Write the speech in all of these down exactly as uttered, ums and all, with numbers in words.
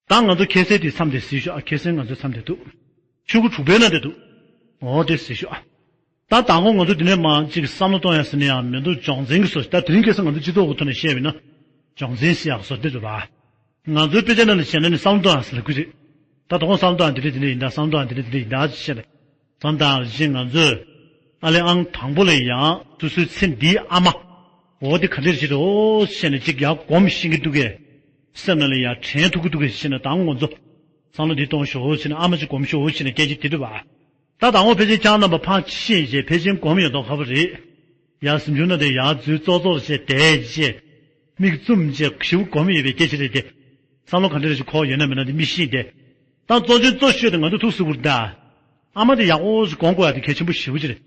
ད་ང་ཚོ་ཁ་སང་དེ་མཚམས་དེ་གཟིགས་ཤོག་ཨ། ཁ་སང་ང་ཚོ་མཚམས་དེ་འདུག་ཆུ་ཚོད་དྲུག་པའི་ནང་དེ་འདུག་འོ་དེ་གཟིགས་ཤོག་ཨ། ད་དང་པོ་ང་ཚོ་འདི་ནས་མར་ཅིག་བསམ་བློ་གཏོང་ཡ་ཟེར་ན་ཡང་མི་འདུག་སྦྱོང་ཚན་གྱི་སོ། ད་དེ་རིང་ཁ་སང་ང་ཚོ་སྤྱི་ཚོགས་ཀྱི་ཐོག་ནས་བཤད་པ་ཡིན་ན་སྦྱོང་ཚན་ཟེར་ཡག་སོ་དེ་འདུག་བ། ང་ཚོའི་དཔེ་ཆ་ནང་ལ་བྱས་ན་ནི་བསམ་བློ་གཏོང་ཡ་ཟེར་ལབ་ཀྱི་རེད། ད་དང་པོ་བསམ་བློ་གཏོང་ཡ་འདི་འདྲ་འདི་འདྲ་ཡིན་ད། བསམ་བློ་གཏོང་ཡ་འདི་འདྲ་འདི་འདྲ་ཡིན་ད་ཅེས་བཤད་ནས། བསམ་བློ་གཏོང་ཡ་ཅིག་ང་ཚོས་ཨ་ལེ་ཨང་དང་པོ་ལ་ཡང་སོ་སོའི་ཚེ་འདིའི་ཨ་མ། འོ་དེ་ག་འདྲ་ཞིག་རེད་འོ་ཞེས་ནས་ཅིག་ཡར་སྒོམ་ཤེས་ཀྱི་འདུག་གས། སེམས་ནང་ལ་ཡར་དྲན་ཐུབ་ཀྱི་འདུག་གས་ཞེས་ནས་དང་ང་ཚོ་བསམ་བློ་འདི་གཏོང་ཤོག་ཞེས་ནས་ཨ་མ་ཅིག་སྒོམ་ཤོག་ཞེས་ནས་སྐད་ཆ་དེ་འདྲ་བ། ད་དང་པོ་ཕལ་ཆེར་ཁྱེད་རྣམ་པ་ཕར་ཕྱིན་རྗེས་ཕལ་ཆེར་སྒོམ་ཡོད་མདོག་ཁ་པོ་རེད། ཡར་གཟིམ་ཆུང་ནང་དེ་ཡར་འཛུལ་ཙོག་ཙོག་བྱས་བསྡད་རྗེས། མིག་བཙུམ་རྗེས་ཞིབ་སྒོམ་ཡོད་པའི་སྐད་ཆ་རེད་དེ། བསམ་བློ་ག་འདྲ་རེ་ཞིག་འཁོར་ཡོད་ན་མེད་ན་དེ་མི་ཤེས་ཏེ། ད་གཙོ་ཆེན་གཙོ་ཤོས་དེ་ང་ཚོ་ཐུགས་གཟིགས་དགོས་རེད་ད། ཨ་མ་དེ་ཡག་པོ་ཞིག་སྒོམ་དགོས་ཡ་དེ་གལ་ཆེན་པོ་ཞེ་པོ་ཅིག་རེད།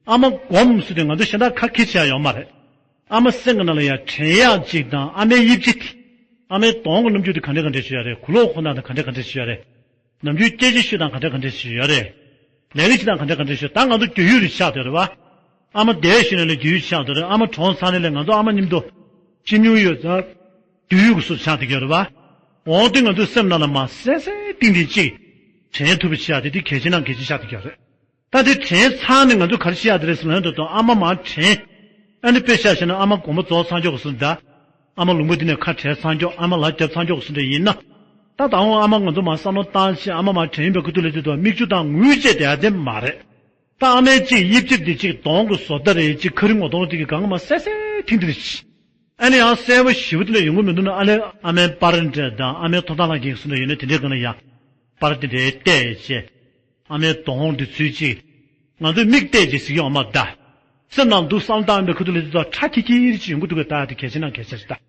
ཨ་མ་སྒོམ་ཟེར་དུས་ང་ཚོ་གཞན་དག་ཁ་ཁྱེར་བྱེད་ཡ་ཡོད་མ་རེད། ཨ་མ་སེམས་ཀྱི་ནང་ལ་ཡ་དྲན་ཡག་ཅིག་དང་ཨ་མའི་དབྱིབས་ཅིག་དེ། ཨ་མའི་གདོང་གི་རྣམ་འགྱུར་དེ་ག་འདྲ་ག་འདྲ་ཞིག་ཡོད་རེད། གོས་ལོག་གོན་སྟངས་དེ་ག་འདྲ་ག་འདྲ་ཞིག་ཡོད་རེད། ནམ་རྒྱུན་སྐད་ཆ་ཤོད་སྟངས་ག་འདྲ་ག་འདྲ་ཞིག་ཡོད་རེད། ལས་ཀ་བྱེད་སྟངས་ག་འདྲ་ག་འདྲ་ཞིག་ད་ང་ཚོ་རྒྱུས་ཡོད་རེད་ཆགས་བསྡད་རེད་བ། ཨ་མ་འདས་ཤིང་ནས་ལས་རྒྱུས་ཡོད་ཆགས་བསྡད་རེད། ཨ་མ་གྲོངས་ཚར་ནས་ལས་ང་ཚོ་ཨ་མ་མཉམ་དུ་ཅི་མྱོང་ཡོད་ཙང་། རྒྱུས་ཡོད་ཀྱི་སུ་ཆགས་བསྡད་ཀྱི་ཡོད་རེད་བ། འོ་དེ་ང་ཚོའི་སེམས་ནང་ལ་མ་གསལ་གསལ་ཏིང་ཏིང་ཅིག་དྲན་ཐུབ་པ་བྱེད་ཡ་དེ་དེ་གལ་ཆེ་ན་གལ་ཆེ་ཆགས་བསྡད་ཀྱི་ཡོད་རེད། ད་དེ་དྲན་ཚར་ནས་ང་ཚོ་ག་རེ་བྱེད་ཡག་དེ་རེད་ཟེར་ན་ད་དུང་ཨ་མ་མར་དྲན། ཨ་ནི་དཔེ་བཞག་བྱས་ན་ཨ་མ་དགོང་མོ་རྫོགས་ཚར་མགྱོགས་ཀྱི་སོང་ད། ཨ་མ་ལུང་པ་འདི་ནས་ཁ་བྲལ་ཚར་མགྱོགས་ཨ་མ་ལག་བརྒྱབ་ཚར་མགྱོགས་ཀྱི་སོང་འདྲ་ཡིན་ན། ད་དང་པོ་ཨ་མ་ང་ཚོ་མར་བསམ་བློ་བཏང་བྱས་ཨ་མ་མར་དྲན་ཡིན་པའི་ཁུ་ཐུག་ལ་དེ་དུས་མིག་ཆུ་དང་ངུས་བྱས་བསྡད་ཡ་དེ་མ་རེད། ད་ཨ་མའི་གཅིག་དབྱིབས་ཅིག་འདི་གཅིག་གདོང་གི་བཟོ་ལྟ་རེད་གཅིག་ཁ་རི་ངོ་གདོང་དེ་གི་སྒང་མ་གསལ་གསལ་ཐིང་ཐིང་རེད། ཨ་ནི་ཡང་གསལ་པོ་ཞེ་པོ་དེ་འདྲ་ཡོང་གི་མི་འདུག་ན་ཨ་ལས་ཨ་མའི་པར་འདྲ་དང་ཨ་མའི་ཐོབ་ཐང་ལག་འཁྱེར་སུ་འདྲ་ཡོད་ན་དེ་འདྲའི་སྒང་ལ་ཡང་པར་དེ་འདྲའི་བལྟས་བྱས། ཨ་མའི་གདོང་དེ་ཚུལ་གཅིག་ང་ཚོས་མིག་བལྟས་བྱས་གཟིགས་ཡོང་མ་གདའ། སེམས་ནང་འདུག་བསམ་བཏང་པའི་ཁུ་ཐུག་ལ་དེ་ཚོ་ཁྲ་ཁྱི་ཁྱི་རེ་ཅིག་ཡོང་གི་འདུག་གས། ད་དེ་གལ་ཆེ་ན་གལ་ཆེ་རེད་ད།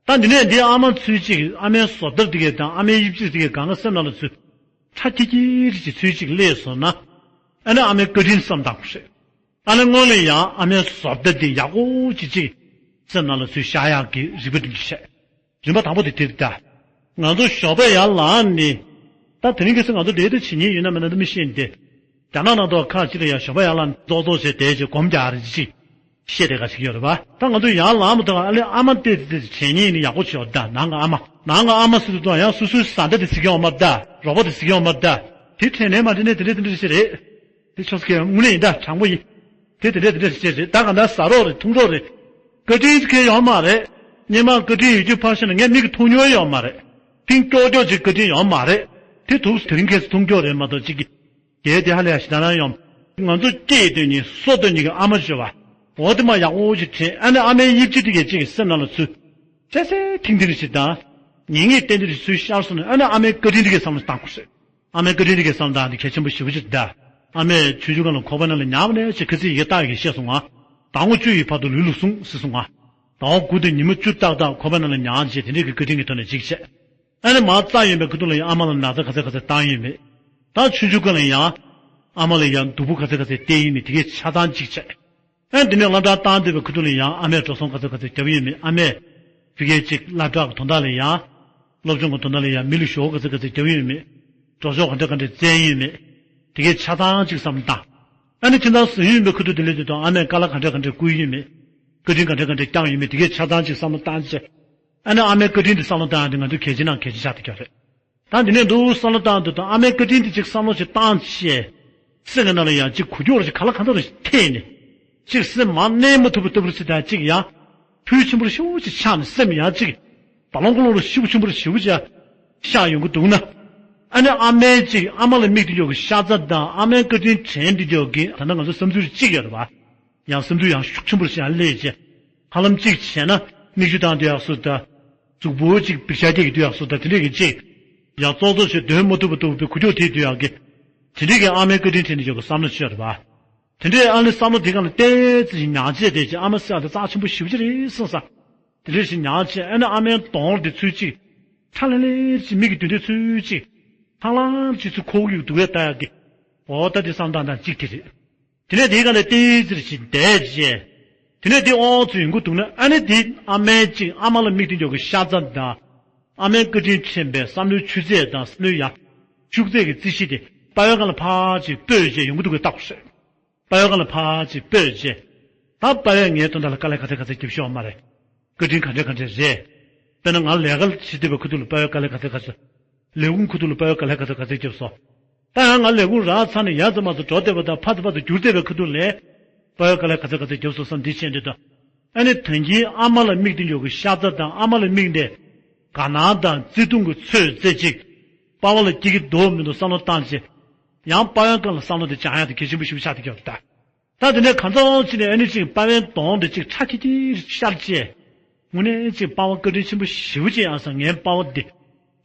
ད་འདི་ནས་འདི་ཨ་མ་ཚུལ་གཅིག་ཨ་མའི་བཟོ་ལྟ་དེ་གས་དང་ཨ་མའི་དབྱིབས་ཅིག་དེ་གས་གང་ག་སེམས་ནང་ལ་ཚུལ་ཁྲ་ཁྱི་ཁྱི་རེ་ཅིག་ཚུལ་གཅིག་སླེབས་སོང་ན། ཨ་ནི་ཨ་མའི་བཀའ་དྲིན་བསམ་བཏང་དགོས་རེད། ཨ་ནི་སྔོན་ལ་ཡང་ཨ་མའི་བཟོ་ལྟ་འདི་ཡག་པོ་ཅིག་ཅིག་སེམས་ནང་ལ་ཚུར་ཤར་ཡག་གི་རིག་པ་འདི་འདྲ་བྱས། རིམ་པ་དང་པོ་དེ་དེ་རེད་ད། ང་ཚོ་ཞོགས་པ་ཡར་ལངས་ནས། ད་དེ་རིང་ཁ་སང་ང་ཚོ་འདྲེ་དེ་བྱེད་ཉེན་ཡོད་ན་མེད་ན་ད་མི་ཤེས་ཏེ། རྒྱ་ནག་ནང་དུ་ཁག་ཅིག་ལ་ཡང་ཞོགས་པ་ཡར་ལངས་རྫོགས་རྫོགས་བྱས་བསྡད་བྱས་སྒོམ་རྒྱག་རེ་ཅིག་བཤད་བསྡད་ག་ཅིག་ཡོད་རེད་བ། ད་ང་ཚོ་ཡར་ལངས་མ་ཐག་ཨ་ལེ་ཨ་མ་བལྟས་ཏེ་དྲན་ཉེན་ནི་ཡག་པོ་བྱོས་ད། ནང་གི་ཨ་མ་ནང་གི་ཨ་མ་ཟེར་དུས་ཡང་སོ་སོའི་བཟའ་ཟླ་དེ་གཟིགས་ཡོང་མ་ད། རོགས་པ་དེ་གཟིགས་ཡོང་མ་ད། དེ་དྲན་ནས་མ་དྲན་ནས་དེ་འདྲ་དེ་འདྲ་ཞིག་རེད། དེ་ཆོག་སྐད་དངོས་གནས་ཡིན་ད་དྲང་པོ་ཡིན། དེ་དེ་འདྲ་དེ་འདྲ་ཞིག་རེད་ད། གང་ལྟར་ཟ་རོགས་རེད་འཐུང་རོགས་རེད། བཀའ་དྲིན་ཁེལ་ཡོད་མ་རེད། སྙེ་མ་བཀའ་དྲིན་ཡོད་རྒྱུ་ཕར་ཞོག་ན་ངས་མིག་གིས་མཐོང་མྱོང་ཡོད་མ་རེད། ཐེངས་ཀྱོག་ཀྱོག་ཅིག་བཀའ་དྲིན་ཡོད་མ་རེད། དེ་དུས་དེ་རིང་ཁ་སང་མཐོང་ཀྱོག་རེད་མ་གཏོགས་ཅིག་གི། རྒྱལ་དེ་ཧ་ལས་ཡ་ཞེ་དྲག་རང་ཡོང་། ང་ཚོ་སྐྱེས་དོན་གཉིས་གསོ་དོན་གཉིས་ཀྱི་ཨ་མ་བྱོས་པ། འོ་དེ་མ་ཡག་པོ་ཅིག་དྲན་ཨ་ནི་ཨ་མའི་དབྱིབས་ཅིག་དེ་གས་ཅིག་གི་སེམས་ནང་ལ་ཚུར། གསལ་གསལ་ཐིང་ཐིང་ཞིག་དང་། ངེས་ངེས་ཏན་ཏན་ཞིག་ཚུར་ཤར་སོང་ན་ཨ་ནི་ཨ་མའི་བཀའ་དྲིན་དེ་གས་བསམ་བློ་བཏང་དགོས་རེད། ཨ་མའི་བཀའ་དྲིན་དེ་གས་བསམ་བློ་བཏང་དེ་གལ་ཆེན་པོ་ཞེ་པོ་ཅིག་རེད་ད། ཨ་མས་ཆུང་ཆུང་སྒང་ལ་ཁོག་པའི་ནང་ལ་ཉལ་བ་ནས་ཅིག་ཁ་ཚིག་ཡི་གེ་ལྟ་ཡི་གེ་བཤད་སོང་ང་། ཟླ་ངོ་བཅུ་ཡི་བར་དུ་ལུས་ལུགས་སྲུང་ཟེར་སོང་ང་། ཟླ་བ་དགུ་དང་ཉི་མ་བཅུ་ཏག་ཏག་ཁོག་པའི་ནང་ལ་ཉལ་བྱས་དེ་འདྲའི་གི་བཀའ་དྲིན་གྱི་ཐོག་ནས་ཅིག་བྱས། ཨ་ནི་མར་བཙའ་ཡོང་བའི་ཁ་ཐུག་ལ་ཡང་ཨ་མ་ལ་ན་ཚ་ག་ཚད་ག་ཚད་བཏང་ཡོད་མེད། ད་ཆུང་ཆུང་སྒང་ལ་ཡང་། ཨ་མ་ལ་ཡང་སྡུག་པོ་ག་ཚད་ག་ཚད་བསྟན་ཡོད་མེད་དེ་གའི་ཆ་ཚང་ཅིག་བྱས། ཨ་ནི་དེ་ནས་སློབ་གྲྭ་བཏང་བསྡད་པའི་ཁ་ཐུག་ལ་ཡང་ཨ་མས་འགྲོ་སོང་ག་ཚད་ག་ཚད་བརྒྱབ་ཡོད་མེད། ཨ་མས་དེ་གའི་ཅིག་སློབ་གྲྭ་གི་དོན་དག་ལ་ཡང་། སློབ་སྦྱོང་གི་དོན་དག་ལ་ཡང་མི་ལ་ཞོགས་ག་ཚད་ག་ཚད་བརྒྱབ་ཡོད་མེད། གྲོགས་ཤོག་ག་འདྲ་ག་འདྲ་བཙལ་ཡོད་མེད། དེ་གའི་ཆ་ཚང་ཅིག་བསམ་བློ་བཏང་། ཨ་ནི་ཁྱིམ་ཚང་བཟོས་ཡོད་པའི་ཁ་ཐུག་དེ་ལས་དེ་དང་ཨ་མས་དཀའ་ལས་ག་འདྲ་ག་འདྲ་བསྐུལ་ཡོད་མེད། བཀའ་དྲིན་ག་འདྲ་ག་འདྲ་བསྐྱངས་ཡོད་མེད་དེ་གའི་ཆ་ཚང་ཅིག་བསམ་བློ་བཏང་བྱས། ཨ་ནི་ཨ་མའི་བཀའ་དྲིན་དེ་བསམ་བློ་བཏང་ཡ་དེ་ང་ཚོའི་གལ་ཆེ་ན་གལ་ཆེ་ཆགས་བསྡད་ཀྱི་རེད། ད་འདི་ནས་འདུག་བསམ་བློ་བཏང་དུས་དང་ཨ་མའི་བཀའ་དྲིན་དེ་ཅིག་བསམ་བློ་ཞིག་བཏང་བྱས། སེམས་ཀྱི་ནང་ལ་ཡང་ཅིག་འགུལ་སྐྱོད་ཅིག་ག་ལ་གང་འདྲ་ཞིག་ཐེབས་ནས། ཅིག་སེམས་མར་གནས་མ་ཐུབ་པ་ལྟ་བུ་ཞིག་དང་ཅིག་ཡང་། འཕུལ་ཆེན་པོ་ཞེ་པོ་ཅིག་ཆགས་ནས་སེམས་ཡང་ཅིག་བ་ལོང་ཀོ་ལོང་རུ་ཞེ་པོ་ཆེན་པོ་ཞེ་པོ་ཅིག་ཤར་ཡོང་གི་འདུག་ན། ཨ་ནི་ཨ་མའི་ཅིག་ཨ་མ་ལ་དམིགས་ཏེ་ཡོད་ཀྱི་ཤ་ཚ་དང་ཨ་མའི་བཀའ་དྲིན་དྲན་ཏེ་ཡོད་ཀྱི་ད་ལྟ་ང་ཚོ་བསམ་ཚུལ་ཅིག་ཡོད་རེད་བ། ཡང་བསམ་ཚུལ་ཡང་ཤུགས་ཆེན་པོ་ཞིག་ཡང་སླེབས་བྱས། ཧ་ལམ་གཅིག་བྱས་ན་མིག་ཆུ་བཏང་སྡོད་ཡག་སུ་དང་། གཟུགས་པོ་གཅིག་པིག་ཤ་སྐྱེ་གི་སྡོད་ཡག་སུ་དང་དེ་འདྲས་ཀྱི་གཅིག་ཡང་ཙོག་ཙོག་ཞིག་འདོན་མ་ཐུབ་པ་ཐུབ་པའི་འགུལ་སྐྱོད་དེ་སྡོད་ཡག་གི། དེ་འདྲས་ཀྱི་ཨ་མའི་བཀའ་དྲིན་དྲན་ནས་ཡོད་པའི་བསམ་བློ་ཤོར་བ། དེ་འདྲས་ཨ་ནི་བསམ་བློ་དེ་ག་ལ་ཏོག་ཙམ་ཞིག་ཉར་བྱས་བསྡད་ཅིང་ཨ་མ་ཟེར་ཡག་དེ་རྩ་ཆེན་པོ་ཞེ་པོ་ཅིག་རེད་བསམ་ས། དེ་འདྲས་ཞིག་ཉར་བྱས་ཨ་ནི་ཨ་མའི་གདོང་དེ་ཚུལ་གཅིག་ཁྲ་ལེ་ལེ་ཞིག་མིག་གི་མདུན་དེ་ཚུལ་གཅིག་ལྷང་ལྷང་ཅིག་ཚུར་ཁོག་ཡུག་འདུག་གས་ལྟ་ཡག་གི། འོ་ད་དེ་བསམ་སྟངས་དང་གཅིག་དེ་རེད། དེ་ནས་དེའི་སྒང་ལ་ཏོག་ཙམ་ཞིག་བསྡད་རྗེས། དེ་ནས་དེ་ཨོ་ཙི་ཡོང་གི་འདུག་ན་ཨ་ནི་དེ་ཨ་མའི་གཅིག་ཨ་མ་ལ་དམིགས་ཏེ་འཇོག་གི་ཤ་ཚ་དང་། ཨ་མའི་བཀའ་དྲིན་དྲན་པའི་བསམ་བློའི་ཆུ་ཚད་དང་བསམ་བློའི་ཡ། ཤུགས་ཚད་ཀྱི་རྩིས་གཞི་དེ་པ་ཡོའི་སྒང་ལ་ཕར་ཅིག་སྤོས་རྗེས་ཡོང་གི་འདུག་གས་བལྟ་དགོས་ཤེས། པ་ཡོའི་སྒང་ལ་ཕར་ཅིག་སྤོས་རྗེས། ད་པ་ཡོས་ངའི་དོན་དག་ལ་དཀའ་ལས་ག་ཚད་ག་ཚད་རྒྱབ་ཤོག་མ་རེད། བཀའ་དྲིན་ག་འདྲ་ག་འདྲ་རེད། དཔེར་ན་ང་ལས་ཀ་བྱེད་བསྡད་པའི་ཁུ་ཐུག་ལ་པ་ཡོས་དཀའ་ལས་ག་ཚད་ག་ཚད། ལས་ཁུངས་ཁུ་ཐུག་ལ་དཔའ་བོའི་དཀའ་ལས་ག་ཚོད་ག་ཚོད་བརྒྱབ་སོང་། ད་ཡང་ང་ལས་ཁུངས་རག་ཚར་ནས་ཡར་ཙམ་མར་ཙམ་འགྲོ་བསྡད་པ་དང་ཕར་ཙམ་ཕར་ཙམ་བསྒྱུར་བསྡད་པའི་ཁ་ཐུག་ལ་དཔའ་བོའི་དཀའ་ལས་ག་ཚོད་ག་ཚོད་བརྒྱབ་སོང་བསམ་འདི་བྱས་འདི་དང་། ཨ་ནི་ད་གིན་ཨ་མ་ལ་དམིགས་ཏེ་འཇོག་གི་ཤ་ཚ་དང་ཨ་མ་ལ་དམིགས་ནས་དགའ་སྣང་དང་བརྩེ་དུང་གི་ཚོད་རྩེ་གཅིག་དཔའ་བོ་ལ་སྐྱེ་གི་འདུག་མི་འདུག་བསམ་བློ་བཏང་བྱས། ཡང་དཔའ་བོའི་སྒང་ལ་བསམ་བློ་དེ་བཅང་ཡག་དེ་གལ་ཆེན་པོ་ཞེ་པོ་ཆགས་བསྡད་ཀྱི་ཡོད་རེད་ད། ད་དེ་ནས་གང་ཙམ་ཅིག་ནས་ཨ་ནི་ཅིག་དཔའ་བོའི་གདོང་དེ་ཅིག་ཁྲ་ཁྱི་ཁྱི་ཤར་བྱས། དངོས་གནས་ཅིག་དཔའ་བོ་བཀའ་དྲིན་ཆེན་པོ་ཞེ་པོ་ཅིག་ཡིན་བསམ། ངའི་དཔའ་བོ་འདི།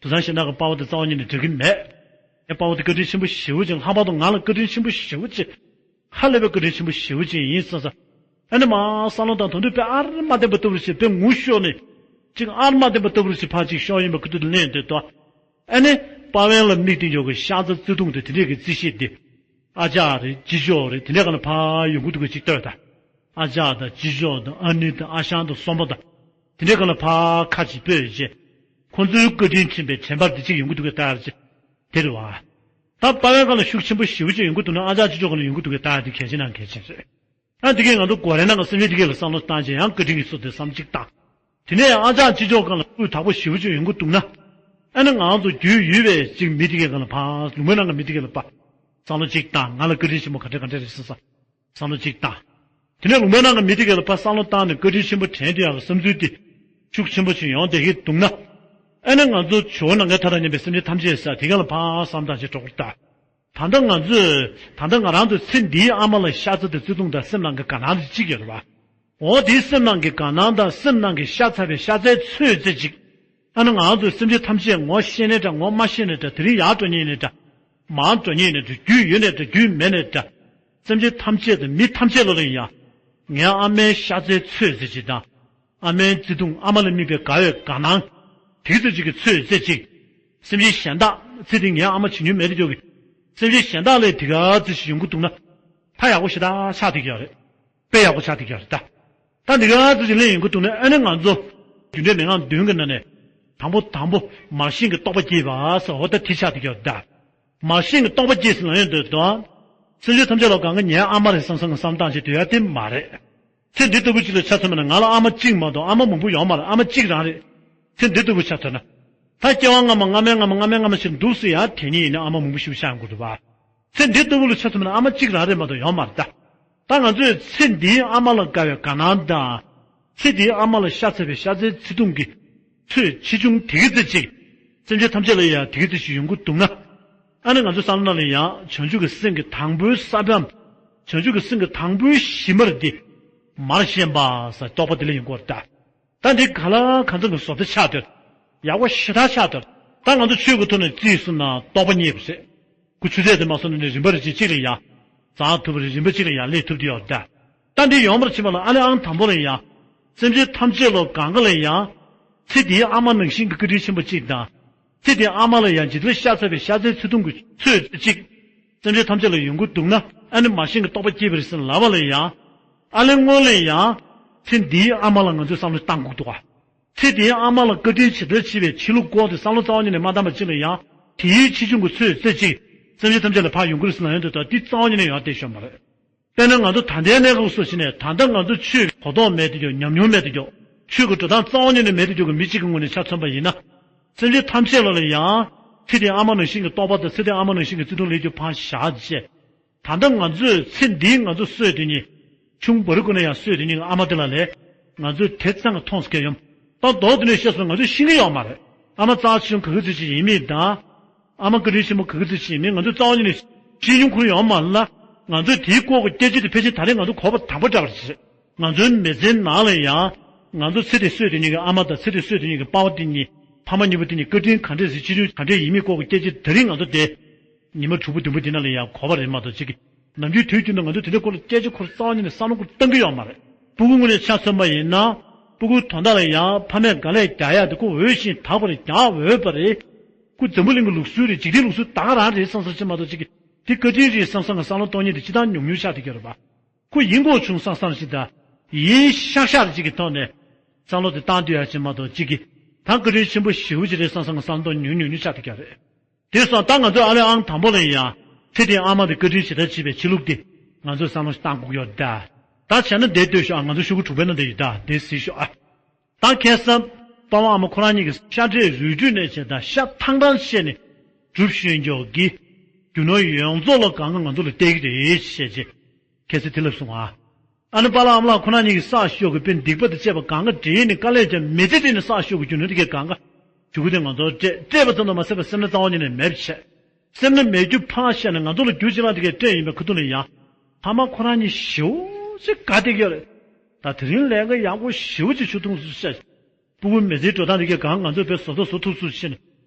དུས་བཟང་ཞེ་དྲག་གི་དཔའ་བོ་དེ་རྩ་བ་ཉིད་ནས་འགྲིག་གི་མེད། ངའི་དཔའ་བོ་དེ་བཀའ་དྲིན་ཆེན་པོ་ཞེ་པོ་ཅིག་ལྷག་པར་དུ་ང་ལ་བཀའ་དྲིན་ཆེན་པོ་ཞེ་པོ་ཅིག་ཧ་ལས་པའི་བཀའ་དྲིན་ཆེན་པོ་ཞེ་པོ་ཅིག་ཡིན་བསམ་བསམ། ཨ་ནི་མར་བསམ་བློ་བཏང་དོན་དུ་དཔེ་ཨ་རི་མ་བསྟན་པ་ལྟ་བུ་ཞིག་དཔེ་ངུ་ཤོར་ནས། ཅིག་ཨ་རི་མ་བསྟན་པ་ལྟ་བུ་ཞིག་ཕར་ཅིག་ཤོར་ཡིན་པ་ཁུ་ཐུག་ཏུ་གླེང་འདོད་དོ། ཨ་ནི། དཔའ་བོ་ལ་དམིགས་ཏེ་འཇོག་གི་ཤ་ཚ་བརྩེ་དུང་དེ་དེ་འདྲས་ཀྱི་རྩིས་གཞི་འདི། ཨ་ཅག་རེད། ཅི་ཅོག་རེད། དེ་འདྲས་སྒང་ལ་ཕར་ཡོང་གི་འདུག་གི་ཅིག་ལྟོས་དང་། ཨ་ཅག་དང་ཅི་ཅོག་དང་ཨ་ནེ་དང་ཨ་ཞང་དང་སོམ་པ་དང་། དེ་འདྲས་སྒང་ལ་ཕར་ཁ་ཅིག་སྤོས་བྱས། ཁོང་ཚོའི་བཀའ་དྲིན་དྲན་པའི་དྲན་པ་འདི་ཅིག་ཡོང་གི་འདུག་གི་ལྟ་ཡག་ཅིག་དེ་རེད་བ། ད་དཔའ་བོའི་སྒང་ལ་ཤུགས་ཆེན་པོ་ཞེ་པོ་ཅིག་ཡོང་གི་འདུག་ན་ཨ་ཅག་ཅི་ཅོག་སྒང་ལ་ཡོང་གི་འདུག་གི་ལྟ་ཡག་དེ་གལ་ཆེ་ནང་གལ་ཆེན་རེད། ཨ་འདི་གས་ང་ཚོ་སྒོ་རའི་ནང་གི་སེམས་ཅན་འདི་གས་ལ་བསམ་བློ་བཏང་བྱས་ཡང་བཀའ་དྲིན་གྱི་ཚུལ་དེ་བསམ་གཅིག་བཏང་། དེ་ནས་ཨ་ཅག་ཅི་ཅོག་སྒང་ལ་སྤུས་དག་པོ་ཞེ་པོ་ཅིག་ཡོང་གི་འདུག་ན། ཨ་ནི་ང་ཚོ་རྒྱུས་ཡོད་པའི་ཅིག་མི་དེ་གས་སྒང་ལ་ཕར་ལུང་པའི་ནང་གི་མི་དེ་གས་ལ་ཕར་བསམ་བློ་གཅིག་བཏང་། ང་ལ་བཀའ་དྲིན་ཆེན་པོ་ག་འདྲ་ག་འདྲ་རེད་ཟེར་བསམ་བསམ་བློ་གཅིག་བཏང་། དེ་ནས་ལུང་པའི་ནང་གི་མི་དེ་གས་ལ་ཕར་བསམ་བློ་བཏང་ནས་བཀའ་དྲིན་ཆེན་པོ་དྲན་དེ་ཡག་གི་བསམ་ཚུལ་དེ་ཤུགས་ཆེན་པོ་ཞིག་ཡོང་བསྡད་ཀྱི་འདུག་ན། ཨ་ནི་ང་ཚོ་ཇོ་བོ་ནམ་མཁའི་མཐའ་དང་མཉམ་པའི་སེམས་ཅན་ཐམས་ཅད་ཟེར་དེ་གས་ལ་ཕར་བསམ་བཏང་བྱས་འགྲོ་དགོས་རེད་ད། ད་ལྟ་ང་ཚོས་ད་ལྟ་ང་རང་ཚོའི་ཚེ་འདིའི་ཨ་མ་ལ་ཤ་ཚ་དང་བརྩེ་དུང་དང་སེམས་ནང་གི་དགའ་སྣང་དེ་གཅིག་ཡོད་རེད་བ། འོ་དེའི་སེམས་ནང་གི་དགའ་སྣང་དང་སེམས་ནང་གི་ཤ་ཚ་བའི་ཤ་ཚའི་ཚོད་རྩེ་གཅིག་ཨ་ནི་ང་ཚོའི་སེམས་ཅན་ཐམས་ཅད་ངོ་ཤེས་ནའི་འདྲ་ངོ་མ་ཤེས་ནའི་འདྲ་དེ་རིང་ཡར་འགྲོ་མཁན་ཡིན་ནའི་འདྲ། མར་འགྲོ་མཁན་ཡིན་ནའི་འདྲ་རྒྱུས་ཡོད་ནའི་འདྲ་རྒྱུས་མེད་ནའི་འདྲ། སེམས་ཅན་ཐམས་ཅད་དང་མི་ཐམས་ཅད་ལ་ལ་ཡིན་ཡང་། ངའི་ཨ་མའི་ཤ་ཚའི་ཚོད་རྩེ་གཅིག་དང་། ཨ་མའི་བརྩེ་དུང་ཨ་མ་ལ་དམིགས་པའི་དགའ་བའི་དགའ་སྣང་། དེ་ཚོད་ཅིག་གི་ཚོད་རྩེ་གཅིག་སེམས་ཅན་གཞན་དག་ཚེ་འདི་ངའི་ཨ་མ་བྱེད་མྱོང་མེད་དེ་འཇོག་གི་སེམས་ཅན་གཞན་དག་ལ་དེ་ག་ཚོད་ཅིག་ཡོང་གི་འདུག་ན། ཕ་ཡག་པོ་ཞེ་དྲག་ཆགས་བསྡད་ཀྱི་ཡོད་རེད། དཔེ་ཡག་པོ་ཆགས་བསྡད་ཀྱི་ཡོད་རེད་ད། ད་དེ་ག་ཚོད་ཅིག་ལེན་ཡོང་གི་འདུག་ན་ཨ་ནི་ང་ཚོ། རྒྱུ་འབྲས་མན་ངག་བདུན་གྱི་ནང་ནས། དང་པོ་དང་པོ་མར་ཤེས་ཀྱི་རྟོགས་པ་སྐྱེས་པ་ཟེར་འོ་ད་དེ་ཆགས་བསྡད་ཀྱི་ཡོད་རེད་ད། མར་ཤེས་ཀྱི་རྟོགས་པ་སྐྱེས་ཟེར་ལབ་ཡོང་དུས་དང་། སེམས་ཅན་ཐམས་ཅད་ལ་གང་ག་ངའི་ཨ་མ་རེད་བསམ་བསམ་གྱི་བསམ་སྟངས་ཅིག་དུས་ཡ་དེ་མ་རེད། ཚེ་འདི་ལྟ་བུ་ཅིག་ལ་ཆ་མཚོན་པ་ན་ང་ལ་ཨ་མ་གཅིག་མ་གཏོགས་ཨ་མ་མང་པོ་ཡོད་མ་རེད། ཨ་མ་གཅིག་རང་རེད། ཚེ་འདི་ལྟ་བུ་ཆ་མཚོན་ན། ད་སྐྱེ་བ་སྔ་མ་སྔ་མའི་སྔ་མ་སྔ་མའི་སྔ་མ་ཞིག་འདུག་སེ་ཡ་དེ་ཉིད་ཡིན་ན་ཨ་མ་མང་པོ་ཞིག་བཤད་དགོས་འདུག་བ། ཚེ་འདི་ལྟ་བུ་ལ་ཆ་མཚོན་པ་ན་ཨ་མ་གཅིག་རང་རེད་མ་གཏོགས་ཡོད་མ་རེད་ད། ད་ང་ཚོས་ཚེ་འདིའི་ཨ་མ་ལ་དགའ་བའི་དགའ་སྣང་དང་། ཚེ་འདིའི་ཨ་མ་ལ་ཤ་ཚ་བའི་ཤ་ཚའི་བརྩེ་དུང་གི་ཚོད་ཆེ་ཆུང་དེ་ག་ཚོད་ཅིག་སེམས་ཅན་ཐམས་ཅད་ལ་ཡང་དེ་ག་ཚོད་ཅིག་ཡོང་གི་འདུག་ན། ཨ་ནི་ང་ཚོའི་བསམ་བློ་ནང་ལ་ཡང་བྱང་ཆུབ་ཀྱི་སེམས་ཀྱི་དང་པོའི་ས་བོན། བྱང་ཆུབ་ཀྱི་སེམས་ཀྱི་དང་པོའི་གཞི་མར་འདི། མར་ཤེས་པ་ཟེར་རྟོགས་པ་དེ་ལ་ཡོང་གི་ཡོད་རེད་ད། ད་འདི་ག་ལ་གང་འཚམ་གྱི་བཟོ་ལྟ་ཆགས་སྡོད། ཡག་པོ་ཞེ་དྲག་ཆགས་སྡོད། ད་ང་ཚོ་ཆོས་ཀྱི་ཐོག་ནས་རྩིས་སོང་ན་རྟོགས་པ་རྙེད་པ་རེད། སྐུ་ཆུ་ཚོད་དེ་མ་སོང་ནས་རིམ་པ་རེ་གཅིག་གཅིག་ལ་ཡ། བཟང་ཐུབ་པ་རེད། རིམ་པ་གཅིག་ལ་ཡ་སླེབས་ཐུབ་དེ་ཡོད་རེད་ད། ད་འདི་ཡོང་བར་ཕྱིན་པ་ལ་ཨ་ནི་ཨང་དང་པོ་ལ་ཡ། སེམས་ཅན་ཐམས་ཅད་ལ་གང་ག་ལ་ཡ། ཚེ་འདིའི་ཨ་མ་ནང་བཞིན་གྱི་བཀའ་དྲིན་ཆེན་པོ་གཅིག་དང་། ཚེ་འདིའི་ཨ་མ་ལ་ཡང་ཇི་ལྟར་ཤ་ཚ་བའི་ཤ་ཚའི་བརྩེ་དུང་གི་ཚོད་ཅིག་སེམས་ཅན་ཐམས་ཅད་ལ་ཡོང་གི་འདུག་ན་ཨ་ནི་མར་ཤེས་ཀྱི་རྟོགས་པ་སྐྱེས་པ་རེད་ཟེར་ལབ་པ་ལ་ཡང་། ཨ་ལས་སྔོན་ལ་ཡང་། ཚེ་འདིའི་ཨ་མ་ལ་ང་ཚོས་བསམ་བློ་བཏང་དགོས་འདུག་ག་ཚེ་འདིའི་ཨ་མ་ལ་བཀའ་དྲིན་ཇི་ལྟར་ཆེ་བའི་ཆེ་ལུགས་སྐོར་དེ་བསམ་བློ་རྩ་བ་ཉིད་ནས་མ་བཏང་བ་ཅིག་ལ་ཡང་། དེའི་ཆེ་ཆུང་གི་ཚོད་ཚད་ཅིག་སེམས་ཅན་ཐམས་ཅད་ལ་ཕར་ཡོང་གི་རེད་ཟེར་ལབ་ཡོང་དུས་ད་འདི་རྩ་བ་ཉིད་ནས་ཡོང་བསྡད་ཤོད་མ་རེད། དཔེར་ན་ང་ཚོ་ད་ལྟའི་གནས་སྐབས་སུ་ཕྱིན་ནས་ད་ལྟ་ང་ཚོ་ཆོས་གོ་རྟོགས་མེད་དུ་འགྱོ། ཉམས་མྱོང་མེད་དུ་འགྱོ། ཆོས་ཀྱི་འགྲོ་སྟངས་རྩ་བ་ཉིད་ནས་མེད་དུ་འགྱོ་གི་མི་གཅིག་གི་ངོས་ནས་ཆ་མཚོན་པ་ཡིན་ན། སེམས་ཅན་ཐམས་ཅད་ལ་ལ་ཡང་། ཚེ་འདིའི་ཨ་མ་ནང་བཞིན་གྱི་རྟོགས་པ་དང་ཚེ་འདིའི་ཨ་མ་ནང་བཞིན་གྱི་བརྩེ་དུང་ལས་རྒྱུ་ཕར་བཞག་བྱས། ད་ལྟ་ང་ཚོས་ཚེ་འདིའི་ང་ཚོ་གསོས་དེ་ཉིད། ཆུང་བར་ཀུ་ན་ཡང་གསོས་དེ་ཉིད་ཀྱི་ཨ་མ་དེ་ལ་ལས། ང་ཚོས་དེ་ཙམ་གྱི་མཐོང་སྐལ་ཡོང་། ད་མདོར་དེ་ནས་བཤད་སོང་ང་ཚོས་ཤེས་ཀྱི་ཡོད་མ་རེད། ཨ་མ་རྩ་ཆེ་ཆུང་ག་གི་ཚོད་ཅིག་ཡིན་མིན་དང་། ཨ་མ་བཀའ་དྲིན་ཆེན་པོ་ག་གི་ཚོད་ཅིག་ཡིན་མིན་ང་ཚོས་རྩ་བ་ཉིད་ནས་ཤེས་མྱོང་ཁུར་ཡོད་མ་རེད་ལ། ང་ཚོས་དེའི་སྐོར་གྱི་སྐད་ཆ་དེ་ཕལ་ཆེར་ད་རེས་ང་ཚོ་གོ་བ་དང་པོ་འདྲ་བ་རེད། ང་ཚོའི་མི་ཚེའི་ནང་ལ་ཡང་། ང་ཚོ་ཚེ་འདི་གསོས་དེ་ཉིད་ཀྱི་ཨ་མ་དང་ཚེ་འདི་གསོས་དེ་ཉིད་ཀྱི་པ་ཕ་དེ་གཉིས། ཕ་མ་གཉིས་པོ་དེ་གཉིས་བཀའ་དྲིན་ག་འདྲས་ཟེར་ཆེ་ཆུང་ག་འདྲས་ཡིན་མིན་སྐོར་གྱི་སྐད་ཆ་དེ་རིང་ང་ཚོ་དེ། ཉི་མ་དྲུག་པ་བདུན་པ་དེ་ནང་ལ་ཡང་གོ་བ་རེད་མ་གཏོགས་གཅིག་གིས། ནམ་རྒྱུན་དུས་རྒྱུན་དུ་ང་ཚོ་དེ་འདྲའི་སྐོར་ལ་སྐད་ཆ་ཁུར་རྩ་བ་ཉིད་ནས་བསམ་བློ་ཁུར་གཏོང་གི་ཡོད་མ་རེད། སྤུ་གུ་ངོས་ནས་ཆ་མཚོན་པ་ཡིན་ན། སྤུ་གུའི་དོན་དག་ལ་ཡང་ཕ་མས་དགའ་ལས་རྒྱག་ཡག་དེ་ཁོ་འོས་ཤིང་དག་པ་རེད། རྒྱག་འོས་པ་རེད། ཁོ་འཛམ་བུ་གླིང་གི་ལུགས་སྲོལ་རེད། འཇིག་རྟེན་ལུགས་སྲོལ་ད་ག་རང་རེད་བསམ་བསམ་ཅིག་མ་གཏོགས་གཅིག་གིས། དེ་བཀའ་དྲིན་རེད་བསམ་བསམ་གི་བསམ་བློ་གཏོང་མཁན་དེ་སྤྱིར་བཏང་ཉུང་ཉུང་ཆགས་བསྡད་ཀྱི་ཡོད་རེད་པ། ཁོ་ཡིན་དགོས་བྱུང་བསམ་བསམ་ཞིག་དང་། ཡིན་ཤག་ཤག་རེ་ཅིག་གི་ཐོག་ནས། བསམ་བློ་དེ་བཏང་སྡོད་ཡག་ཅིག་མ་གཏོགས་གཅིག་གིས། ད་བཀའ་དྲིན་ཆེན་པོ་ཞེ་པོ་ཅིག་རེད་བསམ་བསམ་གི་བསམ་བློ་ཉུང་ཉུང་ཉུང་ཆགས་བསྡད་ཀྱི་རེད། དེ་སོང་ད་ང་ཚོས་ཨ་ལས་ཨང་དང་པོ་ལ་ཡིན་ཡང་། ཚེ་འདིའི་ཨ་མ་དེ་བཀའ་དྲིན་ཇི་ལྟར་ཆེ་བའི་ཆེ་ལུགས་དེ། ང་ཚོས་བསམ་བློ་ཞིག་བཏང་དགོས་ཀྱི་ཡོད་རེད་ད། ད་བྱས་ན་དེ་ལྟོས་ཤོག་ཨ། ང་ཚོ་ཤོག་གུ་དྲུག་པའི་ནང་དེ་ཡོད་ད། དེ་གཟིགས་ཤོག་ཨ། ད་ཁ་སང་། པ་ཕ་ཨ་མ་ཁོ་རང་གཉིས་ཀྱིས་ཤ་འདྲེས་རུལ་དྲུད་ནས་བྱས་དང་ཤ་ཐང་ཐང་བཤད་ནས། སྒྲུབ་ཤེས་མགྱོགས་ཀྱི་རྒྱུ་ནོར་ཡོངས་རྫོགས་ལ་གང་ག་ང་ཚོ་ལ་སྟེར་གྱི་རེད་ཞེས་བྱས། ཁ་སང་དེ་ལབ་སོང་ཨ། ཨ་ནི་པཱ་ལགས་ཨ་མ་ལགས་ཁོ་རང་གཉིས་ཀྱིས་བསགས་ཤོག་གི་དཔེ་སྡིག་པ་དང་བཅས་པ་གང་ག་འདྲེས་ནས་དཀའ་ལས་ཀྱང་མི་ཚེ་འདི་ནས་བསགས་ཤོག་གི་རྒྱུ་ནོར་དེ་གས་གང་ག་རྒྱུ་གུ་དེ་ང་ཚོར་སྤྲད་སྤྲད་པ་ཙམ་དུ་མ་ཟད་པར་སེམས་ན་རྩ་བ་ཉིད་ནས་མེད་པ་བྱས། སེམས་ན་མེད་རྒྱུ་ཕར་བཞག་ནས་ང་ཚོ་ལ་རྒྱུ་ཅི་ལ་དེ་གས་སྤྲད་ཡིན་པའི་ཁ་ཐུག་ལ་ཡང་ཕ་མ་ཁོ་རང་གཉིས་ཞེ་པོ་ཅིག་དགའ་བསྡད་ཀྱི་ཡོད་རེད། ད་དེ་རིང་ལས་ཀ་ཡག་པོ་ཞེ་པོ་ཅིག་ཞུ་ཐུབ་སོང་ཟེར། སྤུ་གུ་མི་ཚེའི་འགྲོ་སྟངས་དེ་གས་གང་ང་ཚོས་དཔེ་བཟོ་ལྟ་བཟོ་ཐུབ་སོང་ཟེར་ནས་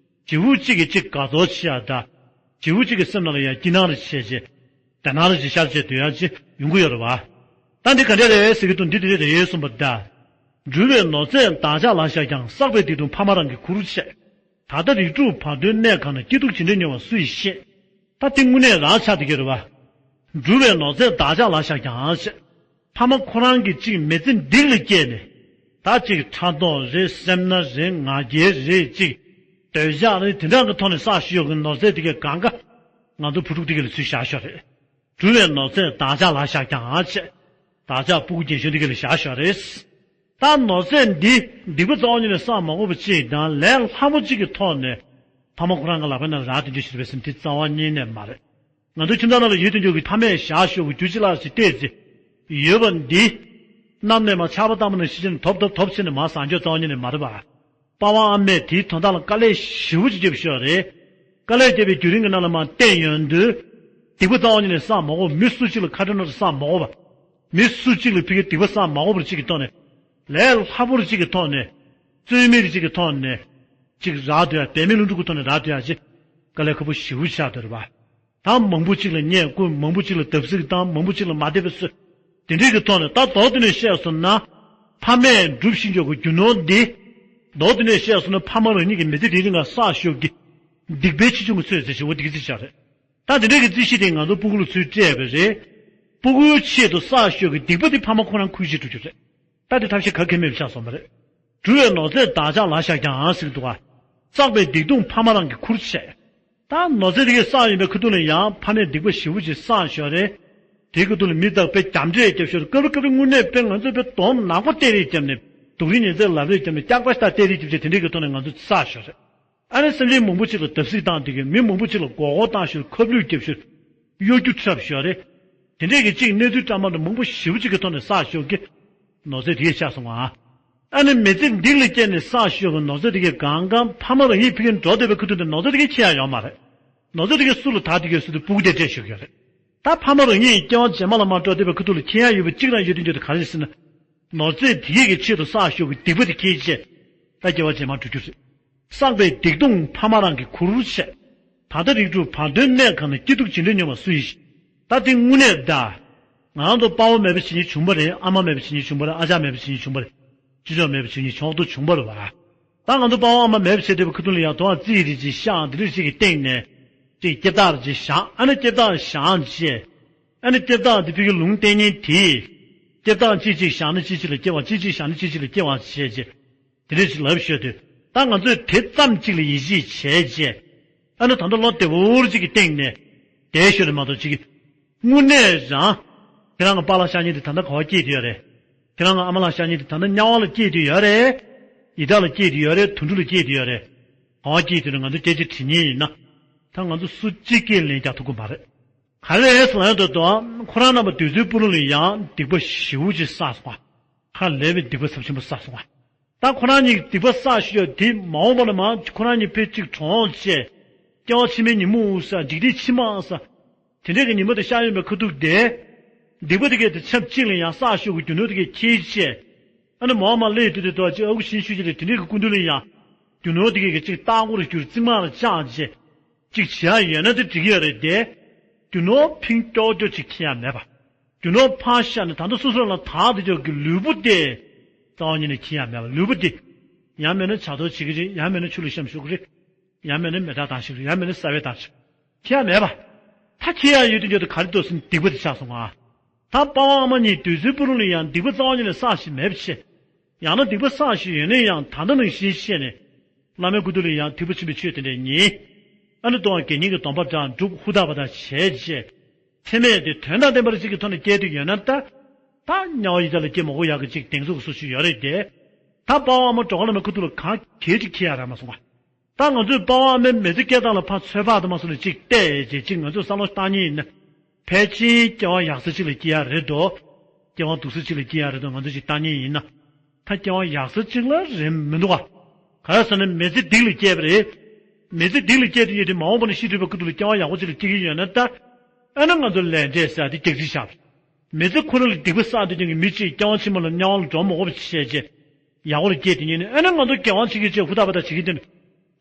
བྱིའུ་གཅིག་གིས་གཅིག་དགའ་ཚོར་བྱེད་ཡ་ད། བྱིའུ་གཅིག་གི་སེམས་ནང་ལ་ཡང་སྐྱིད་སྣང་རེ་བྱས་བྱས། བདེ་སྣང་རེ་ཅིག་ཤར་བྱས་སྡོད་ཡ་ཅིག་ཡོང་གི་ཡོད་རེད་བ། ད་འདི་ག་འདྲ་རེད་ཟེར་གི་འདུག་འདི་དེ་འདྲ་རེད་གསུངས་པ་ད། འབྲུ་བའི་ནོར་རྫས་བདག་ཅག་ལ་བཞག་ཀྱང་། བསགས་པའི་སྡིག་ལྟུང་ཕ་མ་རང་གི་ཁུར་བྱས། ད་ལྟ་རིགས་དྲུག་བར་དོའི་གནས་གང་ན། སྐྱིད་སྡུག་ཇི་འདྲའི་མྱོང་བ་སུ་ཡིས་ཤེས། ད་དེ་དངོས་གནས་རང་ཆགས་བསྡད་ཀྱི་རེད་བ། འབྲུ་བའི་ནོར་རྫས་བདག་ཅག་ལ་བཞག་ཀྱང་ཞེས། ཕ་མ་ཁོ་རང་གིས་གཅིག་མི་ཚེ་འདི་ལ་བསྐྱལ་ནས། ད་གཅིག་ཕྲག་དོག་རེད། སེམས་ན་རེད། ང་རྒྱལ་རེད། གཅིག་འདོད་ཆགས་རེད། དེ་འདྲ་གི་ཐོག་ནས་བསགས་ཤོག་གི་ནོར་རྫས་དེ་གས་གང་ག་ང་ཚོ་བུ་ཕྲུག་དེ་གས་ལ་ཚུར་བཞག་ཤོག་རེད། འབྲུ་བའི་ནོར་རྫས་བདག་ཅག་ལ་བཞག་ཀྱང་ཞེས། བདག་ཅག་སྤུ་གུ་རྒན་གཞོན་དེ་གས་ལ་བཞག་ཤོག་རེད། ད་ནོར་རྫས་འདི་སྡིག་པ་རྩ་བ་ཉིད་ནས་བསགས་མ་དགོས་པ་གཅིག་དང་ལས་སླ་པོ་གཅིག་གི་ཐོག་ནས་ཕ་མ་ཁོ་རང་གི་ལག་པའི་ནང་རག་བསྡད་རྒྱུ་ཞིག་རེད་པས་སེམས་དེ་རྩ་བ་ཉིད་ནས་མ་རེད། ང་ཚོ་ཁྱིམ་ཚང་ནང་ལ་ཡོད་དུས་འཇོག་གི་ཕ་མས་བཞག་ཤོག་གི་རྒྱུ་ཅི་ལགས་ཞིག་བལྟས་ཚེ། ཡོད་པ་འདི། གནམ་ནས་མར་ཆར་པ་བཏང་བ་ནང་བཞིན་བྱས་ནས་དོབ་དོབ་དོབ་བྱས་ནས་མར་ཟག་རྒྱུ་རྩ་བ་ཉིད་ནས་མ་རེད་པ། པ་ཝང་ཨ་མས་དེའི་དོན་དག་ལ་དཀའ་ལས་ཞེ་པོ་ཅིག་བརྒྱབ་ཤོག་རེད། དཀའ་ལས་བརྒྱབ་པའི་བརྒྱུད་རིམ་གྱི་ནང་ལ་མར་བལྟས་ཡོང་དུས། སྡིག་པ་རྩ་བ་ཉིད་ནས་བསགས་མ་དགོས། མི་སུ་གཅིག་ལ་ཁ་བྲལ་ན་བསགས་མ་དགོས་པ། མི་སུ་གཅིག་ལ་ཕ་གིའི་སྡིག་པ་བསགས་མ་དགོས་པ་གཅིག་གི་ཐོག་ནས། ལས་སླ་པོ་གཅིག་གི་ཐོག་ནས། རྩོལ་མེད་གཅིག་གི་ཐོག་ནས། གཅིག་རག་སྡོད་ཡ། འབད་མེད་ལྷུན་གྲུབ་ཀྱི་ཐོག་ནས་རག་སྡོད་ཡ་ཅིག་དཀའ་ལས་ཁག་པོ་ཞེ་པོ་ཆགས་བསྡད་རེད་པ། ད་མང་པོ་གཅིག་ལ་བརྙས་བཀུར། མང་པོ་གཅིག་ལ་བརྡབ་གསིག་བཏང་། མང་པོ་གཅིག་ལ་མ་བདེ་བ་བཟོས། དེ་འདྲའི་གི་ཐོག་ནས་ད་མདོར་བསྡུས་ནས་བཤད་སོང་ན། ཕ་མས་སྒྲུབ་ཤེས་མགྱོགས་ཀྱི་རྒྱུ་ནོར་འདི། མདོར་བསྡུས་ནས་བཤད་སོང་ན་ཕ་མ་རང་ཉིད་ཀྱི་མི་ཚེ་རིང་རིང་ལ་བསགས་ཤོག་གི་སྡིག་པའི་ཆེ་ཆུང་གི་ཚོད་ཟེར་ཞེ་པོ་འདི་གི་རྩིས་ཆགས་རེད། ད་དེ་འདྲའི་གི་རྩིས་གཞི་དེ་ང་ཚོ་སྤུ་གུ་ལ་ཚུར་སྤྲད་པ་རེད། སྤུ་གུའི་ཆེད་དུ་བསགས་ཤོག་གི་སྡིག་པ་དེ་ཕ་མ་ཁོ་རང་ཁུར་གྱིས་འགྲོ་རྒྱུ་རེད། ད་དེ་ཐབས་ཤེས་ག་གེ་མེད་པ་ཆགས་སོང་བ་རེད། འབྲུ་བའི་ནོར་རྫས་བདག་ཅག་ལ་བཞག་ཀྱང་ཟེར་གྱི་འདུག་ག་བསགས་པའི་སྡིག་ལྟུང་ཕ་མ་རང་གིས་ཁུར་བྱས། ད་ནོར་རྫས་དེ་གས་བསགས་ཡིན་པའི་ཁ་ཐུག་ལ་ཡང་ཕ་མས་སྡིག་པ་ཞེ་པོ་ཅིག་བསགས་ཤོག་རེད། དེའི་ཁ་ཐུག་ལ་མི་དག་པའི་རྒྱབ་འདྲེ་རྒྱབ་ཤོག་རེད། སྐབས་རེ་སྐབས་རེ་དངོས་གནས་དཔེ་ང་ཚོས་དཔེ་གདོང་ནག་པོ་སྟེར་རེས་བརྒྱབ་ནས་སྡུག་རུས་ཉེས་ཚད་ལབ་རེས་བརྒྱབ་ནས་སྐྱག་པ་ཤ་སྟག་སྟེར་རེས་བརྒྱབ་བྱས་དེ་འདྲའི་གི་ཐོག་ནས་ང་ཚོ་བསགས་ཤོག་རེད། ཨ་ནི་སེམས་ཅན་མང་པོ་ཅིག་ལ་བརྡབ་གསིག་བཏང་དེ་གི་མི་མང་པོ་ཅིག་ལ་མགོ་སྐོར་བཏང་ཤོག་ཁབ་ལུད་རྒྱབ་ཤོག་གཡོ་སྒྱུ་འཁྲབ་ཤོག་རེད། དེ་འདྲས་ཀྱི་གཅིག་གནས་ཚུལ་བཀྲ་མ་འདྲ་མང་པོ་ཞེ་པོ་ཅིག་གི་ཐོག་ནས་བསགས་ཤོག་གི་ནོར་རྫས་དེ་གས་ཆགས་སོང་ང་། ཨ་ནི་མི་ཚེ་འདི་ལ་སྐྱེལ་ནས་བསགས་ཤོག་གི་ནོར་རྫས་དེ་གས་གང་གང་ཕ་མ་རང་ཉིད་ཕ་གིར་འགྲོ་བསྡད་པའི་ཁ་ཐུག་ནས་ནོར་རྫས་དེ་གས་ཁྱེར་ཡ་ཡོད་མ་རེད། ནོར་རྫས་དེ་གས་སུ་ལ་ད་དེ་གས་སུ་དེ་སྤུ་གུ་དེ་སྤྲད་ཤོག་གི་རེད། ད་ཕ་མ་རང་ཉིད་སྐྱེ་བ་རྗེས་མ་ལ་མར་འགྲོ་བསྡད་པའི་ཁ་ཐུག་ལ་ཁྱེར་ཡ་ཡོད་པ་གཅིག་རང་ཡོད་དུས་འགྱོད་དེ་ག་རེ་ཟེར་ན། ནོར་རྫས་དེ་གས་ཀྱི་ཆེད་དུ་བསགས་ཤོག་གི་སྡིག་པ་དེ་ཁྱེར་བྱས། ད་སྐྱེ་བ་རྗེས་མ་འགྲོ་རྒྱུ་རེད། བསགས་པའི་སྡིག་ལྟུང་ཕ་མ་རང་གིས་ཁུར་བྱས། ད་ལྟ་རིགས་དྲུག་བར་དོའི་གནས་གང་ན། སྐྱིད་སྡུག་ཇི་འདྲའི་མྱོང་བ་སུ་ཡིས་ཤེས། ད་དེ་དངོས་གནས་ད། ང་རང་ཚོ་དཔའ་བོ་མེད་པ་བྱེད་སྙིང་བྱུང་བ་རེད། ཨ་མ་མེད་པ་བྱེད་སྙིང་བྱུང་བ་རེད། ཨ་ཅག་མེད་པ་བྱེད་སྙིང་བྱུང་བ་རེད། ཅི་ལྕོགས་མེད་པ་བྱེད་སྙིང་ཆོག་ཏུ་བྱུང་བ་རེད་བ། ད་ང་ཚོ་དཔའ་བོ་ཨ་མ་མེད་པ་བྱེད་བསྡད་པའི་ཁ་ཐུག་ལ་ཡང་དོ་བ་རྩིས་རེ་ཅིག་བཞག་འདི་འདྲ་ཞིག་གི་སྟེང་ནས། ཅིག་སྐྱེ་རྟགས་རེ་ཅིག་བཞག་ཨ་ནི་སྐྱེ་རྟགས་བཞག་བྱས། ཨ་ནི་སྐྱེ་རྟགས་འདི་ཕ་གི་ལུང་བསྟན་མཁན་དེས། སྐྱེ་རྟགས་ཅིག་ཅིག་བཞག་ན་ཅིག་ཅིག་ལ་སྐྱེ་བ། ཅིག་ཅིག་བཞག་ན་ཅིག་ཅིག་ལ་སྐྱེ་བ་བྱས་རྗེས། དེ་འདྲ་ཞིག་ལབ་ཤོད་དུས། ད་ང་ཚོས་དེ་ཙམ་ཅིག་ལ་ཡིད་ཆེས་བྱས་རྗེས། ཨ་ནི་ད་ལྟ་བློ་བདེ་བོ་ཅིག་གི་སྟེང་ནས། བསྡད་ཤོད་རེད་མ་གཏོགས་ཅིག་གི་དངོས་གནས་རང་། ཁྱེད་རང་གི་པཱ་ལགས་ཤ་ཉེ་དེ་ད་ལྟ་ག་པར་སྐྱེས་བསྡད་ཡོད་རེད། ཁྱེད་རང་གི་ཨ་མ་ལགས་ཤ་ཉེ་དེ་ད་ལྟ་དམྱལ་བ་ལ་སྐྱེས་བསྡད་ཡོད་རེད། ཡི་དྭགས་ལ་སྐྱེས་བསྡད་ཡོད་རེད། དུད་འགྲོ་ལ་སྐྱེས་བསྡད་ཡོད་རེད། ག་པར་སྐྱེས་བསྡད་ཡོད་རེད། ང་ཚོས་སྐད་ཆ་དྲི་མཁན་ཡིན་ན། ད་ང་ཚོ་སུ་གཅིག་སྐད་ལན་རྒྱག་ཐུབ་ཀྱི་མ་རེད། ག་རེ་རེད་ཟེར་ན་ཡོད་དོ། ཁོ་རང་རྣམ་པ་དུས་ཚོད་སྤུ་རིང་ལ་ཡང་སྡིག་པ་ཞེ་པོ་ཅིག་བསགས་སོང་བ། ཧ་ལས་པའི་སྡིག་པ་ཚབས་ཆེན་པོ་བསགས་སོང་བ། ད་ཁོ་རང་གཉིས་སྡིག་པ་བསགས་ཤོས་དེ་མ་འོངས་པ་ན་མ་ཁོ་རང་གཉིས་ཕལ་གཅིག་གྲོངས་བྱས། སྐྱེ་བ་ཕྱི་མའི་ཉིན་མོ་ཟེར། འཇིག་རྟེན་ཕྱི་མ་ཟེར། དེ་འདྲའི་གི་ཉིན་མོ་དེ་ཤར་ཡོང་བའི་ཁ་ཐུག་དེ། སྡིག་པ་དེ་གས་དེ་ཆབས་གཅིག་ལ་ཡང་བསགས་ཤོས་ཀྱི་རྒྱུ་ནོར་དེ་གས་ཁྱེར་བྱས། ཨ་ནི་མ་འོངས་པ་སླེབས་དུས་དེ་དོ་ཅིག་ཨ་ཁུ་ཤིང་ཤུ་ཅི་རེད། དེ་འདྲའི་གི་སྐུ་མདུན་ལ་ཡང་། རྒྱུ་ནོར་དེ་གས་གཅིག་ལྟག་སྒོ་རུ་བསྐྱུར། རྩིག་མ་རུ་བཅག་བྱས། གཅིག་བྱེད་ཡ་ཡོད་ན་དེ་འགྲིག་གི་ཡོད་རེད་དེ། རྒྱུ་ནོར་ཕིང་ཀྱོག་ཀྱོག་ཅིག་ཁྱེར་ཡ་མེད་པ། རྒྱུ་ནོར་ཕར་བཞག་ནས་ད་ལྟ་སོ་སོ་ལ་དག་དེ་ཅོག་གི་ལུས་པོ་དེ། རྩ་བ་ཉིད་ནས་ཁྱེར་ཡ་མེད་པ། ལུས་པོ་དེ། ཡང་མེད་ན་བྱ་དོར་བྱེད་ཀྱི་རེད། ཡང་མེད་ན་ཆུ་ལ་ཤམ་ཞུགས་ཀྱི་རེད། ཡང་མེད་ན་མེ་སྲེག་བཏང་ཞུགས་ཀྱི་རེད། ཡང་མེད་ན་ས་བོན་བཏང་ཞུགས་ཀྱི་རེད། ཡང་མེད་ན་མེ་སྲེག་བཏང་ཞུགས་ཀྱི་རེད། ཁྱེར་ཡ་མེད་པ། ད་ཁྱེར་ཡ་ཡོད་དུས་ཡོད་དུས་ག་རེ་འདུག་ཟེར་ན་སྡིག་པ་དེ་ཆགས་སོང་ང་། ད་པ་ཝང་ཨ་མ་གཉིས་དུས་ཚོད་སྤུ་རིང་ལ་ཡང་སྡིག་པ་རྩ་བ་ཉིད་ནས་བསགས་བཞིན་མེད་པ་བྱས། ཡང་ན་སྡིག་པ་བསགས་བཞིན་ཡོད་ན་ཡང་ད་ལྟ་ནང་བཞིན་བྱས་ནས། བླ་མའི་སྐུ་མདུན་ལ་ཡང་ཐེག་པ་ཆེན་པོའི་ཆོས་དེ་འདྲ་ཉན། ཨ་ནི་གཏོང་བ་དགེ་བསྙེན་གྱི་སྡོམ་པ་འདྲ་སྒྲུབ་ཧུར་ཐག་པ་དང་བྱས་རྗེས། འཚེ་མེད་དེ་དོན་དང་ལྡན་པ་རེ་ཅིག་གི་ཐོག་ནས་སྐྱེས་དུས་ཡོད་ན་ད། ད་དམྱལ་བ་ཡི་དྭགས་ལ་སྐྱེ་མ་དགོས་ཡག་གི་ཅིག་གདེང་ཚོད་ཀྱི་བཟོ་ཞིག་ཡོད་རེད་དེ། ད་པ་ཝང་ཨ་མ་གྲོགས་བླ་མའི་སྐུ་མདུན་ལ་གང་གལ་ཅིག་ཁྱེར་ཡ་རག་མ་སོང་བ། ད་ང་ཚོས་པ་ཝང་ཨ་མའི་མི་ཚེ་སྐྱེལ་སྟངས་ལ་ཕར་ཚོད་དཔག་དུ་མ་སོང་ནས་གཅིག་བལྟས་རྗེས་གཅིག་ང་ཚོས་བསམ་བློ་བཏང་མཁན་ཡིན་ན། ཕལ་ཆེར་སྐྱེ་བ་ཡག་ས་གཅིག་ལ་སྐྱེ་ཡ་རེད་དོ། སྐྱེ་བ་སྡུག་ས་གཅིག་ལ་སྐྱེ་ཡ་རེད་དོ། ང་ཚོས་གཅིག་བཏང་མཁན་ཡིན་ན། ད་སྐྱེ་བ་ཡག་ས་གཅིག་ལ་རེད་མི་འདུག་ག་ག་རེ་ཟེར་ན་མི་ཚེ་སྡིག་ལ་སྐྱེས་པ་རེད། མི་ཚེ་སྡིག་ལ་སྐྱེས་དེ་ཉིད་དེ་མ་འོངས་པ་ན་ཤི་འགྲོ་བའི་སྐབས་དུ་ལ་སྐྱེ་བ་ཡག་པོ་གཅིག་ལ་སྐྱེ་གི་ཡོད་ན་ད། ཨ་ན་ང་ཚོ་ལས་འབྲས་ཟེར་ཡ་དེ་རྒྱག་རྩིས་བཞག་པ་རེད། མི་ཚེ་ཁོ་རང་ལ་སྡིག་པ་བསགས་དུས་ཀྱང་གི་མི་གཅིག་སྐྱེ་བ་ཕྱི་མ་ལ་དམྱལ་བ་ལ་འགྲོ་མ་དགོས་པ་བྱས་རྗེས། ཡག་པོ་ལ་སྐྱེས་དེ་ཉིད་ནས་ཨ་ན་ང་ཚོ་དགེ་བ་བྱེད་ཀྱི་ཆེད་ཧུར་ཐག་པ་ཐག་བྱེད་ཀྱི་དེ་ནི།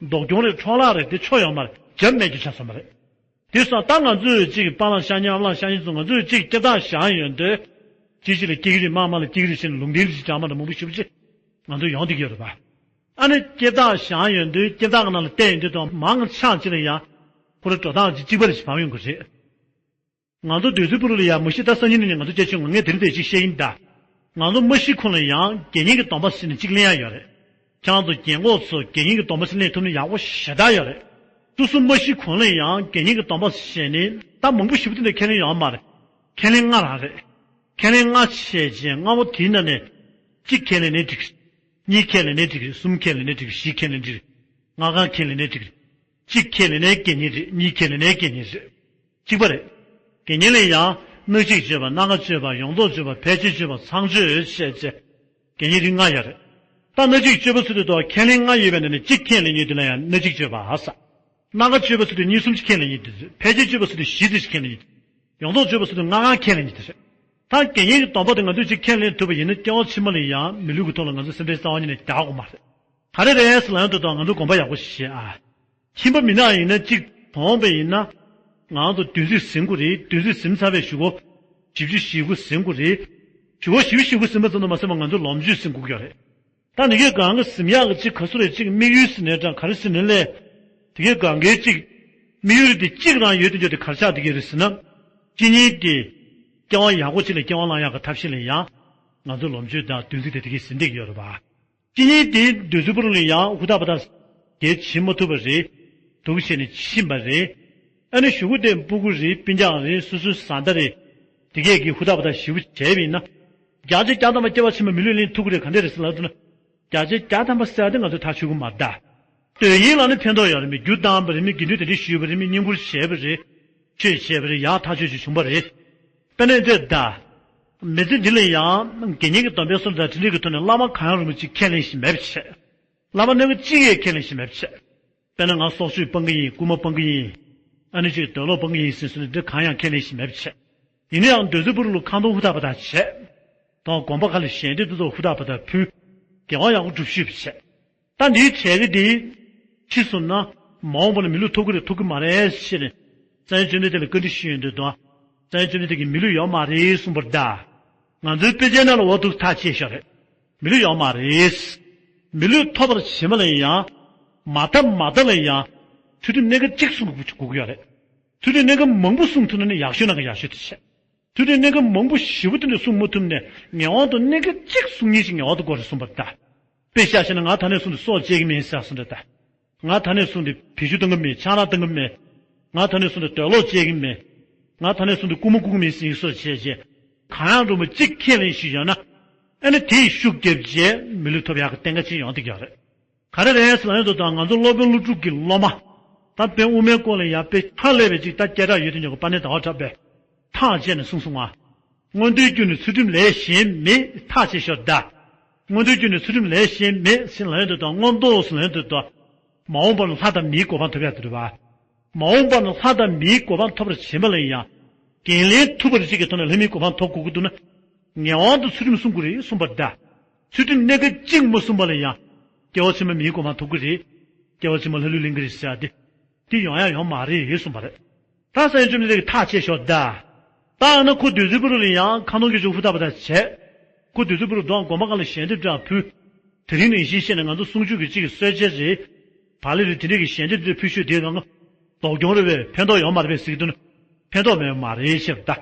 ལྡོག་གྱོང་རེད། འཕྲོ་བརླག་རེད། དེ་ཆོ་ཡོད་མ་རེད། བྱ་མེད་རྒྱུ་ཆགས་སོང་བ་རེད། དེ་སོང་ད་ང་ཚོས་གཅིག་སྤང་བླང་བཤགས་གཉེན་ཨམ་བླང་བཤགས་གཉེན་ཚོ་ང་ཚོས་གཅིག་སྐྱེ་ཐག་བཞག་ཡོང་དུས། གཅིག་གཅིག་ལ་སྐྱེ་གི་རེད། མ་མ་ལ་སྐྱེ་གི་རེད་ཟེར་ནས་ལུང་བསྟན་གཅིག་འདྲ་མ་འདྲ་མང་པོ་ཞེ་པོ་ཅིག་ང་ཚོ་ཡོང་བསྡད་ཀྱི་ཡོད་རེད་པ། ཨ་ནི་སྐྱེ་ཐག་བཞག་ཡོང་དུས་སྐྱེ་ཐག་གི་ནང་ལ་བལྟས་ཡོང་དུས་དང་མང་ཆེ་གཅིག་ལ་ཡང་ཁོ་རང་འགྲོ་སྟངས་གཅིག་གཅིག་པ་རེ་ཞིག་བབས་ཡོང་གི་རེད། ང་ཚོ་བདུད་རྩི་ཕུ་རུ་ལ་ཡང་མ་ཤི་ད་སང་ཉིན་ནས་ང་ཚོ་སྐྱེ་ཆུང་ང་ངས་དེ་རིང་དེ་ཅིག་བཤད་ཡིན་ད། ང་ཚོ་མ་ཤི་གོང་ལ་ཡང་དགེ་བསྙེན་གྱི་སྡོམ་པ་ཟེར་ནས་གཅིག་ལེན་ཡ་ཡོད་རེད། ཁྱེད་རང་ཚོ་རྒན་གོག་ཚོ་དགེ་བསྙེན་གྱི་སྡོམ་པ་ཞིག་ལེན་ཐུབ་ན་ཡག་པོ་ཞེ་དྲག་ཡོད་རེད། སོ་སོ་མ་ཤི་གོང་ལ་ཡང་དགེ་བསྙེན་གྱི་སྡོམ་པ་བྱས་ནས་ད་མང་པོ་ཞེ་པོ་དེ་འདྲ་ཁས་ལེན་ཡོད་མ་རེད། ཁས་ལེན་ལྔ་རང་རེད། ཁས་ལེན་ལྔ་བྱས་རྗེས་ལྔ་པོ་དེའི་ནང་ནས་གཅིག་ཁས་ལེན་ནའི་འགྲིག་གཉིས་ཁས་ལེན་ནའི་འགྲིག་གསུམ་ཁས་ལེན་ནའི་འགྲིག་བཞི་ཁས་ལེན་འགྲིག་ལྔ་གང་ཁས་ལེན་ནའི་འགྲིག་གཅིག་ཁས་ལེན་ནའི་དགེ་བསྙེན་རེད། གཉིས་ཁས་ལེན་ནའི་དགེ་བསྙེན་རེད། གཅིག་པ་རེད། དགེ་བསྙེན་ལ་ཡང་སྣ་གཅིག་སྤྱོད་པ། སྣ་ལྔ་སྤྱོད་པ། ཡོངས་རྫོགས་སྤྱོད་པ། ཕལ་ཆེར་སྤྱོད་པ། ཚངས་སྤྱོད་བྱས་རྗེས་དགེ་བསྙེན་རིགས་ལྔ་ཡོད་རེད། ད་སྣ་གཅིག་སྤྱོད་པ་ཚུལ་དུ་ཁས་ལེན་ལྔ་ཡོད་པའི་ནང་ནས་གཅིག་ཁས་ལེན་ཡོད་དེ་ལ་ཡང་སྣ་གཅིག་སྤྱོད་པ་ཟེར། སྣ་ལྔ་སྤྱོད་པ་ཚུལ་དུ་གཉིས་གསུམ་ཅིག་ཁས་ལེན་ཡོད་དེ་རེད། ཕལ་ཆེར་སྤྱོད་པ་ཚུལ་དུ་བཞི་ཙམ་ཞིག་ཁས་ལེན་ཡོད་དེ། ཡོངས་རྫོགས་སྤྱོད་པ་ཚུལ་དུ་ལྔ་གང་ཁས་ལེན་ཡོད་དེ་རེད། ད་དགེ་བསྙེན་གྱི་སྡོམ་པ་དེ་ང་ཚོས་གཅིག་ཁས་ལེན་ཐུབ་པ་ཡིན་ན་སྐྱེ་བ་ཕྱི་མ་ལ་ཡང་མི་ལུས་ཀྱི་ཐོག་ལ་ང་ཚོ་སེམས་ཅན་རྩ་བ་ཉིད་ནས་རྒྱག་དགོས་མ་རེད། ག་རེ་རེད་ཟེར་ལབ་ཡོང་དུས་ད་ང་ཚོ་དགོངས་པ་ཡག་པོ་ཞིག་བཞེས་ཨ། ཁྱིམ་པ་མི་ནག་ཡིན་ན་གཅིག་གྲོངས་པ་ཡིན་ན། ང་ཚོ་བདུན་ཚིགས་ཟིན་དགོས་རེད། བདུན་ཚིགས་ཟིན་ཚར་བའི་གཞུག་གུ་བཞི་བཅུ་ཞེ་དགུ་ཟིན་དགོས་རེད། གཞུག་གུ་བཞི་བཅུ་ཞེ་དགུ་ཟིན་པ་ཙམ་དུ་མ་ཟད་པར་ང་ཚོ་ལོ་མཆོད་ཟིན་དགོས་ཀྱི་ཡོད་རེད། ད་ནི་གའི་གང་གི་གཟིམ་ཡག་གི་གཅིག་ག་ཚོད་རེད། གཅིག་དམིགས་ཡུལ་ཟིན་ནའི་འདྲ་ག་རེ་ཟིན་ནའི་ལས། དེ་གའི་གང་གའི་གཅིག་དམིགས་ཡུལ་དེ་གཅིག་རང་ཡོད་དུ་འཇོག་དེ་གར་ཆགས་དེ་གའི་རེད་ཟེར་ན། གཅིག་གཉིས་དེ། སྐྱེ་བ་ཡག་པོ་ཅིག་ལ་སྐྱེ་བ་བླང་ཡག་གི་ཐབས་ཤེས་ལ་ཡང་། ང་ཚོ་ལོ་མཆོད་དང་བདུན་ཚིགས་དེ་དེ་གའི་ཟིན་བསྡད་ཀྱི་ཡོད་རེད་པ། གཅིག་གཉིས་དེ་བདུད་རྩི་ཕུ་རུ་ལ་ཡང་ཧུར་ཐག་པ་ཐག་གལ་བྱེད་མ་ཐུབ་པ་རེད། སྡུག་བྱས་ནས་ཕྱིན་པ་རེད། ཨ་ནི་གཞུག་གུ་དེ་སྤུ་གུ་རེད། སྤུན་ཀྱག་རེད། སོ་སོའི་བཟའ་ཟླ་རེད། དེ་གས་ཀྱིས་ཧུར་ཐག་པ་ཐག་ཞེ་པོ་བྱས་པ་ཡིན་ན། བརྒྱ་ཆ་བརྒྱ་ཐམ་པ་སྐྱེ་བ་ཕྱི་མ་མི་ལུས་ལེན་ཐུབ་ཀྱི་རེད། ག་འདྲས་རེད་ཟེར་ལབ་ཐུབ་ན། བརྒྱ་ཆ་བརྒྱ་ཐམ་པ་ཟེར་ཡ་དེ་ང་ཚོས་ཐག་ཆོད་ཀྱི་མ་རེད་ད། དོན་སྙིང་ལ་ནི་ཕན་ཐོགས་ཡོད་རེད། མི་རྒྱུ་བཏང་བ་རེད། མི་དགེ་འདུན་དེ་འདྲས་ཞུས་པ་རེད། མི་བསྙེན་བཀུར་བྱས་པ་རེད། ཆོས་བྱས་པ་རེད། ཡག་ཐག་ཆོད་ཅིག་བྱུང་བ་རེད། དཔེར་ན་འདི་ལྟར། མི་ཚེ་འདི་ལ་ཡང་དགེ་བསྙེན་གྱི་སྡོམ་པའི་སྲོལ་དང་འབྲེལ་འདྲིས་ཀྱི་ཐོག་ནས་བླ་མ་གང་ཡང་རུང་བ་ཅིག་ཁས་ལེན་བཞིན་མེད་པ་བྱས། བླ་མ་སྣ་ཁ་གཅིག་ཡང་ཁས་ལེན་བཞིན་མེད་པ་བྱས། དཔེར་ན་ང་སྲོག་གཅོད་སྤང་གི་ཡིན། རྐུན་མ་སྤང་གི་ཡིན། ཨ་ནི་ཅིག་འདོད་ལོག་སྤང་གི་ཡིན་ཟེར་ཟེར་ནས་འདི་གང་ཡང་ཁས་ལེན་བཞིན་མེད་པ་བྱས། ཡིན་ན་ཡང་བདུད་རྩི་ཕུ་རུ་ལ་ཁ་འདོན་ཧུར་ཐག་པ་ཐག་བྱས། དང་དགོན་པ་ཁག་ལ་ཞལ་འདེབས་དེ་ཚོ་ཧུར་ཐག་པ་ཐག་ཕུལ། དགེ་བ་ཡག་པོ་སྒྲུབ་ཤུགས་བྱས། ད་འདིའི་གྲས་ཀྱི་འདི། ཕྱིས་སོང་ན། མ་འོངས་པ་ལ་མི་ལུས་ཐོབ་ཀྱི་རེད་ཐོབ་ཀྱི་མ་རེད་ཟེར་ནས། རྩ་བའི་བཅོམ་ལྡན་འདས་ལ་བཀའ་འདྲི་ཞུས་ཡོང་དུས་དང་། རྩ་བའི་བཅོམ་ལྡན་འདས་ཀྱིས་མི་ལུས་ཡོད་མ་རེད་གསུངས་པ་རེད་ད། ང་ཚོའི་དཔེ་ཆའི་ནང་ལ་འོ་འདུག་ཐག་བཅད་ཤོག་རེད། མི་ལུས་ཡོད་མ་རེད། མི་ལུས་ཐོབ་པར་བྱེད་པ་ལ་ཡང་། མ་མཐའ་མ་མཐའ་ལ་ཡང་། ཚུལ་ཁྲིམས་གནད་འགག་གཅིག་སྲུང་དགོས་ཀྱི་ཡོད་རེད། ཚུལ་ཁྲིམས་གནད་འགག་མང་པོ་སྲུང་ཐུབ་ན་ནི་ཡག་ཤོས་ནང་གི་ཡག་ཤོས་དེ་བྱས། ཚུལ་ཁྲིམས་གནད་འགག་མང་པོ་ཞེ་པོ་དེ་འདྲ་སྲུང་མ་ཐུབ་ནས་ངེས་པར་དུ་གནད་འགག་གཅིག་སྲུང་མཁན་ཞིག་ངེས་པར་དུ་དགོས་རེད་གསུངས་པ་རེད་ད། དཔེ་བཞག་བྱས་ན་ང་ད་ནས་བཟུང་སྟེ་སྲོག་བཅད་ཀྱི་མིན་ཟེར་གསུངས་རེད་ད། ང་ད་ནས་བཟུང་སྟེ་བེད་སྤྱོད་གཏོང་གི་མིན། ཆང་རག་གཏོང་གི་མིན། ང་ད་ནས་བཟུང་སྟེ་འདོད་ལོག་བཅད་ཀྱི་མིན། ང་ད་ནས་བཟུང་སྟེ་རྐུན་མ་རྐུ་གི་མིན་ཟེར་སྲོག་བཅད་བྱས། གང་ཡང་རུང་བ་གཅིག་ཁས་ལེན་ཞིག་ཡོད་ན། ཨ་ནི་དེ་ཡི་ཤུགས་རྒྱབ་བྱས་མི་ལུས་ཐོབ་ཡག་གི་གཏན་ཁ་ཅིག་ཡོང་བསྡད་ཀྱི་ཡོད་རེད། ག་རེ་རེད་ཟེར་ན་ཡོད་དོ་དང་ང་ཚོ་སློབ་དཔོན་ཀླུ་སྒྲུབ་ཀྱི་སློབ་མ། ད་དཔེ་དབུ་མའི་སྐོར་ལ་ཡང་དཔེ་ཧ་ལས་པའི་ཅིག་ད་སྐད་གྲགས་ཡོད་དུ་ཉོ་གི་དཔལ་ལྡན་ཟླ་བ་གྲགས་པས་ཐག་བཅད་ནས་གསུངས་སོང་ང་། མངོན་མཐོའི་རྒྱུ་ནི་ཚུལ་ཁྲིམས་ལས་གཞན་མེད། ཐག་བཅད་ཤོག་ད། མངོན་མཐོའི་རྒྱུ་ནི་ཚུལ་ཁྲིམས་ལས་གཞན་མེད་ཟེར་ལབ་ཡོད་དོ་དང་མངོན་རྟོགས་ཟེར་ལབ་ཡོད་དོ་དང་། མ་འོངས་པ་ན་ལྷ་དང་མིའི་གོ་འཕང་ཐོབ་ཡག་དེ་རེད་བ། མ་འོངས་པ་ན་ལྷ་དང་མིའི་གོ་འཕང་ཐོབ་པར་བྱེད་པ་ལ་ཡང་། འགན་ལེན་ཐུབ་པར་གཅིག་གི་ཐོག་ནས་ལྷ་མིའི་གོ་འཕང་ཐོབ་དགོས་ཀྱི་འདུག་ན། ངེས་པར་དུ་ཚུལ་ཁྲིམས་སྲུང་དགོས་རེད་གསུངས་པ་རེད་ད། ཚུལ་ཁྲིམས་གནད་འགག་གཅིག་མ་སྲུང་པ་ལ་ཡང་། སྐྱེ་བ་ཕྱི་མ་མིའི་གོ་འཕང་ཐོབ་ཀྱི་རེད། སྐྱེ་བ་ཕྱི་མ་ལྷ་ལུས་ལེན་གྱི་རེད་ཟེར་ཡ་དེ། དེ་ཡོང་ཡ་ཡོང་མ་རེད་གསུངས་པ་རེད། ད་སངས་རྒྱས་བཅོམ་ལྡན་འདས་ཀྱིས་ཐག་བཅད་ཤོག་ད། ད་ཡང་ན་ཁོ་བདུད་རྩི་ཕུ་རུ་ལ་ཡང་ཁ་འདོན་གྱི་ཆོག་ཧུར་ཐག་པ་ཐག་བྱས། ཁོ་བདུད་རྩི་ཕུ་རུ་དང་དགོན་པ་ཁག་ལ་ཞལ་འདེབས་འདྲ་ཕུལ། དེ་རིང་ནང་བཞིན་བཤད་ན་ང་ཚོ་གསུང་ཆོས་ཀྱི་གཅིག་གི་གསོལ་ཇ་རེད། བག་ལེབ་རེད། དེ་འདྲས་ཀྱི་ཞལ་འདེབས་འདྲ་ཕུལ་ཤོས་དེ་རང་ལྡོག་གྱོང་རེད་པས་ཕན་ཐོགས་ཡོད་མ་རེད་པས་ཟེར་གྱི་འདུག་ན། ཕན་ཐོགས་མེད་མ་རེད་ཤག་ད།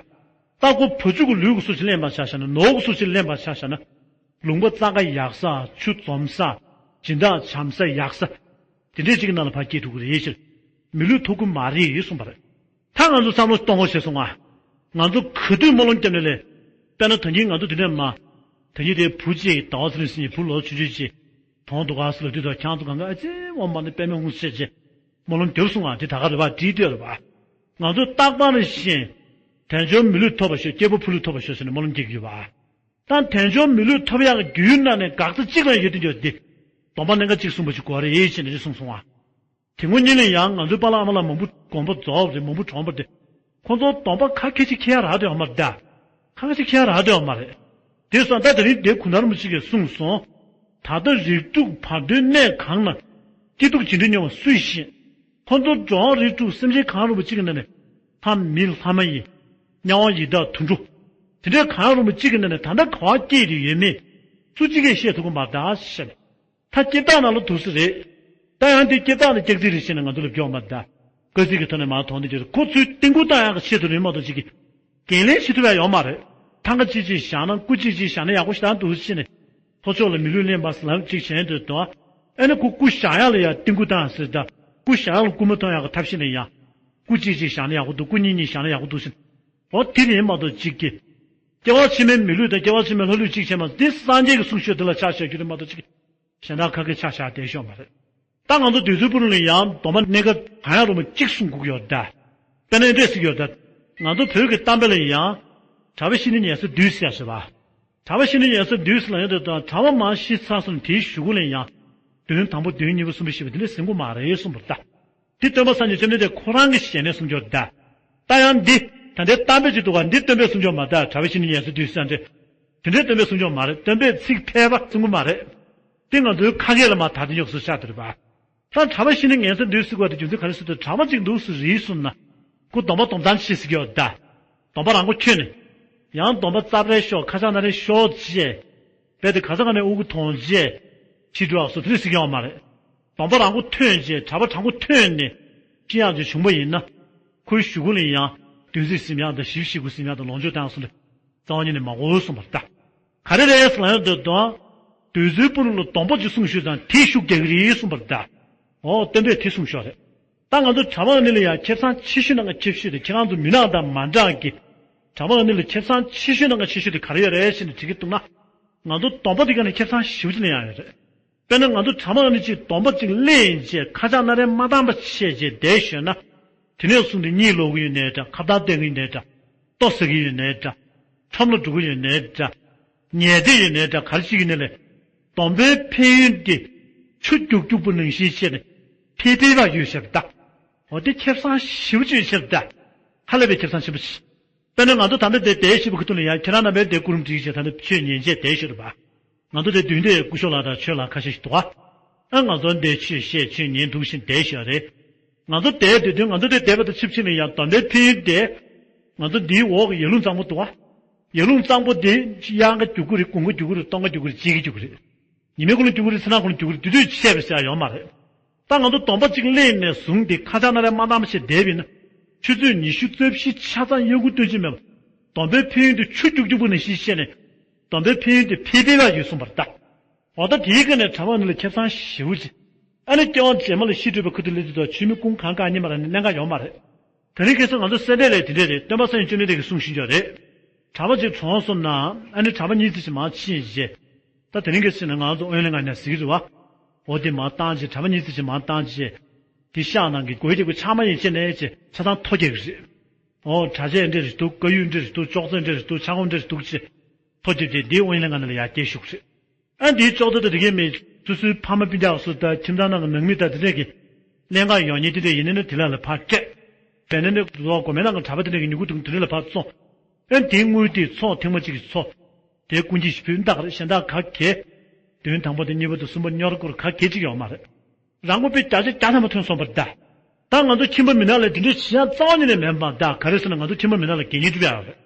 ད་ཁོ་བུ་ཕྲུག་གི་ལུས་ཀྱི་སྲོག་ཅིག་ལེན་པར་ཆ་བཞག་ན། ནོར་གྱི་སྲོག་ཅིག་ལེན་པར་ཆ་བཞག་ན། ལུང་པ་བཙག་འགག་ཡག་ས། ཆུ་འཛོམས་ས། སྦྱིན་བདག་བྱམས་ས་ཡག་ས། དེ་འདྲས་ཅིག་གི་ནང་ལ་ཕར་སྐྱེལ་ཐུབ་ཀྱི་རེད་ཤག་མི་ལུས་ཐོབ་ཀྱི་མ་རེད་གསུངས་པ་རེད། ད་ང་ཚོ་བསམ་བློ་གཏོང་དགོས་ཤེས་སོང་ང་། ང་ཚོ་ག་དུས་སྨོན་ལམ་བརྒྱབ་ནས་ལས། དཔེར་ན་ད་གིན་ང་ཚོ་དེ་ནས་མ། ད་གིན་དེ་བུ་གཅིག་ཟླ་བ་ཚེ་རིང་ཟེར་མཁན་བུ་ལོ་ཆུང་ཆུང་གཅིག་གྲོངས་འདུག་ག་ཟེར་ལབ་དུས་ད་ཁྱེད་ཚོ་གང་ག་ཨ་ཙི་འོ་མ་ནི་པདྨའི་ཧཱུྃ་ཟེར་བྱས་སྨོན་ལམ་བརྒྱབ་སོང་ང་། དེ་ད་ག་རེད་པ། བྲིས་བསྡད་རེད་པ། ང་ཚོ་རྟག་པར་བཞིན་དལ་འབྱོར་མི་ལུས་ཐོབ་པར་ཤོག་སྐྱེས་བུ་ཕོ་ལུས་ཐོབ་པར་ཤོག་ཟེར་ནས་སྨོན་ལམ་རྒྱག་གི་ཡོད་པ། ད་དལ་འབྱོར་མི་ལུས་ཐོབ་ཡག་གི་རྒྱུའི་ནང་ནས་འགག་རྩ་གཅིག་ལ་ཡོད་དུས་ཡོད་དེ། སྡོམ་པ་གནད་འགག་གཅིག་སྲུང་བ་ཞིག་དགོས་རེད་ཅེས་ནས་གསུངས་སོང་ང་། དེ་སྔོན་ཉིད་ལ་ཡང་ང་ཚོའི་པཱ་ལགས་ཨ་མ་ལགས་མང་པོ་དགོངས་པ་རྫོགས་པ་རེད། མང་པོ་གྲོངས་པ་རེད། ཁོང་ཚོ་སྡོམ་པ་ཁ་སྐད་ཅིག་འཁྱེར་ཡ་རག་བསྡད་ཡོད་མ་རེད་ད། ཁ་སྐད་ཅིག་འཁྱེར་ཡ་རག་བསྡད་ཡོད་མ་རེད། དེ་སོང་ད་དེ་རིང་དེ་གུང་ཐང་རིན་པོ་ཆེ་གིས་གསུངས་སོང་། ད་ལྟ་རིགས་དྲུག་བར་དོའི་གནས་གང་ན་སྐྱིད་སྡུག་ཇི་འདྲ་མྱོང་བ་སུས་ཤེས། ཁོང་ཚོ་འགྲོ་བ་རིགས་དྲུག་སེམས་ཅན་གང་རུང་བ་གཅིག་གི་ནང་ནས་ལྷ་མི་ལྷ་མ་ཡིན། དམྱལ་བ་ཡི་དྭགས་དུད་འགྲོ། དེ་འདྲ་གང་རུང་བ་གཅིག་གི་ནང་ནས་ད་ལྟ་ག་པར་སྐྱེས་ཏེ་ཡོད་མེད་སུ་གཅིག་གིས་ཤེས་ཐུབ་ཀྱི་མ་རེད་ད་ཟེར། ད་སྐྱེ་རྟགས་ནང་ལ་འདུག་ས་རེད། ད་ཡང་དེ་སྐྱེ་རྟགས་ལ་སྐྱག་རྫུན་རེད་ཟེར་ནས་ང་ཚོ་ལ་སྐྱོན་མ་རེད་ད། དཀའ་ཚེགས་ཀྱི་ཐོག་ནས་མར་མཐོང་དེ་འདྲ་ཁོ་ཚོས་རྟིང་སྐུ་བཏང་ཡག་གི་ཆེད་དུ་རེད་མ་གཏོགས་ཅིག་གིས་འགན་ལེན་བྱེད་ཐུབ་ཡག་ཡོད་མ་རེད། ཐང་ག་གཅིག་གཅིག་བཞག་ན་སྐུ་གཅིག་གཅིག་བཞག་ན་ཡག་པོ་ཞེ་དྲག་འདུག་ཟེར་ནས་ལྷོ་ཕྱོགས་ལ་མི་ལུས་ལེན་པ་ཟེར་ལམ་གཅིག་བྱས་འདུག་དོ། ཨ་ནི་ཁོ་སྐུ་བཞག་ཡག་ལ་ཡང་རྟིང་སྐུ་བཏང་ཟེར་ད། སྐུ་བཞག་ཡག་ལ་སྐུ་མ་མཐོང་ཡག་གི་ཐབས་ཤེས་ནས་ཡང་། སྐུ་གཅིག་གཅིག་བཞག་ན་ཡག་པོ་འདུག་སྐུ་གཉིས་གཉིས་བཞག་ན་ཡག་པོ་འདུག་ཟེར། འོ་དེ་རེད་མ་གཏོགས་ཅིག་གིས། སྐྱེ་བ་ཕྱི་མའི་མི་ལུས་དང་སྐྱེ་བ་ཕྱི་མའི་ལྷ་ལུས་གཅིག་བྱས་མ་འདི་སངས་རྒྱས་ཀྱི་གསུང་ཆོས་འདི་ལ་ཆ་བཞག་རྒྱུ་རེད་མ་གཏོགས་ཅིག་གིས། གཞན་དག་ཁ་སྐད་ཆ་བཞག་བསྡད་ཤོག་མ་རེད། ད་ང་ཚོ་འདོད་རྩུབ་པོ་ལ་ཡང་སྡོམ་པ་གནད་འགག་གང་ཡང་རུང་བ་གཅིག་གསུང་དགོས་ཀྱི་ཡོད་ད། དཔེར་ན་འདྲས་ཟེར་གྱི་ཡོད་ད། ང་ཚོ་བོད་ཀྱི་གཏམ་དཔེ་ལ་ཡང་། གྲྭ་པ་ཤི་ནས་ངན་སོང་བདུན་ཟེར་ཡ་ཟེར་བ། གྲྭ་པ་ཤི་ནས་ངན་སོང་བདུན་ཟེར་ལབ་ཡོང་དུས་ད་གྲྭ་པ་མར་ཤི་ཚར་སོང་དེའི་གཞུག་གུ་ལ་ཡང་། བདུན་དང་པོ་བདུན་གཉིས་པ་གསུམ་པ་བཞི་པ་དེ་འདྲས་ཟེར་དགོས་མ་རེད་གསུངས་པ་རེད་ད། འདི་སྟོན་པ་སངས་རྒྱས་བཅོམ་ལྡན་འདས་ཁོ་རང་གི་ཞལ་ནས་གསུངས་ཀྱི་ཡོད་རེད་ད། ད་ཡང་འདི་ད་ལྟའི་གཏམ་དཔེ་ཅིག་འདུག་ག་འདི་སྟོན་པས་གསུངས་ཀྱི་ཡོད་མ་རེད་ད། གྲྭ་པ་ཤི་ནས་ངན་སོང་བདུན་ཟེར་འདྲ། དེ་འདྲའི་སྟོན་པས་གསུངས་ཀྱི་ཡོད་མ་རེད། སྟོན་པས་ཚིག་ཕལ་པ་གསུང་གི་མ་རེད། འདི་ང་ཚོའི་ཁ་སྐད་ལ་མར་ད་དེ་ཉོག་སུ་ཤར་དེ་རེད་པ། ད་གྲྭ་པ་ཤི་ནས་ངན་སོང་བདུན་ཟེར་དགོས་དེ་རྒྱུ་མཚན་ག་རེ་ཟེར་དུས་གྲྭ་པ་ཅིག་འདུག་སུ་རེད་གསུངས་ན། ཁོ་སྡོམ་པ་སྡོམ་སྟངས་ཤེས་ཟེར་གྱི་ཡོད་ད། སྡོམ་པ་རང་མགོ་ཁྱོན་ནས། ཡང་སྡོམ་པ་རྩ་བྲལ་ཤོག་ཁ་ཆག་སྣ་རལ་ཤོག་ཅེས། རྦད་དེ་ག་ས་ག་ནས་དབུ་གུ་མཐོང་རྗེས། ཕྱི་འགྲོ་བ་སོགས་དེ་འདྲ་ཟེར་གྱི་ཡོད་མ་རེད། སྡོམ་པ་རང་མགོ་ཐོན་རྗེས་གྲྭ་པ་དྲང་པོ་ཐོན་ནས་ཤི་ཡག་ཅིག་བྱུང་པ་ཡིན་ན། ཁོའི་གཞུག་གུ་ལ་ཡང་བདུན་ཚིགས་ཟིན་ཡག་དང་བཞི་བཅུ་ཞེ་དགུ་ཟིན་ཡག་དང་ལོངས་སྤྱོད་བཏང་ཡག་སོགས་ལ་རྩ་བ་ཉིད་ནས་མ་དགོས་གསུངས་པ་རེད་ད། ག་རེ་རེད་ཟེར་ན་ཡང་འདོད་དོན། འདོད་རྩུབ་པོ་ལ་སྡོམ་པ་ཅིག་སྲུང་ཤོག་དང་དེ་ཤུགས་རྒྱག་གི་རེད་གསུངས་པ་རེད་ད། འོ་སྟོན་པས་དེ་གསུངས་ཤོག་རེད། ད་ང་ཚོ་གྲྭ་པ་ཨ་ནི་ལ་ཡང་ཁེ་བཟང་ཆེ་ཤོས་ནང་གི་ཆེ་ཤོས་དེ་ཁྱེད་རང་ཚོ་མུན་ནག་དང་མ་འདྲ་གི། གྲྭ་པ་ཨ་ནི་ལ་ཁེ་བཟང་ཆེ་ཤོས་ནང་གི་ཆེ་ཤོས་དེ་ག་རེ་ཡོད་རེད་ཟེར་ནས་དྲི་གི་འདུག་ན། ང་ཚོ་སྡོམ་པ་དེ་ག་ནས་ཁེ་བཟང་ཞེ་པོ་ཅིག་ལེན་ཡག་ཡོད་རེད། དཔེར་ན་ང་ཚོ་གྲྭ་པ་ཨ་ནི་གཅིག་སྡོམ་པ་གཅིག་ལེན་བྱས་ཁ་ཆག་སྣ་རལ་མ་བཏང་པ་བྱས་བྱས་བསྡད་ཤོད་ན། དེ་ནས་བཟུང་སྟེ་གཉིད་ལོག་གི་ཡོད་ནའི་འདྲ། ཁ་བརྡ་གཏོང་གི་ཡོད་ནའི་འདྲ། ལྟོ་ཟ་གི་ཡོད་ནའི་འདྲ། ཁྲོམ་ལ་འགྲོ་གི་ཡོད་ནའི་འདྲ། ཉལ་བསྡད་ཡོད་ནའི་འདྲ། ག་རེ་བྱེད་ཀྱི་ཡོད་ནའི་ལས། སྡོམ་པའི་ཕན་ཡོན་དེ་ཆུ་རྒྱུག་རྒྱུག་པོ་ནང་བཞིན་བཤད་ནས་ཕལ་ཕལ་པ་ཡོད་ཤག་ད། འོ་དེ་ཁེ་བཟང་ཞེ་པོ་ཅིག་ཡོད་ཤག་ད། ཧ་ལས་པའི་ཁེ་བཟང་ཆེན་པོ་ཞིག་དཔེར་ན་ང་ཚོ་ད་ལྟ་དེ་བསྡད་བཞིན་པ་ཁུ་ཐུག་ལ་ཡང་ཁྱེད་རང་རྣམ་པས་དེ་སྐུ་རིམ་བསྒྲིགས་བྱས་ད་ལྟ་ཆོས་ཉན་བྱས་བསྡད་ཤོད་རེད་པ། ང་ཚོ་དེ་མདུན་དེ་སྐུ་ཞབས་ལགས་དང་ཆོས་ལགས་ཁ་ཤས་ཤིག་འདུག་ཨ། ཨ་ང་ཚོ་འདི་ཆོས་བཤད་ཆོས་ཉན་འདུག་བཞིན་བསྡད་ཤོད་རེད། ང་ཚོ་དེ་དུས་དུས་ང་ཚོ་དེ་བསྡད་པ་དང་ཆིབས་ཆིབས་ནས་ཡང་སྡོམ་པའི་ཕན་ཡོན་དེ། ང་ཚོ་འདིའི་འོག་གི་ཡར་ཀླུང་གཙང་པོ་འདུག་ཨ། ཡར་ཀླུང་གཙང་པོ་དེ་གཡང་ག་རྒྱུག་གི་རེད། དགུན་ཁ་རྒྱུག་གི་རེད། སྟོན་ཁ་རྒྱུག་གི་རེད། དཔྱིད་ཀ་རྒྱུག་གི་རེད། ཉི་མའི་གུང་ལ་རྒྱུག་གི་རེད། མཚན་ནག་གུང་ལ་རྒྱུག་གི་རེད། དེ་དུས་བཤད་པ་ཟེར་ཡག་ཡོད་མ་རེད། ད་ང་ཚོ་སྡོམ་པ་གཅིག་ལེན་ནས་བཟུང་སྟེ་ཁ་ཆག་སྣ་རལ་མ་བཏང་པ་བྱས་བསྡད་པ་ཡིན་ན། ཆུ་ཚོད་ཉི་ཤུ་རྩ་བཞི་ཆ་ཚང་གཡང་འགུལ་སྟོན་གྱི་མེད་པ། སྡོམ་པའི་ཕན་ཡོན་དེ་ཆུ་རྒྱུག་རྒྱུག་པོ་ནང་བཞིན་བཤད་ནས། སྡོམ་པའི་ཕན་ཡོན་དེ་ཕལ་ཕལ་པ་ཡོད་གསུངས་པ་རེད་ད། འོ་ད་དེའི་སྒང་ནས་གྲྭ་པ་ཨ་ནི་ལ་ཁེ་བཟང་ཞེ་པོ་ཅིག་ཨ་ནི་སྐྱེ་བ་རྗེས་མ་ལ་ཤི་འགྲོ་བའི་ཁུ་ཐུག་སླེབས་དུས་ད་ཆུ་མིག་ཀུན་གང་ག་གཉིས་མ་རག་ནས་གནད་འགག་ཡོད་མ་རེད། དེ་རིང་ཁ་སང་ང་ཚོ་སེ་འབྲས་ལ་དེ་འདྲས་རེད། སྟོན་པ་སངས་རྒྱས་བཅོམ་ལྡན་འདས་ཀྱིས་གསུངས་བཞིན་ཡོད་རེད། གྲྭ་པ་ཅིག་གྲོངས་སོང་ན་ཨ་ནི་གྲྭ་པ་གཉིས་ཙམ་ཞིག་མར་ཕྱིན་རྗེས། ད་དེ་རིང་ཁ་སང་ང་ཚོ་དབོན་ལས་ང་ནས་ཟེར་གྱི་རེད་བ། འོ་དེ་མར་བཏང་རྗེས་གྲྭ་པ་གཉིས་ཙམ་ཞིག་མར་བཏང་རྗེས། དེ་ཤག་ནང་གི་སྒོའི་སྟེགས་བུ་ཆག་མ་ཡིན་ཅེས་ནས་ཅེས་ཆ་ཚང་ཐོ་རྒྱག་གི་རེད། འོ་གྲྭ་ཆས་འདྲ་རེ་འདུག་དཀར་ཡོལ་འདྲ་རེ་འདུག་ཅོག་ཙེ་འདྲ་རེ་འདུག་ཆ་སྒོ་འདྲ་རེ་འདུག་ཅེས། ཐོ་རྒྱབ་རྗེས་འདི་དབོན་ལས་ང་ནས་ལ་ཡར་སྐྱེལ་ཞུགས་རེད། ཨ་འདིའི་ཅོག་ཙེ་དང་དེ་གའི་མི་སོ་སོའི་ཕ་མ་སྤུན་ཀྱག་སོགས་དང་ཁྱིམ་ཚང་ནང་གི་ནང་མི་དང་དེ་འདྲས་ཀྱི་ཀླན་ཀ་ཡོང་མཁན་དེ་འདྲས་ཡིན་ན་ནི་དེ་ལ་ལ་ཕར་སྤྲད། བྱས་ན་ནི་ལོ་དགོན་པའི་ནང་གི་གྲྭ་པ་དེ་འདྲས་ཀྱི་མྱུ་གུ་དུང་དེ་འདྲས་ལ་ཕར་བཙོང་། ཨ་འདིའི་དངུལ་དེ་ཚོགས་ཐེངས་མ་གཅིག་གི་ཚོགས། དེ་སྐུ་མཁྱེན་ཞིག་ཕུལ་ན་ད་ག་རེ་གཞན་དག་ག་གེ། བདུན་དང་པོ་དང་གཉིས་པ་དང་གསུམ་པ་སྨྱོ་ར་རྐུ་ར་ག་གེ་གཅིག་ཡོད་མ་རེད། རང་མགོ་པའི་བརྒྱ་ཆ་བརྒྱ་ཐམ་པ་ཐོན་སོང་བ་རེད་ད། ད་ང་ཚོ་ཁྱིམ་པ་མི་ནག་ལ་དེ་འདྲའི་བྱེད་ཡག་རྩ་བ་ཉིད་ནས་མེད་པ་ད། ག་རེ་ཟེར་ན་ང་ཚོ་ཁྱིམ་པ་མི་ནག་ལ་དགེ་བསྙེན་སྒྲུབ་ཡག་ཡོད་རེད།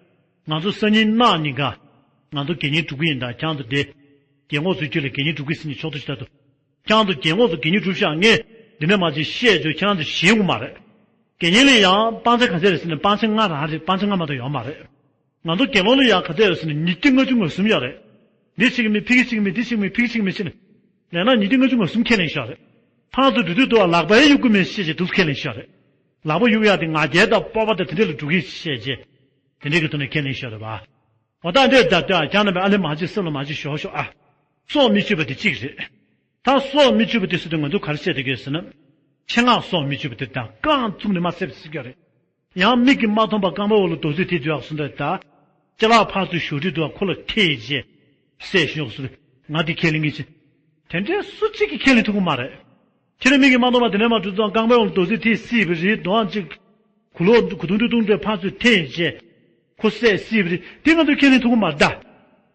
ང་ཚོ་སང་ཉིན་གནངས་ཉིན་ག་ང་ཚོ་དགེ་བསྙེན་སྒྲུབ་ཀྱི་ཡིན་ད། ཁྱེད་ཚོ་དེ་རྒན་གོག་ཚོའི་རྒྱུད་ལ་དགེ་བསྙེན་སྒྲུབ་ཀྱི་ཟེར་ནས་ཕྱོགས་བསྡུ་བྱེད་ད་དུ། ཁྱེད་ཚོ་རྒན་གོག་ཚོ་དགེ་བསྙེན་སྒྲུབ་ཤག་ངས་འདི་ནས་མར་ཅིག་བཤད་བྱོས། ཁྱེད་རང་ཚོ་ཞེན་དགོས་མ་རེད། དགེ་བསྙེན་ལ་ཡང་སྤང་ཚེ་ག་ཚད་རེད་ཟེར་ན་སྤང་ཚེ་ལྔ་རང་རེད། སྤང་ཚེ་ལྔ་མ་གཏོགས་ཡོད་མ་རེད། ང་ཚོ་དགེ་སློང་ལ་ཡང་ག་ཚད་ཡོད་ཟེར་ན་ཉིས་བརྒྱ་ལྔ་བཅུ་ང་གསུམ་ཡོད་རེད། འདི་གཅིག་མེད་ཕ་གི་གཅིག་མེད་འདི་གཅིག་མེད་ཕ་གི་གཅིག་མེད་ཟེར་ནས། ལས་ན་ཉིས་བརྒྱ་ལྔ་བཅུ་ང་གསུམ་ཁས་ལེན་ཤོག་རེད། ཕར་ཚུར་འགྲོ་དུས་དུ་བ་ལག་པ་ཡང་གཡུག་གི་མེད་ཤེས་བྱས་འདུག་ཁས་ལེན་ཤོག་རེད། ལག་པ་གཡུག་ཡག་དེ་ང་རྒྱལ་དང་སྤོབས་པ་དང་དེ་འདྲ་ལ་འགྲོ་གི་ཤེས་བྱས། དེ་འདྲ་གི་ཐོག་ནས་ཁས་ལེན་ཤོག་རེད་བ། འོ་ད་འདྲས་ད་ལྟ་ཁྱེད་རྣམ་པས་ཨ་ལེ་མ་བྱེད་སེམས་ལ་མ་བྱེད་ཞོག་ཞོག་ཨ། སྲོག་མི་གཅོད་པ་དེ་གཅིག་རེད། ད་སྲོག་མི་གཅོད་པ་དེ་ཟེར་དུས་ང་ཚོ་ག་རེ་བཤད་བསྡད་ཀྱི་ཡོད་ཟེར་ན། ཆེད་མངགས་སྲོག་མི་གཅོད་པ་དེ་དང་རྐང་བཙུགས་ནས་མ་བསད་པ་ཟེར་གྱི་རེད། ཡང་མིག་གིས་མ་མཐོང་བར་རྐང་པའི་འོག་ལ་རྡོ་རྩིག་དེ་འདྲ་ཡག་སོང་འདྲ་ད། ཅ་ལག་ཕར་ཚུར་ཞོ་དྲི་འདུག་ཁོ་ལ་ཐེ་བྱས། བསད་ཤོག་ཟེར། ང་དེ་ཁས་ལེན་གྱི་ཅི། དེ་འདྲའི་སུ་གཅིག་གིས་ཁས་ལེན་ཐུབ་ཀྱི་མ་རེད། ཁྱེད་རང་མིག་གིས་མ་མཐོང་བར་དེ་འདྲ་མ་གྲུབ་ཙང་རྐང་པའི་འོག་ལ་རྡོ་རྩིག་ཐེ་སྲིད་པ་རེད་དོ་ཨང་གཅིག་གུ་ལོ་གུ་དུང་དུ་དུང་དུ་ཕར་ཚུར་ཐེ་བྱས། ཁོ་བསད་སྲིད་པ་རེད་དེ་ང་ཚོས་ཁས་ལེན་ཐུབ་ཀྱི་མ་རེད་ད།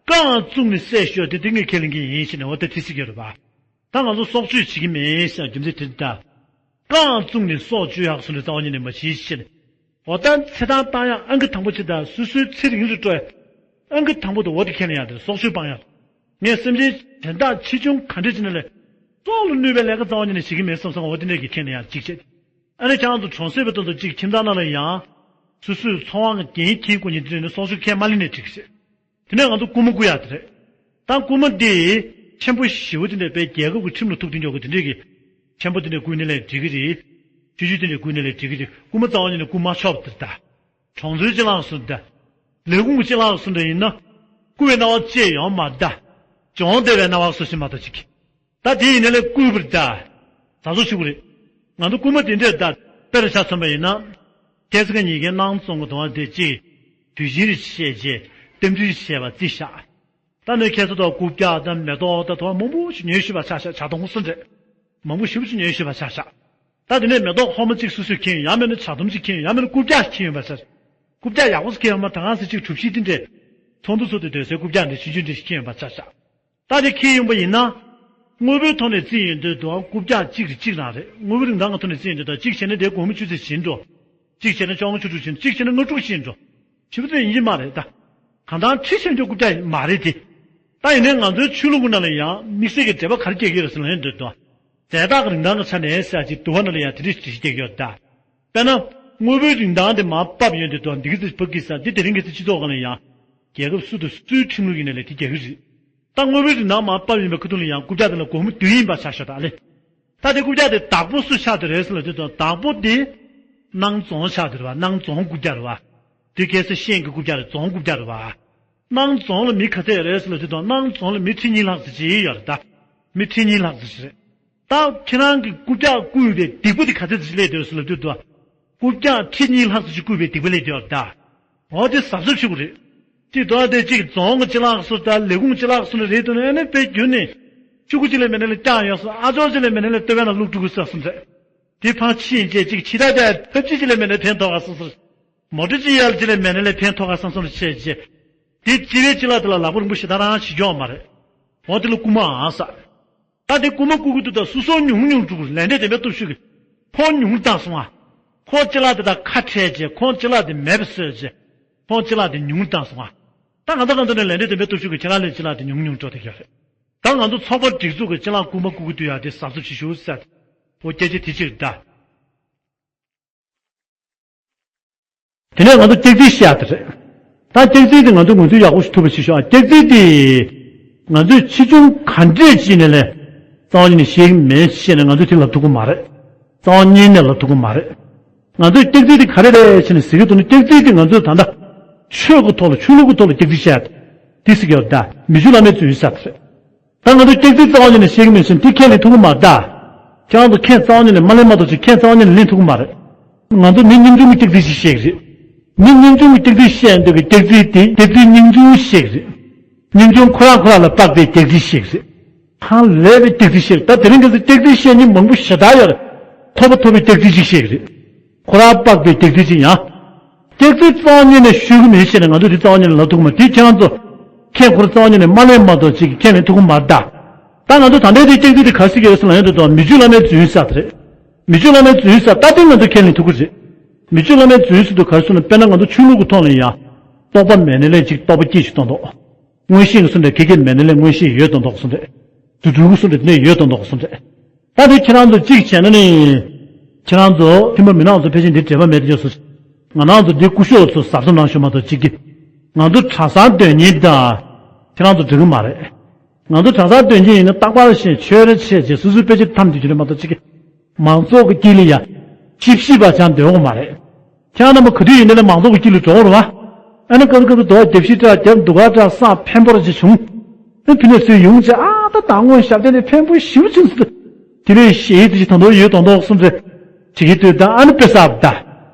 རྐང་བཙུགས་ནས་བསད་ཤོག་དེ་དེ་ངས་ཁས་ལེན་གྱི་ཡིན་ཞེས་ནས་འོ་ད་དེ་སྲིད་ཀྱི་རེད་པ། ད་ང་ཚོ་སྲོག་གཅོད་བྱེད་ཀྱི་མིན་ཟེར་རྒྱུ་མཚན་དེ་ད། རྐང་བཙུགས་ནས་སྲོག་གཅོད་ཡག་སོང་རེད་རྩ་བ་ཉིད་ནས་མ་བྱེད་ཞེས་ནས། འོ་ད་ཚེ་ཐང་བཏང་ཡག་ཨང་ཀི་དང་པོ་ཆེ་ད་སོ་སོའི་ཚེ་རིང་རུ་སྤྲོ་ཡག་ཨང་ཀི་དང་པོ་དུ་འོ་དེ་ཁས་ལེན་ཡག་དེ་སྲོག་གཅོད་སྤང་ཡག་ངས་སེམས་ཅན་གཞན་དག་ཆེ་ཆུང་ག་འདྲ་ཅིག་ནས་ལས། སྲོག་ལ་གནོད་པའི་ལས་ཀ་རྩ་བ་ཉིད་ནས་བྱེད་ཀྱི་མེད་བསམ་སོང་འོ་དེ་འདྲས་ཀྱི་ཁས་ལེན་ཡག་གཅིག་བྱས། ཨ་ནི་ཁྱེད་རང་ཚོ་གྲོང་གསེབ་པའི་སྟེང་དུ་གཅིག་ཁྱིམ་ཚང་ནང་ལ་ཡང་། སོ་སོའི་འཚོ་བའི་འགན་འཁྱེར་དགོས་ཉིན་དེ་རིང་ནས་སྲོག་གཅོད་ཁས་མ་ལེན་ནས་འགྲིག་གི་རེད། དེ་ནས་ང་ཚོ་རྐུན་མ་རྐུ་ཡག་དེ་རེད། ད་རྐུན་མ་འདི་ཆེན་པོ་ཞེ་པོ་དེ་འདྲ་དཔེ་རྒྱལ་ཁབ་ཀྱི་ཁྲིམས་ལ་ཐུག་དེ་འཇོག་གི་དེ་འདྲས་ཀྱི། ཆེན་པོ་དེ་འདྲས་རྐུ་ནས་ལས་འགྲིག་གི་རེད། ཆུང་ཆུང་དེ་འདྲས་རྐུ་ནས་ལས་འགྲིག་གི་རེད། རྐུན་མ་རྩ་བ་ཉིད་ནས་རྐུ་མ་ཆོག་པ་དེ་རེད་ད། གྲོང་ཚོའི་སྤྱི་བླང་སུ་འདྲ། ལས་ཁུངས་ཀྱི་སྤྱི་བླང་སུ་འདྲ་ཡིན་ན། རྐུ་བའི་སྣང་བ་ཅི་ཡང་མ་གཏོགས། སྦྱོང་བདེ་བའི་སྣང་བ་སུ་ཞིག་མ་གཏོགས་ཅིག་ད་དེ་ཡིན་ན་ལས་རྐུས་པར་གདའ། ད་གཟོད་ཞུ་གི་རེད། ང་ཚོ་རྐུན་མ་དེ་འདྲས་གདའ། དཔེར་ཆ་མཚོན་པ་ཡིན་ན། ཁ་སང་ཉིན་གྱི་ནང་བཙོང་གི་དོང་དེ་གཅིག་དུས་ཆེན་རེ་བཤད་རྗེས་རྟེན་འབྲེལ་བྱས་པ་རྩིས་བཞག་ད་ནི་ཁ་སང་དང་རྐུབ་བཀྱག་དང་མེ་ཏོག་དང་དོང་མང་པོ་ཞིག་ཉོས་ཤོད་པ་ཆ་བཞག་ཇ་དོང་སུ་འདྲས། མང་པོ་ཞེ་པོ་ཞིག་ཉོས་ཤོད་པ་ཆ་བཞག་ད་དེ་ནས་མེ་ཏོག་ཧོ་མ་གཅིག་སོ་སོས་ཁྱེར་ཡོང་ཡང་མིན་ན་ཇ་དོང་གཅིག་ཁྱེར་ཡོང་ཡང་མིན་ན་རྐུབ་བཀྱག་ཁྱེར་ཡོང་པ་ཆ། རྐུབ་བཀྱག་ཡག་པོ་ཞིག་ཁྱེར་ཡོང་མ་ད་གང་ཟེར་གཅིག་གྲུ་བཞི་དེ་འདྲས། ཚོགས་འདུ་ཚོགས་དུས་སྡོད་སའི་རྐུབ་བཀྱག་འདི་ཆུང་ཆུང་འདི་ཞིག་ཁྱེར་ཡོང་པ་ཆ་བཞག་ད་དེ་ཁྱེར་ཡོང་པ་ཡིན་ན། དངོས་པོའི་ཐོག་ནས་རྩིས་ཡོང་དུས་དུའང་རྐུབ་བཀྱག་གཅིག་རེ་གཅིག་རང་རེད། དངོས་པོའི་རིན་ཐང་གི་ཐོག་ནས་རྩིས་ཡོང་དུས་དང་གཅིག་བྱས་ན་དེ་སྒོར་མོ་ཆུ་ཚོད་བྱིན་འགྲོ། གཅིག་བྱས་ན་བཅོ་ལྔ་བཅུ་དྲུག་བྱིན་གཅིག་བྱས་ན་ལྔ་དྲུག་བྱིན་འགྲོ། ཞེ་པོ་ཅིག་ཡིན་གྱི་མ་རེད་ད། གང་ལྟར་ཁྲི་ཆེན་པོའི་རྐུབ་བཀྱག་མ་རེད་དེ། ད་ཡིན་ནའི་ང་ཚོའི་ཆོས་ལུགས་ཀྱི་ནང་ལ་ཡང་དམིགས་བསལ་གྱི་འབྲེལ་བ་ག་རེ་སྐྱེལ་གྱི་ཡོད་རེད་ཟེར་ན་ཡོང་དུས་དུ། རྫས་རྟགས་ཀྱི་རིན་ཐང་གི་ཆ་ནས་ཟེར་ཅིག་དུ་བ་ནང་ལ་ཡང་དེ་འདྲའི་འགྲེལ་བཤད་སྐྱེལ་གྱི་ཡོད་ད། དཔེར་ན། དངོས་པོའི་རིན་ཐང་དེ་མར་ཕབ་ཡོང་དུས་དུ་འདི་གི་ཚེ་ཕབ་གི་ས་འདི་དེ་རིང་གི་ཚེ་སྤྱི་ཚོགས་སྒང་ལ་ཡང་། རྒྱལ་ཁབ་སུ་དང་སུའི་ཁྲིམས་ལུགས་ཡིན་ནའི་ལས་དེ་རྒྱག་གི་རེད། ད་དངོས་པོའི་རིན་ཐང་མར་ཕབ་ཡིན་པའི་ཁ་ཐུག་ལ་ཡང་རྐུབ་བཀྱག་དེ་ལ་སྒོར་མོ་བདུན་ཡིན་པ་ཆ་བཞག་ད་ལེ། ད་དེ་རྐུབ་བཀྱག་དེ་བདག་པོ་སུ་ཆགས་བསྡད་རེད་ཟེར་ལབ་དུས་དང་བདག་པོ་དེ། སྣང་རྫོང་ཆགས་བསྡད་རེད་བ། སྣང་རྫོང་རྐུབ་བཀྱག་རེད་བ། དེ་གལ་སྲིད་ཤེས་ཀྱི་རྐུབ་བཀྱག་རེད་རྫོང་རྐུབ་བཀྱག་རེད་བ། སྣང་རྫོང་ལ་མི་ག་ཚད་རེད་ཟེར་ལབ་དུས་དང་སྣང་རྫོང་ལ་མི་ཁྲི་གཉིས་ལྷག་ཙམ་ཅིག་ཡོད་རེད་ད། མི་ཁྲི་གཉིས་ལྷག་ཙམ་ཅིག་རེད། ད་ཁྱེད་རང་གི་རྐུབ་བཀྱག་རྐུས་པའི་སྡིག་པ་དེ་ག་ཚད་ཙམ་ཅིག་སླེབས་བསྡད་ཟེར་ལབ་དུས་དང་། རྐུབ་བཀྱག་ཁྲི་གཉིས་ལྷག་ཙམ་ཅིག་རྐུས་པའི་སྡིག་པ་སླེབས་བསྡད་ཡོད་རེད་ད། འོ་དེ་གཟབ་གཟབ་ཞུ་དགོས་རེད། གཅིག་དོན་དེ་གཅིག་རྫོང་གི་སྤྱི་བླང་སུ་དང་ལས་ཁུངས་སྤྱི་བླང་སུ་ནས་རེད་དོ་ནས་ཨ་ནི་དཔེ་བརྒྱུད་ནས། ཕྲུ་གུ་གཅིག་ལས་མེད་ན་ལས་བསྐྱངས་ཡོང་སོང་ཨ་ཅོག་གཅིག་ལས་མེད་ན་ལས་ལྟོ་བའི་ནང་བླུགས་འགྲོ་དགོས་ཟེར་སོང་རེད། དེ་ཕར་ཕྱིན་རྗེས་གཅིག་ཕྱི་ཐག་དེ་ཕབ་གཅིག་གཅིག་ལས་མེད་ན་ཕན་ཐོགས་ག་སོང་སོང་། མོ་ཊ་གཅིག་ཡར་གཅིག་ལས་མེད་ན་ལས་ཕན་ཐོགས་ག་སོང་སོང་བྱས་རྗེས། དེ་སྤྱི་བའི་སྤྱི་བླང་དེ་ལ་ལག་པ་རིང་པོ་ཞེ་དྲག་རང་བྱེད་ཀྱི་ཡོད་མ་རེད། འོ་དེ་ལ་རྐུ་མ་ཨང་ས། ད་དེ་རྐུ་མ་རྐུ་གི་འདུག་ད་སོ་སོ་ཉུང་ཉུང་འགྲོ་གི་ལས་འབྲས་དེ་མེད་སྟོབས་ཤུགས་ཀྱིས། ཁོང་ཉུང་བཏང་སོང་ཨ། ཁོང་ཅི་ལག་དེ་དང་ཁ་བྲལ་རྗེས་ཁོང་ཅི་ལག་དེ་མེད་པ་བཟོས་རྗེས། ཁོང་ཅི་ལག་དེ་ཉུང་བཏང་སོང་ཨ། ད་ང་ཚོ་གང་ཚོ་ནས་ལས་འབྲས་དེ་མེད་སྟོབས་ཤུགས་ཀྱིས་ཁྱེད་རང་ལས་ཅི་ལག་དེ་ཉུང་ཉུང་འགྲོ་བསྡད་ཀྱི་ཡོད་རེད། ད་ང་ཚོ་ཚོགས་པ་སྒྲིག་འཛུགས་ཀྱི་ཅི་ལག་རྐུ་མ་རྐུ་གི་འདུག་ཡ་དེ་གཟབ་གཟབ་བྱེད་ཤོག་ཟེར། འོ་སྐད་ཆ་དེ་གཅིག་རེད་ད། དེ་ནས་ང་ཚོ་སྐྱག་རྫུན་བཤད་ཡག་དེ་རེད། ད་སྐྱག་རྫུན་དེ་ང་ཚོ་ངོས་འཛིན་ཡག་པོ་ཞིག་ཐུབ་པ་ཞིག་ཤོག་སྐྱག་རྫུན་དེ། ང་ཚོས་ཆེ་ཆུང་ག་འདྲས་བྱས་ནས་ལས། རྩ་བ་ཉིད་ནས་ཤེས་ཀྱི་མེད་ཅེས་ནས་ང་ཚོས་དེ་ལབ་ཐུབ་ཀྱི་མ་རེད། རྩ་བ་ཉིད་ནས་ལབ་ཐུབ་ཀྱི་མ་རེད། ང་ཚོས་སྐྱག་རྫུན་དེ་ག་རེ་རེད་ཅེས་ནས་ཟེར་གྱི་འདུག་ན་སྐྱག་རྫུན་དེ་ང་ཚོས་ད་ལྟ། ཆོས་ཀྱི་ཐོག་ལ་ཆོས་ལུགས་ཀྱི་ཐོག་ལ་སྐྱག་རྫུན་བཤད་ཡག་དེ་ཟེར་གྱི་ཡོད་ད་མི་ཆོས་བླ་མའི་རྫུན་ཟེར་དེ་རེད། ད་ང་ཚོ་སྐྱག་རྫུན་རྩ་བ་ཉིད་ནས་བཤད་ཀྱི་མེད་ཕྱིན་དེ་ཁས་ལེན་ཐུབ་ཀྱི་མ་རེད་ད། ཁྱེད་རང་ཚོ་ཁས་རྩ་བ་ཉིད་ནས་མ་ལེན་མ་གཏོགས་ཅིག་ཁས་རྩ་བ་ཉིད་ནས་ལེན་ཐུབ་ཀྱི་མ་རེད། ང་ཚོ་མི་སྙིང་ཆུང་གི་སྐྱག་རྫུན་ཞིག་བཤད་ཀྱི་རེད། མི་སྙིང་ཆུང་གི་སྐྱག་རྫུན་བཤད་འདོད་ཀྱི་སྐྱག་རྫུན་དེ་སྐྱག་རྫུན་སྙིང་ཆུང་བཤད་ཀྱི་རེད། སྙིང་ཆུང་ཁོ་རང་ཁོ་རང་ལ་དཔག་པའི་སྐྱག་རྫུན་བཤད་ཀྱི་རེད། ཧང་ལས་པའི་སྐྱག་རྫུན་བཤད་ད་དེ་རིང་ཁ་སང་སྐྱག་རྫུན་བཤད་མཁན་མང་པོ་ཞེ་དྲག་ཡོད་རེད། ཐོབ་པ་ཐོབ་པའི་སྐྱག་རྫུན་ཞིག་བཤད་ཀྱི་རེད། ཁོ་རང་དཔག་པའི་སྐྱག་རྫུན་ཅིག་ཡང་། སྐྱག་རྫུན་རྩ་བ་ཉིད་ནས་ཤོད་ཀྱི་མེད་ཅེས་ནས་ང་ཚོས་དེ་རྩ་བ་ཉིད་ནས་ལབ་ཐུབ་ཀྱི་མ་རེད་དེ་ཁྱེད་རང་ཚོ། ཁས་ཁོ་རང་རྩ་བ་ཉིད་ནས་མ་ལེན་མ་གཏོགས་ཅིག་ཁས་ལེན་ཐུབ་ཀྱི་མ་རེད་ད། ད་ང་ཚོ་ད་ལྟའི་དེ་སྐྱག་རྫུན་དེ་ག་རེ་ཟེར་གྱི་ཡོད་ཟེར་ན་ཡོད་དོ་མི་ཆོས་བླ་མའི་རྫུན་ཟེར་དེ་རེད། མི་ཆོས་བླ་མའི་རྫུན་ཟེར་ད་དེ་ང་ཚོས་ཁས་ལེན་ཐུབ་ཀྱི་རེད། མི་ཆོས་བླ་མའི་རྫུན་ཟེར་དུས་ག་རེ་ཟེར་ན་དཔེར་ན་ང་ཚོ་ཆོས་ལུགས་ཀྱི་ཐོག་ལ་ཡང་། རྟོགས་པ་མེད་ན་ལས་ཅིག་རྟོགས་པ་སྐྱེ་ཞིག་གཏོང་དོགས། མངོན་ཤེས་ཀྱི་སུ་འདྲ་ཁེ་ཁེ་མེད་ན་ལས་མངོན་ཤེས་ཡོད་གཏོང་དོགས་སུ་འདྲ། དུ་དུ་གི་སུ་འདྲ་དེ་ནས་ཡོད་གཏོང་དོགས་སུ་འདྲ། ད་དེ་ཁྱེད་རང་ཚོ་གཅིག་བྱས་ན་ནི། ཁྱེད་རང་ཚོ་ཁྱིམ་པ་མི་ནག་ཚོ་ཕལ་ཆེར་འདི་འབྲེལ་བ་མེད་དུ་ཡོད་སུ། ང་རང་ཚོ་འདི་སྐུ་ཞབས་ཚོ་གཟབ་གཟབ་གནང་ཤོག་མ་གཏོགས་གཅིག་གི། ང་ཚོ་གྲྭ་སར་སྡོད་མཁན་དང་། ཁྱེད་རང་ཚོ་འགྲིག་གི་མ་རེད། ང་ཚོ་གྲྭ་སར་སྡོད་མཁན་ཡིན་ན་རྟག་པར་བཞིན་ཆོས་རེ་བྱས་རྗེས་སོ་སོའི་དཔེ་ཆ་འཐམ་བསྡད་རྒྱུ་རེད་མ་གཏོགས་གཅིག་གི། མང་ཚོགས་ཀྱི་དཀྱིལ་ལ་ཡ། ཅི་བཤད་པ་ཅང་འདོན་གྱི་མ་རེད། ཁྱེད་རྣམ་པ་ག་དུས་ཡིན་ནའི་མང་ཚོགས་ཀྱི་དཀྱིལ་ལ་འགྲོ་གི་རེད་བ། ཨ་ནི་སྐབས་སྐབས་སུ་རྡོ་རྒྱབ་ཤི་དྲག་རྒྱབ་འདུག་ག་དྲག་སང་ཕན་པོ་ར་ཅིག་བྱུང་། ཨ་ཕི་ནས་སུས་ཡོང་ཅེ་ཨ་ ད་དང་དངོས་ཞབས་བརྟན་ནས་ཕན་པོ་ཞེ་པོ་ཅིག་འདུག་དེ་ལས་ཞེ་ཡི་དེ་ཅི་ད་དུང་ཡོད་དོན་དག་གསུམ་རེད། བྲིས་ཀྱི་དུས་ད་ཨ་ནི་དཔེ་གསར་པ་ད།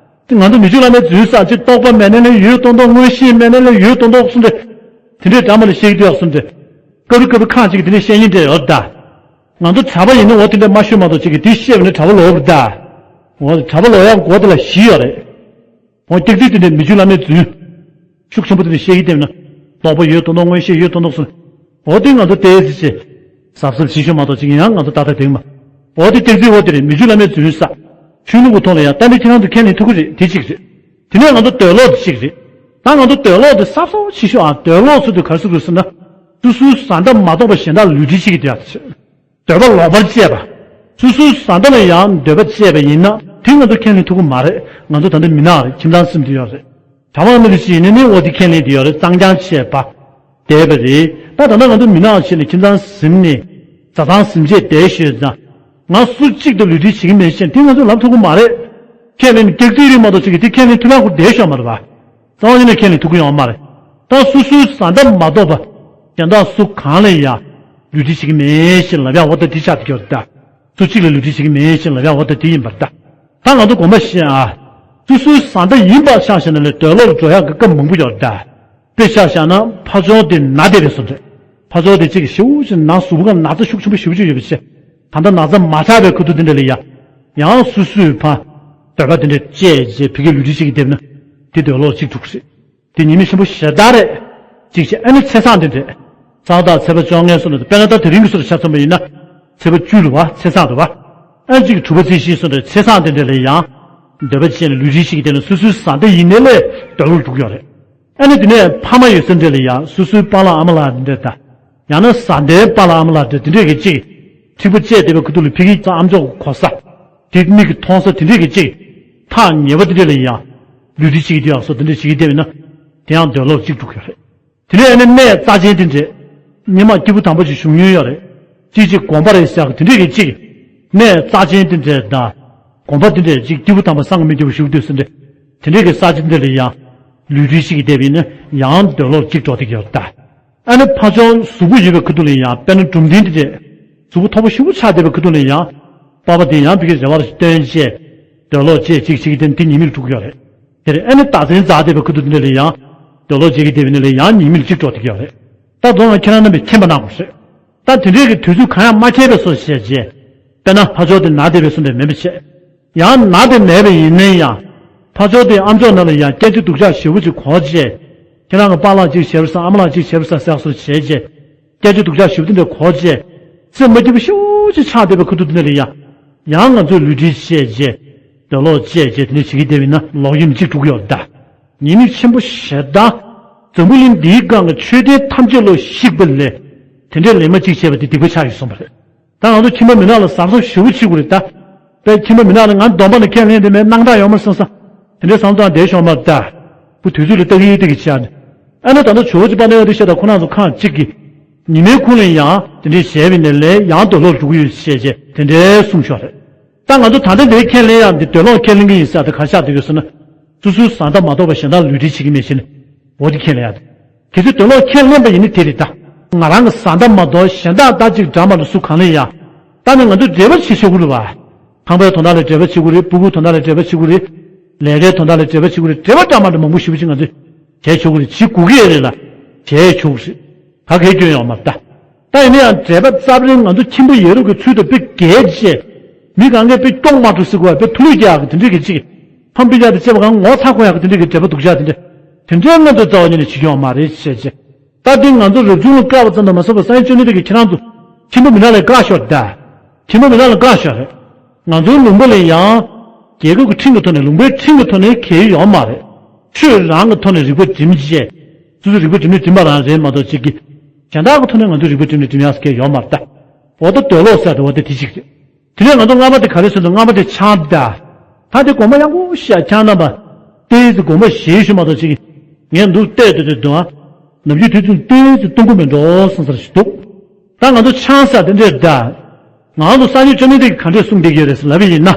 དེ་ང་ཚོ་མི་འཇུག་བླ་མའི་རྫུན་གསར་ཅིག་རྟོགས་པ་མེད་ན་ནི་ཡོད་དོན་དག་མངོན་ཤེས་མེད་ན་ནི་ཡོད་དོན་དག་གསུམ་རེད། དེ་འདྲའི་འདྲ་མ་ལ་ཤེས་ཀྱི་དུས་ཡག་གསུམ་རེད། སྐབས་རེ་སྐབས་རེ་ཁག་ཅིག་གིས་དེ་འདྲའི་བཤད་ཉེན་འདྲ་ཡོད་ད། ང་ཚོ་གྲྭ་པ་ཡིན་ན་འོ་དེ་འདྲ་མ་ཤོད་མ་གཏོགས་ཅིག་གིས་དེ་བཤད་པ་ནི་གྲྭ་པ་ལོག་པ་ད། འོ་གྲྭ་པ་ལོག་ཡག་སྒོ་དེ་ལ་བཞི་ཡོད་རེད། འོ་སྐྱག་རྫུན་དེ་འདྲ་མི་འཇུག་བླ་མའི་རྫུན། ཤུགས་ཆེན་པོ་དེ་འདྲ་བཤད་ཀྱི་བསྡད་ན། ལོག་པ་ཡོད་དོན་དག་མངོན་ཤེས་ཡོད་དོན་དག་གསུམ། འོ་དེ་ང་ཚོ་ཏོག་ཙམ་ཅིག་གཟབ་གཟབ་བྱེད་ཤོག་མ་གཏོགས་ཅིག་ཡང་ང་ཚོ་ཏག་ཏག་བསྡད་མ། འོ་དེ་སྐྱག་རྫུན་འོ་དེ་རེད། མི་འཇུག་བླ་མའི་རྫུན་ས། ཆོས་ལུགས་ཀྱི་ཐོག་ལ་ཡང་ད་ནི་ཁྱེད་རང་ཚོ་ཁས་ལེན་ཐུབ་ཀྱི་རེད། དེ་གཅིག་རེད། དེ་ནས་ང་ཚོ་འདོད་ལོག་དེ་གཅིག་རེད། ད་ང་ཚོ་འདོད་ལོག་དེ་གཟབ་གཟབ་བྱེད་ཤོག་ཨ། འདོད་ལོག་ཚུལ་དུ་ག་རེ་ཟེར་དགོས་ཟེར་ན། སོ་སོའི་བཟའ་ཟླ་མ་གཏོགས་པ་གཞན་དག་ལུས་འབྲེལ་བྱེད་ཀྱི་དེ་ཡག་དེ་བྱེད། འདོད་པ་ལོག་པར་སྤྱད་པ། སོ་སོའི་བཟའ་ཟླ་ལ་ཡང་འདོད་པ་སྤྱད་པ་ཡིན་ན་དེ་ང་ཚོ་ཁས་ལེན་ཐུབ་ཀྱི་མ་རེད། ང་ཚོ་ད་ལྟ་མི་ནག་རེད། ཁྱིམ་ཚང་ཟིན་དུ་ཡོད་རེད། གྲྭ་པ་མི་རིགས་ཤིག་ཡིན་ན་ནི་འོ་དེ་ཁས་ལེན་དུ་ཡོད་རེད། གཙང་རྐྱང་བྱས་པ་བསྡད་པ་རེད། ད་ད་ལྟ་ང་ཚོ་མི་ནག་ཆེད་ལ་ཁྱིམ་ཚང་ཟིན་ནས་བཟའ་ཚང་ཟིན་བྱས་བསྡད་ཤོད་ཙང་། ང་སུ་གཅིག་དང་ལུས་འབྲེལ་བྱེད་ཀྱི་མེད་ཅེས་དེ་ང་ཚོས་ལབ་ཐུབ་ཀྱི་མ་རེད། ཁས་ལེན་སྐྱག་རྫུན་རེད་མ་གཏོགས་ཅིག་གིས་དེ་ཁས་ལེན་ཐུབ་ཡག་ཁོ་བསྡད་ཤོག་མ་རེད་པ། རྩ་བ་ཉིད་ནས་ཁས་ལེན་ཐུབ་ཀྱི་ཡོད་མ་རེད། ད་སོ་སོའི་བཟའ་ཟླ་མ་གཏོགས་པ་གཞན་དག་སུ་གང་ལ་ཡང་ལུས་འབྲེལ་བྱེད་ཀྱི་མེད་ཅེས་ལབ་ཡག་འོ་ད་དེ་ཆགས་བསྡད་ཀྱི་ཡོད་རེད་ད། སུ་གཅིག་ལ་ལུས་འབྲེལ་བྱེད་ཀྱི་མེད་ཅེས་ལབ་ཡག་འོ་ད་དེ་ཡིན་པར་ད། ད་ང་ཚོ་དགོངས་པ་བཞེས་ཨ། སོ་སོའི་བཟའ་ཟླ་ཡིན་པ་ཆ་བཞག་ན་ལས་འདོད་ལོག་འགྲོ་ཡག་གི་སྐབས་མང་པོ་ཡོད་རེད་ད། དཔེ་ཆ་བཞག་ན་ཕ་ཆུང་དེ་ན་བསྡད་པའི་བཟོ་འདྲ། ཕ་ཆུང་དེ་གཅིག་ཞེ་པོ་ཅིག་ན་གཟུགས་པོ་ག་ན་ཚ་ཤུགས་ཆེན་པོ་ཞེ་པོ་ཅིག་ཡོད་པའི་ཕྱིར། ད་ལྟ་ན་ཚ་མ་ཆགས་པའི་ཁུ་ཐུག་དེ་འདྲ་ལ་ཡ། ཡང་སོ་སོའི་ཕ། འདོད་པ་དེ་འདྲ་བཅད་རྗེས་ཕ་གིར་ལུས་འབྲེལ་བྱེད་ཀྱི་བསྡད་ན། དེ་འདོད་ལོག་གཅིག་འགྲོ་གི་རེད། དེ་ཉེས་དམིགས་ཆེན་པོ་ཞེ་དྲག་རེད། གཅིག་བྱས་ཨ་ནི་ཚེས་བཟང་དེ་འདྲ། ས་བདག་ཚེས་པ་བཅོ་ལྔའི་སོ་ནས་དཔེར་ན་ད་དེ་རིང་གི་སོ་ལ་ཆ་མཚོན་པ་ཡིན་ན། ཚེས་པ་བཅུ་རེད་པ། ཚེས་བཟང་རེད་པ། ཨ་གཅིག་དྲུག་པ་ཚེས་བཞིའི་སོ་ནས་ཚེས་བཟང་དེ་འདྲ་ལ་ཡང་། འདོད་པ་བཅད་ནས་ལུས་འབྲེལ་བྱེད་ཀྱི་བསྡད་ན་སོ་སོའི་བཟའ་ཟླ་ཡིན་ནའི་ལས་འདོད་ལོག་འགྲོ་གི་ཡོད་རེད། ཨ་ནི་དེ་ནས་ཕ་མ་ཡོད་ས་འདྲ་ལ་ཡང་སོ་སོའི་པཱ་ལགས་ཨ་མ་ལགས་དེ་འདྲ་དང་། ཡང་ན་བཟའ་ཟླའི་པཱ་ལགས་ཨ་མ་ལགས་དེ་འདྲས་ཀྱི་གཅིག་འཁྲིག་པ་བཅད་བསྡད་པའི་ཁུ་ཐུག་ལ་ཕ་གིའི་ཨམ་ཅོག་གི་གོ་ས། དེ་མིག་གིས་མཐོང་ས་དེ་འདྲས་ཀྱི་གཅིག་ཐག་ཉེ་བ་དེ་འདྲས་ལ་ཡང་། ལུས་འབྲེལ་བྱེད་ཀྱི་དུས་ཡག་སོ་དེ་འདྲས་བྱེད་ཀྱི་བསྡད་པ་ཡིན་ན། དེ་ཡང་འདོད་ལོག་གཅིག་འགྲོ་གི་རེད། དེ་ནས་ཨ་ནི་གནས་རྩ་ཆེན་དེ་འདྲས། སྔོན་མ་སྐྱེས་བུ་དམ་པ་ཅིག་བཞུགས་མྱོང་ཡོད་རེད། ཅིག་ཅིག་དགོན་པ་རེད་ཟེར་གི་དེ་འདྲས་ཀྱི་གཅིག་གནས་རྩ་ཆེན་དེ་འདྲས་དང་། དགོན་པ་དེ་འདྲས་ཅིག་སྐྱེས་བུ་དམ་པ་སངས་རྒྱས་མི་འགྱུར་བ་བཞུགས་དུས་ཟེར་འདྲས། དེ་འདྲས་ཀྱི་ས་ཆ་འདི་ལ་ཡང་། ལུས་འབྲེལ་བྱེད་ཀྱི་བསྡད་པ་ཡིན་ན་ཡང་འདོད་ལོག་གཅིག་འགྲོ་བསྡད་ཀྱི་ཡོད་རེད་ད། ཨ་ནི་ཕ་ཆུང་གཟུགས་པོ་ཡོད་པའི་ཁུ་ཐུག་ལ་ཡང་དཔེར་ན་གྲུམ་ལྡན་དེ་འདྲས། གཟུགས་པོ་མཐོ་པོ་ཞེ་པོ་ཆགས་བསྡད་པའི་ཁུ་ཐུག་ལ་ཡང་། པ་ཕ་དེ་ཡང་ཕ་གིར་རེ་བ་སྟོན་བྱས། འདོད་ལོག་བཅད་ཅིག་བྱེད་ཀྱི་དེ་འདི་ཉེས་དམིགས་འགྲོ་གི་ཡོད་རེད། དེར་ཨ་ནི་རྟགས་མཚན་འཛག་བསྡད་པའི་ཁུ་ཐུག་དེ་འདྲ་ལ་ཡང་། འདོད་ལོག་བྱེད་ཀྱི་བསྡད་པ་ཡིན་ན་ལས་ཡང་ཉེས་དམིགས་གཅིག་འགྲོ་བསྡད་ཀྱི་ཡོད་རེད། ད་དོན་ལ་ཁྱེད་རང་རྣམ་པས་མཁྱེན་པ་གནང་དགོས་རེད། ད་དེ་འདྲའི་གི་དུས་ཚོད་གང་ཡང་མ་འཁེལ་བའི་བཟོ་བྱས་རྗེས། དཔེར་ན་ཕ་ཆུང་དེ་ན་བསྡད་པའི་བཟོ་འདྲ་མིན་པ་བྱས། ཡང་ན་དེ་མེད་པ་ཡིན་ན་ཡང་། ཕ་ཆུང་དེ་ཨམ་ཅོག་ནང་ལ་ཡང་སྐད་ཆ་སྡུག་ཅག་ཞེ་པོ་ཅིག་གོ་རྗེས། ཁྱེད་རང་གི་པཱ་ལགས་གཅིག་བྱས་པ་སང་ཨ་མ་ལགས་གཅིག་བྱས་པ་སང་ཟེར་བཟོ་བྱས་རྗེས། སྐད་ཆ་སྡུག་ཅག་ཞེ་པོ་དེ་འདྲ་གོ་རྗེས། སེམས་མ་སྐྱིད་པོ་ཞེ་པོ་ཅིག་ཆགས་བསྡད་པའི་ཁུ་ཐུག་དེ་འདྲ་ལ་ཡང་། ཡང་ང་ཚོས་ལུས་འབྲེལ་བཅད་རྗེས། འདོད་ལོག་བཅད་རྗེས་དེ་འདྲ་བྱེད་ཀྱི་བསྡད་པ་ཡིན་ན་ལོག་གཡེམ་གཅིག་འགྲོ་གི་ཡོད་རེད་ད། ཉེས་དམིགས་ཆེན་པོ་ཞེ་དྲག་འཛམ་བུ་གླིང་འདིའི་སྒང་གི་མཆོད་རྟེན་ཐམས་ཅད་ལ་གཤེགས་པ་ལས། དེ་འདྲའི་ལས་མ་གཅིག་བྱས་པ་དེ་སྡིག་པ་ཆགས་ཡོད་གསུངས་པ་རེད། ད་ང་ཚོ་ཁྱིམ་པ་མི་ནག་ལ་གཟབ་གཟབ་ཞེ་པོ་བྱེད་དགོས་རེད་ད། དཔེ་ཁྱིམ་པ་མི་ནག་ལ་ང་སྡོམ་པ་ལ་ཁས་ལེན་དེ་མེད་སྣང་དག་ཡོད་མ་རེད་བསམ་ས། དེ་འདྲའི་བསམ་སྟངས་བསྡད་ཤོག་མ་རེད་ད། ཁོ་དུས་ཚོད་ལ་ལྟ་གི་ལྟ་གི་བྱས་ནས། ཨ་ནི་ད་ལྟ་ཇོ་བོ་རྗེ་དཔལ་ལྡན་འོད་ཟེར་ཤ་དང་ཁོ་རང་ཚོ་ཁག་གཅིག་གིས། ཉི་མའི་ཁུངས་ལ་ཡང་དེ་འདྲའི་བྱས་པ་ཡིན་ན་ལས་ཡང་འདོད་ལོག་འགྲོ་གི་ཡོད་ཅེས་བྱས་དེ་འདྲའི་གསུངས་ཤོག་རེད། ད་ང་ཚོ་ད་ལྟ་འདིའི་ཁས་ལེན་ཡག་འདི་འདོད་ལོག་ཁས་ལེན་གི་ཡིན་ཟེར་དེ་ག་ཤག་འདུག་ཡོད་ཟེར་ན། སོ་སོའི་བཟའ་ཟླ་མ་གཏོགས་པ་གཞན་དག་ལུས་འབྲེལ་བྱེད་ཀྱི་མེད་ཟེར་ནས་འོ་དེ་ཁས་ལེན་ཡག་དེ། གལ་སྲིད་འདོད་ལོག་ཁས་ལེན་པ་ཡིན་ན་དེ་རེད་ད། ང་རང་གི་བཟའ་ཟླ་མ་གཏོགས་གཞན་དག་ད་ཅིག་འདྲ་མ་འདྲ་སུ་གང་ལ་ཡང་། ད་ནི་ང་ཚོ་འབྲེལ་བ་བྱེད་ཆོག་གི་རེད་བ། ཁང་པའི་དོན་དག་ལ་འབྲེལ་བ་བྱེད་དགོས་རེད། སྤུ་གུའི་དོན་དག་ལ་འབྲེལ་བ་བྱེད་དགོས་རེད། ལས་ཀའི་དོན་དག་ལ་འབྲེལ་བ་བྱེད་དགོས་རེད། འབྲེལ་བ་འདྲ་མ་འདྲ་མང་པོ་ཞེ་པོ་ཅིག་ང་ཚོས་བྱེད་ཆོག་གི་རེད། བྱེད་དགོས་ཀྱི་ཡོད་རེད་ལ། བྱེད་ཆོག་གི་རེད། ག་གེ་སྐྱོན་ཡོད་མ་རེད་ད། ད་ཡིན་ན་ཡང་འབྲེལ་བ་རྩ་བ་རིང་ང་ཚོ་ཁྱིམ་པ་ཡ་རབས་ཀྱི་ཚུལ་དུ་དཔེ་རྒྱས་བྱས། མི་གང་གས་དཔེ་སྐྱོང་མ་ཐུབ་ཟེར་དགོས་པ་དཔེ་ཐུ་ལུ་རྒྱག་གི་དེ་འདྲས་ཀྱི་ཅིག་ཕམ་སྤུན་ཀྱག་དེ་བཅས་པ་གང་ངོ་ཚ་དགོས་ཡག་གི་དེ་འདྲས་ཀྱི་འབྲེལ་བ་སྡུག་ཅག་དེ་འདྲས། དེ་འདྲས་ང་ཚོ་རྩ་བ་ཉིད་ནས་བྱེད་ཀྱི་ཡོད་མ་རེད་ཅེས་བྱས། ད་དེ་ང་ཚོ་རབ་བྱུང་ལ་བཀག་པ་ཙམ་དུ་མ་ཟད་པར་སང་ཉིན་བཅོ་ལྔ་དེ་གི་ཁྱེད་རང་ཚོ་ཁྱིམ་པ་མི་ནག་ལ་བཀག་ཤོག་ད། ཁྱིམ་པ་མི་ནག་ལ་བཀག་ཤོག་རེད། ང་ཚོའི་ལུང་པ་ལ་ཡང་རྒྱལ་ཁབ་ཀྱི་ཁྲིམས་ཀྱི་ཐོག་ནས་ལུང་པའི་ཁྲིམས་ཀྱི་ཐོག་ནས་གལ་ཡོད་མ་རེད། ཆོས་རང་གི་ཐོག་ནས་རིག་པ་སྒྲིམ་བྱས། སོ་སོའི་རིག་པ་སྒྲིམ་ནས་སྒྲིམ་པ་རང་རེད་མ་གཏོགས་ཅིག་གི། གཞན་དག་གི་ཐོག་ནས་ང་ཚོའི་རིག་པ་སྒྲིམ་ནས་སྒྲིམ་ཡག་གལ་ཡོད་མ་རེད་ད། འོ་ད་འདོད་ལོག་ཟེར་དེ་འོ་ད་དེ་གཅིག་རེད། དེ་ནས་ང་ཚོ་རྔ་མ་དེ་ག་རེ་ཟེར་འདུག་རྔ་མ་དེ་ཆང་ད། ད་དེ་དགོངས་པ་ཡག་པོ་བཞེས་ཨ། ཁྱེད་རྣམ་པ། ཏོག་ཙམ་དགོངས་པ་བཞེས་ཤོག་མ་གཏོགས་ཅིག་ངས་འདུག་བལྟས་དུས་དེ་འདུག་ཨ། ནམ་རྒྱུན་དུས་ཚོད་ཏོག་ཙམ་གཏོང་གི་མེད་འགྲོ་བསམ་ས་ཞིག་འདུག་ད་ང་ཚོ་ཆང་ཟེར་དེ་འདྲས་ད། ང་ཚོ་སང་ཉིན་བཅོ་ལྔ་དེ་ག་འདྲས་གསུངས་བསྡད་ཀྱི་ཡོད་རེད་ཟེར་ལབ་པ་ཡིན་ན།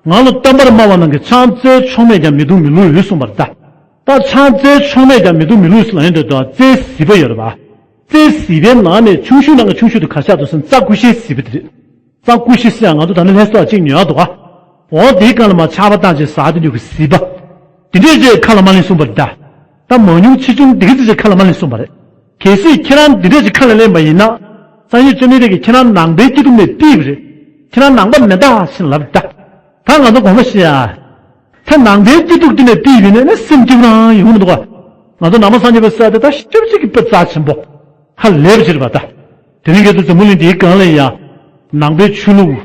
ང་ཚོ་གཏམ་པར་སྨྲ་བ་རྣམས་ཀྱིས་ཆང་རྩྭའི་མཆོག་མེད་ཀྱང་མི་བཏུང་མི་བླུག་ཡོད་གསུངས་པ་རེད་ད། ད་ཆང་རྩྭའི་མཆོག་མེད་ཀྱང་མི་བཏུང་མི་བླུག་ཟེར་ལབ་ཡོང་དུས་ད་རྩྭའི་ཟིལ་པ་ཡོད་རེད་པ། རྩྭའི་ཟིལ་པའི་ནང་ནས་ཆུང་ཤོས་ནང་གི་ཆུང་ཤོས་དེ་ག་ཆགས་འདུག་ཟེར་ན་རྩྭ་ཀུ་ཤའི་ཟིལ་པ་དེ་རེད། རྩྭ་ཀུ་ཤ་ཟེར་ཡང་ང་ཚོ་ད་ནི་ལྷ་ས་གཅིག་ཉོ་ཡག་འདུག་ག་འོ་དེའི་སྒང་ལ་མར་ཆར་པ་བཏང་བྱས་ཟག་དེ་འདྲ་གི་ཟིལ་པ། དེ་འདྲས་ཅིག་ཁ་ལ་མ་ལེན་གསུངས་པ་རེད་ད། ད་མང་ཉུང་ཆེ་ཆུང་དེ་ག་ཙམ་ཅིག་ཁ་ལ་མ་ལེན་གསུངས་པ་རེད། གལ་སྲིད་ཁྱེད་རང་དེ་འདྲས་ཅིག་ཁ་ལ་ལེན་པ་ཡིན་ན། སངས་རྒྱས་བཅོམ་ལྡན་འདས་ཀྱིས་ཁྱེད་རང་ནང་པའི་སྐྱིད་སྡུག་ནས་ཕུད་པ་རེད། ཁྱེད་རང་ནང་པ་མེད་ད་ཞེས་ལབ་ད། ད་ང་ཚོ་དགོངས་པ་བཞེས་ཡ། ད་ནང་པའི་སྐྱིད་སྡུག་དེ་ནས་ཕུད་པ་ཡིན་ན་ནི་སེམས་སྐྱིད་པོ་རང་ཡོང་གི་མི་འདུག་ག་ང་ཚོ་ནང་པ་སངས་རྒྱས་པ་ཟེར་དེ་ད་ཞེ་པོ་ཅིག་གི་དཔེ་རྩ་ཆེན་པོ། ཧ་ལས་པ་ཅིག་རེད་པ་ད། དེ་རིང་ཁྱེད་ཚོ་འཛམ་བུ་གླིང་འདིའི་སྒང་ལ་ཡང་། ནང་པའི་ཆོས་ལུགས།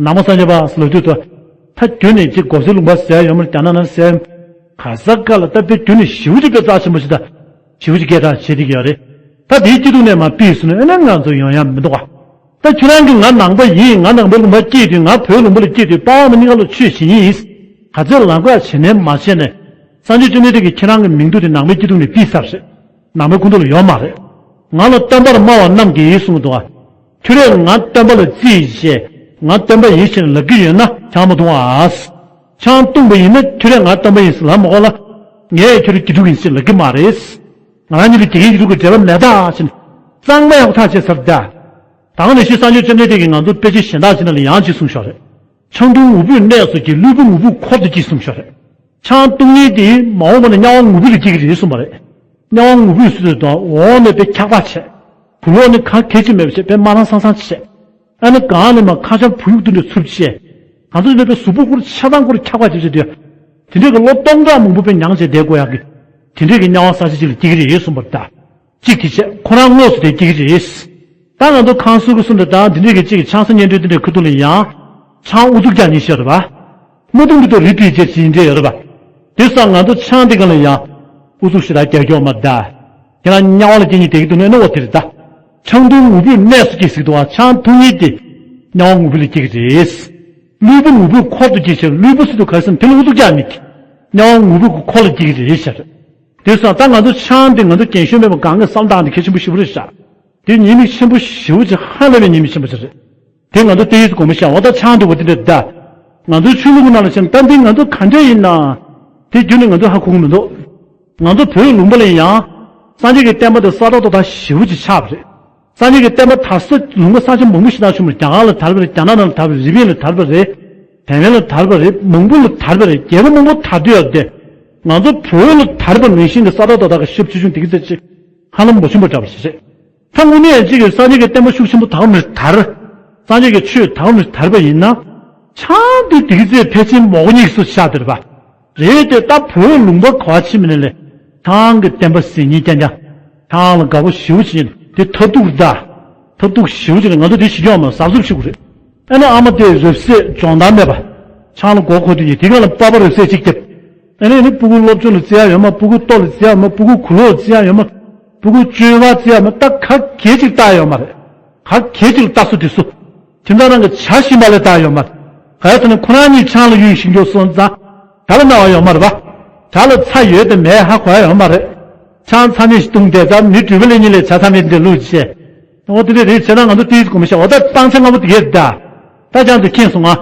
ནང་པ་སངས་རྒྱས་པ་ཟེར་ལབ་དུས་ད། ད་རྒྱུན་ནས་ཅིག་གོ་ས་ལུང་པ་ཟེར་ཡ་ཡོད་མ་རེད། རྒྱ་ནག་ནང་ཟེར་ཡ། ག་ས་ག་ལ་ད་དཔེ་རྒྱུན་ནས་ཞེ་པོ་ཅིག་དཔེ་རྩ་ཆེན་པོ་ཞིག་ད། ཞེ་པོ་ཅིག་སྐད་གྲགས་བྱེད་བསྡད་ཀྱི་ཡོད་རེད། ད་དེའི་སྐྱིད་སྡུག་ནས་མར་ཕུད་སོང་ན་ཨེ་ན་ང་ཚོ་ཡོང་ཡ་མི་འདུག་ག་ད་ཁྱོད་རང་གིས་ང་ནང་པ་ཡིན། ང་ནང་པའི་ལུང་པ་སྐྱེས་དུས། ང་བོད་ལུང་པ་ལ་སྐྱེས་དུས། པ་ཕ་མ་གཉིས་ཀ་ལ་ཆོས་བྱེད་མཁན་ཡིན། ག་ཚོད་ལབ་དགོས་ཡ་བྱས་ནས་མ་བྱས་ནས། སངས་རྒྱས་བཅོམ་ལྡན་འདས་ཀྱིས་ཁྱེད་རང་གི་མིང་ཐོ་དེ་ནང་པའི་སྐྱིད་སྡུག་ནས་ཕུད་ཚར་རེད། ནང་པའི་ཁོངས་གཏོགས་ལ་ཡོད་མ་རེད། ང་ལ་སྟོན་པར་སྨྲ་བ་རྣམས་ཀྱིས་གསུངས་འདུག་ག་ཁྱོད་རས་ང་སྟོན་པ་ལ་བརྩིས་བྱས། ང་སྟོན་པ་ཡིན་ཞེས་ལབ་ཀྱི་ཡོད་ན་ཆང་མ་འཐུང་ཨ། ཆང་བཏུངས་པ་ཡིན་ན་ཁྱོད་རས་ང་སྟོན་པ་ཡིན་ཟེར་ལབ་མ་དགོས་ལ། ངས་ཁྱོད་རའི་དགེ་ཕྲུག་ཡིན་ཞེས་ལབ་ཀྱི་མ་རེད། ང་རང་གཉིས་ལ་དགེ་རྒན་གྱི་ཕྲུ་གུ་འབྲེལ་བ་མེད་ད་ཟེར་ནས་གཙང་མ་ཡག་པོ་ཐག་བཅད་ཚར་ད། ད་ག་ནང་བཞིན་སངས་རྒྱས་བཅོམ་ལྡན་འདས་ཀྱིས་ང་ཚོ་དཔེ་ཆ་གཞན་དག་ཅིག་ནང་ལ་ཡང་ཅིག་གསུངས་ཤག་རེད། ཆང་འཐུང་ངུ་འབོད་གནས་སུ་སྐྱེ། བླུན་པོ་ངུ་འབོད་འཁོར་དུ་སྐྱེ་གསུངས་ཤག་རེད། ཆང་བཏུང་མཁན་དེ་མ་འོངས་པ་ན་དམྱལ་བ་ངུ་འབོད་ལ་སྐྱེ་གི་རེད་གསུངས་པ་རེད། དམྱལ་བ་ངུ་འབོད་ཟེར་དུས་དང་འོག་ནས་དཔེ་འཁྱག་པ་བྱས། གུ་ལོག་ནས་གང་གལ་ཆེ་མེད་པ་བྱས། དཔེ་དམར་རང་སང་སང་བྱས། ཨ་ནི་གང་ནས་མ་ཁ་ཆར་བུ་ཡུག་དུ་འདྲ་འཚུབ་བྱས། ང་ཚོ་འདི་དཔེ་གཟུགས་པོ་ཁུར་ཆ་ཚང་ཁུར་འཁྱག་པ་བྱས་བྱས་དུས། དེ་འདྲའི་གི་ལོ་སྟོང་ཕྲག་མང་པོ་དཔེ་མྱངས་བྱས་བསྡད་དགོས་ཡག་གི། དེ་འདྲའི་གི་དམྱལ་བ་ས་ཆ་ཅིག་ལ་སྐྱེ་གི་རེད་གསུངས་པ་རེད་ད། གཅིག་དེ་བྱས། ཁོ་རང་དངོས་སུ་དེ་སྐྱེ་གི་རེད། ད་ང་ཚོ་ཁང་གསར་གི་གསུམ་དུ་དང་དེ་འདྲས་ཀྱི་གཅིག་གི་ཆང་ས་གཉེན་སྒྲིག་དེ་འདྲས་ཁུ་ཐུག་ལ་ཡང་། ཆང་ཨུ་ཚུགས་རྒྱག་ཉེན་ཤོར་བ། མ་འཐུང་གི་ཐོག་རི་པི་ཅེར་བྱེད་འདྲས་ཡོད་རེད་པ། དེ་སང་ང་ཚོ་ཆང་དེ་ག་ལ་ཡང་། ཨུ་ཚུགས་ཞེ་དྲག་རྒྱག་རྒྱོག་མ་ད། ཁྱེད་རང་དམྱལ་བ་ལ་སྐྱེ་ཉེན་དེ་གི་འདུག་ནས་ནི་འོ་དེ་རེད་ད། ཆང་འཐུང་ངུ་འབོད་གནས་སུ་སྐྱེ་ཟེར་འདུག་བ། ཆང་འཐུང་ཉེན་དེ། དམྱལ་བ་ངུ་འབོད་ལ་སྐྱེ་གི་རེད། བླུན་པོ་ངུ་འབོད་འཁོར་དུ་སྐྱེ་ཞེས། བླུན་པོ་ཟེར་དུས་ག་རེ་ཟེར་ན་དེ་ལ་ཨུ་ཚུགས་རྒྱག་ཉེན་གྱི། དམྱལ་བ་ངུ་འབོད་ཀྱི་འཁོར་ལ་སྐྱེ་གི་རེད་ཤག་རེད། དེ་སང་ད་ང་ཚོ་ཆང་དེ་ང་ཚོ་རྒན་གཞོན་མེད་པར་གང་གི་བསམ་སྟངས་དེ་གལ་ཆེན་པོ་ཞེ་པོ་རེད་ཤག་དེ་ཉེས་དམིགས་ཆེན་པོ་ཞེ་པོ་ཅིག་ཧ་ལས་པའི་ཉེས་དམིགས་ཆེན་པོ་ཅིག་རེད། དེ་ང་ཚོ་ཏོག་ཙམ་གོམས་པ་བཞག་འོ་ད་ཆང་འདུག་པ་དེ་འདྲ་ད། ང་ཚོའི་ཆོས་ལུགས་ཀྱི་ནང་ལ་བྱས་ན་ད་འདི་ང་ཚོ་ག་འདྲ་ཡིན་ན། དེ་རྒྱུན་ནས་ང་ཚོ་ཧ་གོ་གི་མི་འདུག་ང་ཚོ་བོད་ལུང་པ་ལ་ཡང་། སངས་རྒྱས་ཀྱི་བསྟན་པ་དེ་ས་ཐོག་ཏུ་ད་ཞེ་པོ་ཅིག་ཆགས་པ་རེད། སངས་རྒྱས་ཀྱི་བསྟན་པ་དར་ས་ལུང་པ་ས་ཆ་མང་པོ་ཞིག་ནང་བྱུང་བ་རེད། རྒྱ་གར་ལ་དར་བ་རེད། རྒྱ་ནག་ནང་ལ་དར་བ་རེད། རི་པིན་ལ་དར་བ་རེད། ཐའེ་ཝན་ལ་དར་བ་རེད། མང་པོ་ལ་དར་བ་རེད། རྒྱལ་ཁབ་མང་པོ་དར་དུས་ཡོད་དེ། ང་ཚོ་བོད་ལ་དར་བ་ནང་བཞིན་གྱི་ས་ཐོག་ཏུ་ད་ག་ཞེ་པོ་ཆེ་ཆུང་དེ་གི་ཚད་ཅིག་ཧ་ལམ་མ་བྱུང་བ་འདྲ་པོ་ཞིག་རེད། ད་དངོས་གནས་ཅིག་གིས་སངས་རྒྱས་ཀྱི་བསྟན་པ་ཤུགས་ཆེན་པོ་དར་མི་དར། སངས་རྒྱས་ཀྱི་ཆོས་དར་མི་དར་བ་ཡིན་ན། ཆང་དེ་དེ་གི་ཚད་ཕལ་ཆེར་མོག་གཉིས་སུ་ཆགས་བསྡད་པ། རེད་དེ་ད་བོད་ལུང་པ་ག་པར་ཕྱིན་པ་ནས་ལས། ཆང་གི་བསྟན་པ་ཟེར་མཁན་རྐྱང་རྐྱང་། ཆང་ལ་དགའ་པོ་ཞེ་པོ་ཅིག་ཡིན་དེ་ཐབས་སྡུག་རེད་ད། ཐབས་སྡུག་ཞེ་པོ་ཅིག་རེད། ང་ཚོ་དེ་བྱེད་རྒྱུ་ཡོད་མ་རེད། གཟབ་གཟབ་བྱེད་དགོས་རེད། ཨ་ནི་ཨ་མ་དེ་རབ་གསལ་སྦྱོང་བརྡར་མེད་པ། ཆང་ལ་མགོ་འཁོར་དུས་ཡིན་དེ་ག་ལ་པ་ཕ་རབ་གསལ་གཅིག་རྒྱབ། ཨ་ནི་ཨ་ནི་སྤུ་གུ་སློབ་སྦྱོང་ལ་བརྩི་ཡ་ཡོད་མ། སྤུ་གུ་ལྟོ་ལ་བརྩི་ཡ་ཡོད་མ། སྤུ་གུ་གུ་ལོག་ལ་བརྩི་ཡ་ཡོད་མ། སྤུ་གུ་སྤྱོད་པ་བརྩི་ཡ་མ། ད་ག་གེ་ཅིག་ལྟ་ཡོད་མ་རེད། ག་གེ་ཅིག་ལ་ལྟ་སྲོལ་དེ་ཚོ། ཁྱིམ་ཚང་རང་གི་བྱ་བཞིན་པ་ལ་ལྟ་ཡོད་མ་རེད། ག་ཡ་ཐོག་ནས་ཁོ་རང་གཉིས་ཆང་ལ་གཡུལ་ཞིག་འགྱོ་སོང་ཙང་། བྱ་ལ་རྣ་བ་ཡོད་མ་རེད་པ། བྱ་ལ་ཚྭ་ཡོད་དེ་མེད་ཧ་གོ་ཡ་ཡོད་མ་རེད། ཆང་ཚྭ་ནི་ཞིག་བཏུང་བསྡད་ཙང་མི་འགྲུལ་པ་ལས་གཉིས་ལས་བྱ་ཚྭ་མེད་འདྲ་ལུགས་བྱས། འོ་དེ་འདྲ་རེད་བྱས་ན་ང་ཚོ་ཏིས་གོ་མི་ཤེས། འོ་ད་སྤང་བྱ་ལྔ་པོ་དེ་གས་ད། ད་ཅང་དུ་མཁྱེན་སོང་ང་།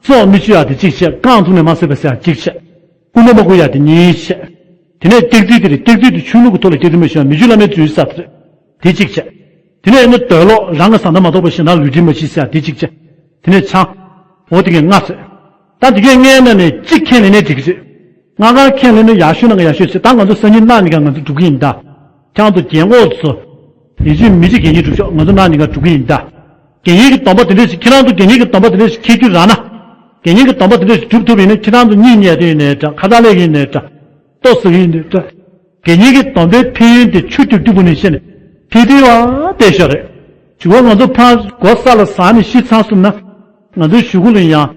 སྲོག་མི་གཅོད་ཡ་དེ་གཅིག་བྱས། རྐང་བཙུགས་ནས་མ་བཟོད་པ་ཟེར་ཡ་གཅིག་བྱས། སྐུ་ངོ་མ་སྐུ་ཡ་དེ་གཉིས་བྱས། དེ་ནས་སྟེགས་རྩིས་དེ་རེད། སྟེགས་རྩིས་དེ་ཆོས་ལུགས་ཀྱི་ཐོག་ལ་སྟེགས་རྩིས་མ་ཞུ་ཡ་མི་རྒྱུད་བླ་མའི་རྫུན་ས་དེ་རེད། དེ་གཅིག་བྱས། དེ་ནས་ཨ་ནི་འདོད་ལོག་རང་གི་བཟའ་ཟླ་མ་གཏོགས་པ་གཞན་དག་ལུས་འབྲེལ་མ་བྱེད་ཟེར་ཡ་དེ་གཅིག་བྱས། དེ་ནས་ཆང་། འོ་དེ་གས་ལྔ་ཟེར། ད་དེ་གས་ལྔའི་ནང་ནས་གཅིག་ཁས་ལེན་ནས་འགྲིག་གི་རེད། ལྔ་གང་ཁས་ལེན་ན་ཡག་ཤོས་ནང་གི་ཡག་ཤོས་ཟེར། ད་ང་ཚོ་སང་ཉིན་གནངས་ཉིན་ག་ང་ཚོ་འགྲོ་གི་ཡིན་ད། ཁྱང་དུ་རྒན་གོག་ཚོ། ཡིན་གཅིག་མིན་གཅིག་དགེ་བསྙེན་སྒྲུབ་ཤོག་ང་ཚོ་གནངས་ཉིན་ག་འགྲོ་གི་ཡིན་ད། དགེ་བསྙེན་གྱི་སྡོམ་པ་དེ་འདྲ་ཞིག་ཁྱེད་རང་ཚོ་དགེ་བསྙེན་གྱི་སྡོམ་པ་དེ་འདྲ་ཞིག་འཁྱེར་རྒྱུ་རག་ན། དགེ་བསྙེན་གྱི་སྡོམ་པ་དེ་འདྲ་ཞིག་སྒྲུབ་ཐུབ་ཡིན་ན་ཁྱེད་རང་ཚོ་གཉིད་ཉལ་དུས་ཡིན་ནའི་འདྲ། ཁ་ཚ་ལས་ཀྱི་ཡིན་ནའི་འདྲ། ལྟོ་ཟ་གི་ཡིན་ནའི་འདྲ། དགེ་བསྙེན་གྱི་སྡོམ་པའི་ཕན་ཡོན་དེ་ཆུ་རྒྱུག་རྒྱུག་པོ་ནས་བཤད་ནས་ཕན་ཐོགས་བ་བལྟས་ཤོག་རེད། གཞུག་གུ་ང་ཚོ་ཕར་སྒོ་ས་ལ་ཟགས་ནས་ཤི་ཚར་སོང་ན། ང་ཚོའི་གཞུག་གུ་ལ་ཡང་།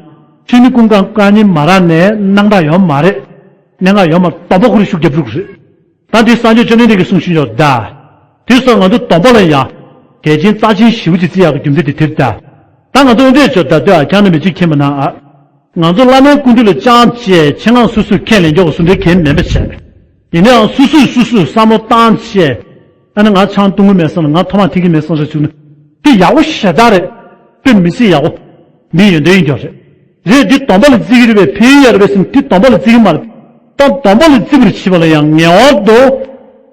ཆུ་ནི་ཀུན་གང་དཀའ་ཉེན་མ་རག་ནས་སྣང་དག་ཡོད་མ་རེད། གནད་འགག་ཡོད་མ་རེད། སྡོམ་པ་ཁོ་རང་ཤུགས་རྒྱབ་འགྲོ་གི་རེད། ད་འདི་སངས་རྒྱས་བཅོམ་ལྡན་འདས་ཀྱིས་གསུངས་བཞིན་ཡོད་ད། དེ་སོགས་ང་ཚོ་སྡོམ་པ་ལ་ཡང་། གལ་ཆེན་རྩ་ཆེན་ཞེ་པོ་ཅིག་བརྩི་ཡག་གི་རྒྱུ་མཚན་དེ་དེ་རེད་ད། ད་ང་ཚོ་འོན་ཏེ་ཆོས་ད་ལྟོས་ཨ་ཁྱང་ནས་མི་གཅིག་མཁྱེན་པ་ན་ཨ། ང་ཚོ་བླ་མའི་སྐུ་མདུན་ལ་བཅར་བྱས་ཆེད་མངགས་སོ་སོས་ཁས་ལེན་རྒྱོག་བཟོ་འདྲའི་གལ་མེད་པ་བྱས། ཡིན་ནའང་སོ་སོས་སོ་སོས་བསམ་བློ་བཏང་བྱས། ཨ་ནི་ང་ཆང་བཏུང་གི་མེད་བསམ་ལ་ང་ཐོག་མ་འཐེན་གི་མེད་བསམ་ཟེར་བཅུག་ན། དེ་ཡག་པོ་ཞེ་དྲག་རེད། དཔེ་མི་སྲིད་ཡག་པོ། མི་ཡོན་ཏན་ཡིན་རྒྱུ་རེད། རེད་འདི་སྡོམ་པ་ལ་བརྩི་གི་རེད་པས་ཕན་ཡོན་ཡོད་རེད་པས་ཟེར་ན་འདི་སྡོམ་པ་ལ་བརྩི་གི་མ་རེད། ད་སྡོམ་པ་ལ་བརྩི་བར་བྱེད་པ་ལ་ཡང་ངེས་པར་དུ།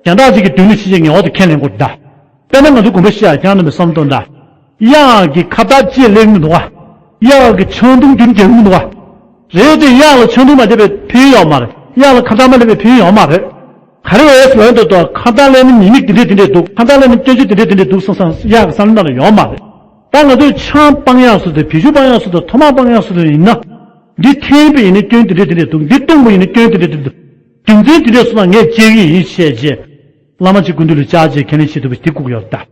གཞན་དག་ཅིག་གི་མདུན་ལ་ཕྱིན་ཆད་ངེས་པར་དུ་ཁས་ལེན་དགོས་རེད་ད། དཔེར་ན་ང་ཚོ་དགོན་པ་ཤི་ཡག་ཁྱེད་རང་རྣམ་པས་བསམ་བློ་གཏོང་དང་། གཡག་གི་ཁ་བཏགས་གཅིག་ལེན་གྱི་མི་འདུག་ག། གཡག་གི་ཆང་འཐུང་རྒྱུན་རྒྱག་གི་མི་འདུག་ག། རེད་དེ་གཡག་ལ་ཆང་འཐུང་མ་བསྡད་པའི་ཕན་ཡོན་ཡོད་མ་རེད། གཡག་ལ་ཁ་བཏགས་མ་ལེན་པའི་ཕན་ཡོན་ཡོད་མ་རེད། ག་རེ་ཡོད་ཟེར་ལབ་ན་ད་ཁ་བཏགས་ལེན་ན་ཉེས་དམིགས་དེ་འདྲས་དེ་འདྲས་འདུག། ཁ་བཏགས་ལེན་ན་སྐྱོན་བརྗོད་དེ་འདྲས་དེ་འདྲས་འདུག་བསམ་བསམ་གཡག་གི་བསམ་བློ་ནང་ལ་ཡོད་མ་རེད། ད་ང་ཚོས་ཆང་སྤང་ཡག་སོགས་དང་བི་ཇུ་སྤང་ཡག་སོགས་དང་ཐོག་མར་སྤང་ཡག་སོགས་དང་ཡིན་ན། འདི་འཐེན་པ་ཡིན་ན་སྐྱོན་དེ་འདྲས་དེ་འདྲས་འདུག། འདི་བཏུངས་པ་ཡིན་ན་སྐྱོན་དེ་འདྲས་དེ་འདྲས་འདུག། རྒྱུ་མཚན་དེ་འདྲས་སོང་ན་ངས་བཅད་ཀྱི་ཡིན་བཤད་རྗེས། བླ་མ་གཅིག་སྐུ་མདུན་ལ་བཅར་རྗེས་ཁས་ལེན་བྱེད་ཐུབ་པ་དེ་དགོས་ཀྱི་ཡོད་རེད་ད།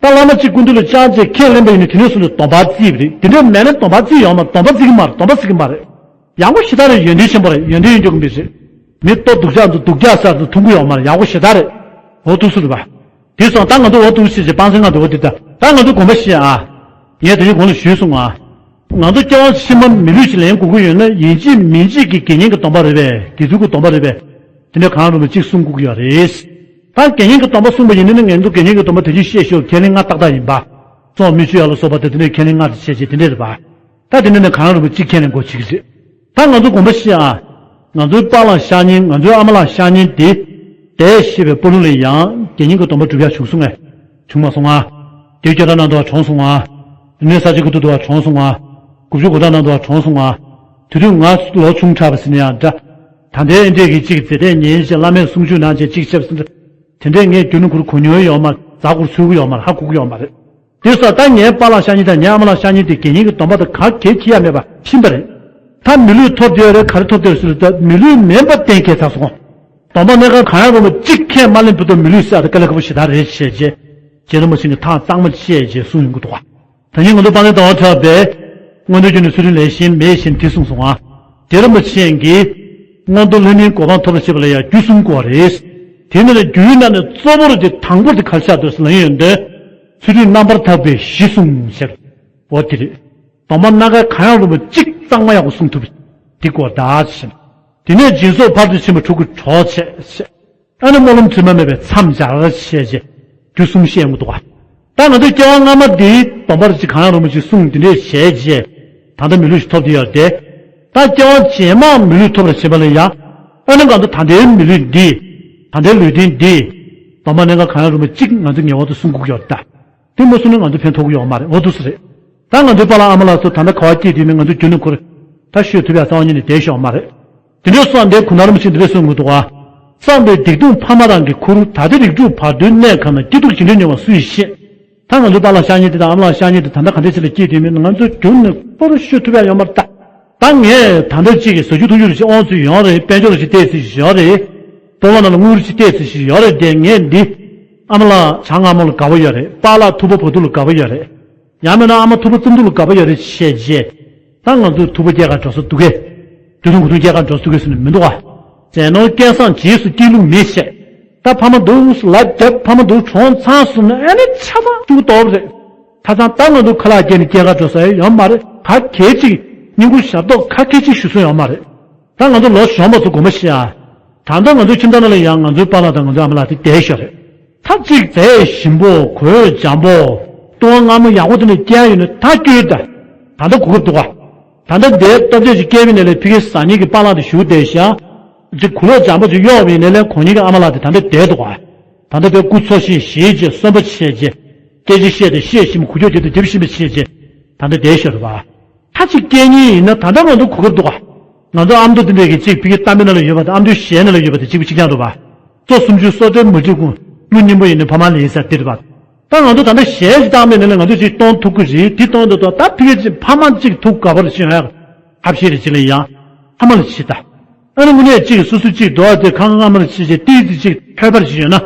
ད་བླ་མ་གཅིག་སྐུ་མདུན་ལ་བཅར་རྗེས་ཁས་ལེན་པ་ཡིན་ན་དེ་ནས་བཟུང་ནས་སྡོམ་པ་བརྩིས་པ་རེད། དེ་འདྲས་མེད་ན་སྡོམ་པ་བརྩིས་ཡོད་མ་རེད། སྡོམ་པ་བརྩི་གི་མ་རེད། སྡོམ་པ་བརྩི་གི་མ་རེད། ཡག་པོ་ཞེ་དྲག་རེད། ཡོན་ཏན་ཆེན་པོ་རེད། ཡོན་ཏན་ཡོད་རྒྱུ་གི་མི་རེད། མི་ལྟོ་སྡུག་ཅག་ཚོ་སྡུག་ཅག་ཟེར་ཚོ་འཐུང་གི་ཡོད་མ་རེད། ཡག་པོ་ཞེ་དྲག་རེད། འོ་འདུག་སེ་རེད་པ། དེ་སོང་ད་ང་ཚོ་འོ་འདུག་སེ་བྱས་སྤང་སེང་ང་འདུག་འོ་དེ་ད་ད་ང་ཚོ་དགོངས་པ་བཞེས་ཨ། ངས་དེ་རིང་གོང་ལ་ཞུས་སོང་ཨ། ང་ཚོ་སྐྱེ་བ་ཕྱི་མ་མི་ལུས་ཤིག་ལེན་དགོས་ཀྱི་ཡོད་ན་ཡིན་གཅིག་མིན་གཅིག་གི་དགེ་བསྙེན་གྱི་སྡོམ་པ་རེད་པས། དགེ་ཚུལ་གྱི་སྡོམ་པ་རེད་པས། དེ་འདྲ་གང་རུང་བ་གཅིག་སྲུང་དགོས་ཀྱི་ཡོད་རེད། ད་དགེ་བསྙེན་གྱི་སྡོམ་པ་སྲུང་བ་ཡིན་ན་ནི་ངས་འདུག་དགེ་བསྙེན་གྱི་སྡོམ་པ་དེ་ཅིག་བཤད་ཤོག། ཁས་ལེན་ལྔ་ཏག་ཏག་ཡིན་པ། བཙོག་མི་མཆོད་ཡ་ལ་སོགས་པ་དེ་དེ་འདྲའི་ཁས་ལེན་ལྔ་དེ་བཤད་བྱས་དེ་འདྲས་རེད་པ། ད་དེ་འདྲ་ནས་གང་རུང་བ་གཅིག་ཁས་ལེན་དགོས་བྱེད་ཀྱི་རེད། ད་ང་ཚོའི་དགོངས་པ་བཞེས་ཨ། ང་ཚོའི་པཱ་ལགས་ཤ་ཉེ་ང་ཚོའི་ཨ་མ་ལགས་ཤ་ཉེ་དེ། འདས་ཤི་བའི་པོ་ལུང་ལ་ཡང་དགེ་བསྙེན་གྱི་སྡོམ་པ་སྒྲུབ་ཡ་བྱུང་སོང་ངས། བྱུང་མ་སོང་ཨ། དེའི་སྐྱོ་བྲག་ནང་དུ་བ་གྲོངས་སོང་ཨ། དེ་ནས་ས་ཆ་གི་ཏུ་དུ་བ་གྲོངས་སོང་ཨ། དགུ་བཅུ་གོ་བརྡ་ནང་དུ་བ་གྲོངས་སོང་ཨ། དེ་དུས་ང་ལོ་ཆུང་དྲགས་པ་ཟེར་ན་ཡང་འདྲ། ད་ལྟའི་ཨེ་འདྲས་ཀྱི་གཅིག་མཛེས་ལྡན་ཉན་ཞེས་བླ་མས་གསུང་ཆོས་གནང་བྱས་གཅིག་བཤད་པ་ཟེར་འདྲ། དེ་འདྲས་ངས་རྒྱུ་ནོར་ཁུར་གོ་མྱོང་ཡོད་མ་རེད། མཛའ་གུར་འཚོལ་གི་ཡོད་མ་རེད། ཧ་གོ་གི་ཡོད་མ་རེད། དེ་སོགས་ད་ངའི་པཱ་ལགས་ཤ་ཉེ་དང་ངའི་ཨ་མ་ལགས་ཤ་ཉེ་དེ་དགེ་བསྙེན་གྱི་སྡོམ་པ་དང་ག་གེ་ཁྱི་ཡ་མེད་པ་ཕྱིན་པ་རེད། ད་མི་ལུས་ཐོབ་བསྡད་ཡོད་རེད། ག་རེ་ཐོབ་བསྡད་ཡོད་ཟེར་ད་མི་ལུས་མིན་པ་གཏན་འཁེལ་ཚར་སོང་། སྡོམ་པ་གནད་འགག་གང་ཡང་རུང་བ་གཅིག་ཁས་མ་ལེན་བར་དུ་མི་ལུས་བསད་དེ་དཀའ་ལས་ཁག་པོ་ཞེ་དྲག་རེད་བཤད་རྗེས། རྗེ་རིན་པོ་ཆེ་གིས་ཐག་གཙང་མ་བཅད་རྗེས་གསུངས་ཡོང་གི་འདུག་ག། ད་ནི་ང་ཚོ་དཔལ་ལྡན་ཟླ་བ་གྲགས་པས་མངོན་མཐོ་རྒྱུད་ནས་ཚུལ་ཁྲིམས་ལས་གཞན་མེད་ཞེས་འདི་གསུངས་སོང་ང་། རྗེ་རིན་པོ་ཆེ་གིས་མངོན་མཐོ་ལྷ་མིའི་གོ་འཕང་ཐོབ་པར་བྱེད་པ་ལ་ཡང་རྒྱུ་གསུམ་དགོས་རེད། དེ་ནི་རྒྱུའི་ནང་ནས་གཙོ་བོར་དེ་དང་པོར་དེ་ག་རེ་ཆགས་འདུག་ཟེར་ལབ་ཡོང་དུས། ཚུལ་ཁྲིམས་རྣམ་པར་དག་པའི་གཞི་བཟུང་ཟེར། འོ་དེ་རེད། སྡོམ་པ་སྣ་ཁ་གང་ཡང་རུང་བ་གཅིག་གཙང་མ་ཡག་པོ་སྲུང་ཐུབ། འདི་དགོས་ད་ཟེར། དེ་ནས་སྦྱིན་སོགས་ཕར་ཕྱིན་པ་ཕྲུ་གུ་གྲོགས་བྱས་ཟེར། ཨ་ནི་སྨོན་ལམ་དྲི་མ་མེད་པའི་མཚམས་སྦྱར་བྱས་རྗེས་རྒྱུ་གསུམ་བཤད་ཡོང་གི་འདུག་ག། ད་ང་ཚོས་སྐྱེ་བ་སྔ་མ་འདིའི་སྡོམ་པ་རེ་ཅིག་གང་ཡང་རུང་བ་ཅིག་བསྲུངས་འདི་འདྲས་བྱས་རྗེས། ད་ལྟ་མི་ལུས་ཤིག་ཐོབ་བསྡད་ཡོད་དེ། ད་སྐྱེ་བ་རྗེས་མ་མི་ལུས་ཐོབ་པར་བྱེད་པ་ལ་ཡང་། ཨ་ནི་ང་ཚོ་ད་ལྟའི་མི་ལུས་འདི། ད་ལྟའི་ལུས་རྟེན་འདི། སྡོམ་པ་གནད་འགག་གང་ཡང་རུང་བ་ཅིག་ང་ཚོས་ངེས་པར་དུ་བསྲུང་དགོས་ཀྱི་ཡོད་རེད་ད། དེ་མ་བསྲུངས་ན་ང་ཚོ་ཕན་ཐོགས་ཀྱི་ཡོད་མ་རེད། འོ་འདུག་སེ་རེད། ད་ང་ཚོའི་པཱ་ལགས་ཨ་མ་ལགས་ཚོ་ད་ལྟ་ག་པར་སྐྱེས་བསྡད་མིན་ང་ཚོ་རྒྱུ་ནོར་ཁུར། ད་ཤོད་ཐུབ་ཡ་རྩ་བ་ཉིད་ནས་བསྡད་ཤོག་མ་རེད། དེ་འདྲའི་སོགས་འདིར་གུང་ཐང་རིན་པོ་ཆེས་འདི་འདྲ་གསུངས་ཀྱི་འདུག་ག། བསམ་པའི་སྡིག་ལྟུང་ཕ་མ་རང་གི་ཁུར། ད་ལྟའི་རིགས་དྲུག་བར་དོའི་གནས་གང་ན། སྐྱིད་སྡུག་ཇི་འདྲའི་མྱོང་བ་སུ་ཡིས་ཤེས། ད་ང་ཚོ་པཱ་ལགས་ཤ་ཉེ་དེ་དང་ཨ་མ་ལགས་ཤ་ཉེ་དེ་ད་ལྟ་ག་འདྲ་ཞིག་ལ་སྐྱེས་བསྡད་མིན་ང་ཚོ་རྒྱུན་ནས་པོ་རུ་ཤོད་ཐུབ་ཡ་ཡོད་མ་རེད་ད། ད་ངས་ད་ལྟ་གཅིག་གི་ཟ་རྒྱུ་འཐུང་རྒྱུ་རེ་ཞིག་དབང་ཚུལ་ཡོད་རེད། དཔལ་འབྱོར་རེ་ཞིག་བལྟས་ཚེ་ཞིག་ཡོད་རེད། སྤོ་བོ་ནང་ལ་དངུལ་རེ་ཞིག་བལྟས་ཚེ་ཞིག་ཡོད་རེད་དེ་ངས་འདི། ཨ་མ་ལགས་བྱ་ང་མོ་ལ་དགའ་པོ་ཡོད་རེད། པཱ་ལགས་ཐུབ་པ་བུ་ཐུབ་ལ་དགའ་པོ་ཡོད་རེད། ཡང་མིན་ན་ཨ་མ་ཐུབ་པ་བརྩམས་ཐུབ་ལ་དགའ་པོ་ཡོད་རེད་བཤད་རྗེས། ད་ང་ཚོས་ཐུབ་པ་སྐྱེལ་གར་འགྲོ་ས་འདུག་གས། དུས་ཐུང་གུ་ཐུང་སྐྱེལ་གར་འགྲོ་ས་འདུག་གས་ཟེར་ནས་མི་འདུག་ག། ཟས་ནོར་སྐལ་བཟང་རྗེས་སུ་སྐྱེལ་ལུགས་མི་བྱེད། ད་ཕ་མ་འདུག་ལབ་བརྒྱབ། ཕ་མ་འདུག་གྲོངས་ཚར་སོང་ན་ཨ་ནི་ཆ་ཚང་ཐུག་ཏོབ་རེད། ཁ་སང་ད་ང་ཚོ་ཁ་ལག་སྐྱེལ་ནས་སྐྱེལ་གར་འགྲོ་ས་ཡོད་མ་རེད། ག་གེ་ཅིག་བསྙེན་བཀུར་ཞབས་ཏོག་ག་གེ་ཅིག་ཞུ་ས་ཡོད་མ་རེད། ད་ང་ཚོ་ལོ་གཞོན་པ་ཚོ་དགོངས་པ་བཞེས་ཨ། ད་ལྟ་ང་ཚོའི་ཁྱིམ་ཚང་ནང་ལ་ཡང་ང་ཚོའི་པཱ་ལགས་དང་ང་ཚོའི་ཨ་མ་ལགས་དེ་བསྡད་ཤོར་རེད། ད་གཅིག་མཛེས་ཞིམ་པོ་གོས་འཇམ་པོ། ལྟུང་བ་སྔ་མ་ཡག་པོ་དེ་འདྲ་སྐྱེལ་ཡོད་ན་ད་སྐྱོལ་ད། ད་ལྟ་གོ་སྐབས་འདུག་ག། ད་ལྟ་འདིའི་སྟབས་བདེ་ཞིག་སྐྱེལ་བའི་ནས་ལས་ཕ་གི་ཟ་ཉེ་གི་པཱ་ལགས་དེ་བཞུགས་བསྡད་ཤག། གཅིག་གོས་ལོག་འཇམ་པོ་ཅིག་གཡོགས་པའི་ནས་ལས་གོང་ཉིད་ཀྱི་ཨ་མ་ལགས་དེ་ད་ལྟ་བསྡད་འདུག་ག། ད་ལྟ་དེ་སྐུ་འཚོ་ཞིང་གཞེས་བྱས་གསོན་པོ་བྱས་བྱས། སྐད་ཆ་བཤད་དེ་བཤད་ཞིམ་གུ་ཁྱོད་དེ་དུ་དེབ་ཞིམ་པོ་བྱས་བྱས། ད་ལྟ་བསྡད་ཤོར་བ། ཁ་ཅིག་སྐད་ཉིན་ཡིན་ན་ད་ལྟ་ང་ཚོ་གོ་སྐབས་འདུག་ག། ང་ཚོ་ཨ་མདོ་དེ་འདྲས་ཀྱི་གཅིག་ཕ་གི་གཏམ་དཔེ་ནང་ལ་ཡོད་པ་དང་ཨ་མདོའི་གཞས་ནང་ལ་ཡོད་པ་དེ་གཅིག་པ་གཅིག་རྐྱང་འདུག་བ། གཙོ་སུམ་ཅུ་སོ་སོའི་མི་འགྲིག་ཀུན་ཀླུ་སྙིང་པོ་ཡིན་ནི་ཕ་མ་ལེན་ས་དེ་རེད་བ། ད་ང་ཚོ་ད་ལྟ་གཞས་ཞིག་བཏང་མེད་ནི་ལ་ང་ཚོ་ཅིག་གཏོང་ཐུབ་ཀྱི་རེད། དེ་གཏོང་འདོད་ད་ད་ཕ་གི་ཅིག་ཕ་མ་གཅིག་ཐུག་དགའ་པོ་རེ་བྱེད་ཡ། ཨ་ཕྱི་རེ་ཅིག་ལ་ཡང་ཕ་མ་ལ་བྱེད་ད། ཨ་ནི་དངོས་གནས་གཅིག་སོ་སོ་གཅིག་འདོད་དེ་ཁང་ཁང་མར་བྱེད་ཅིག་ཏིས་ཏི་ཅིག་ཕལ་པར་ཞིག་ཡོད་ན།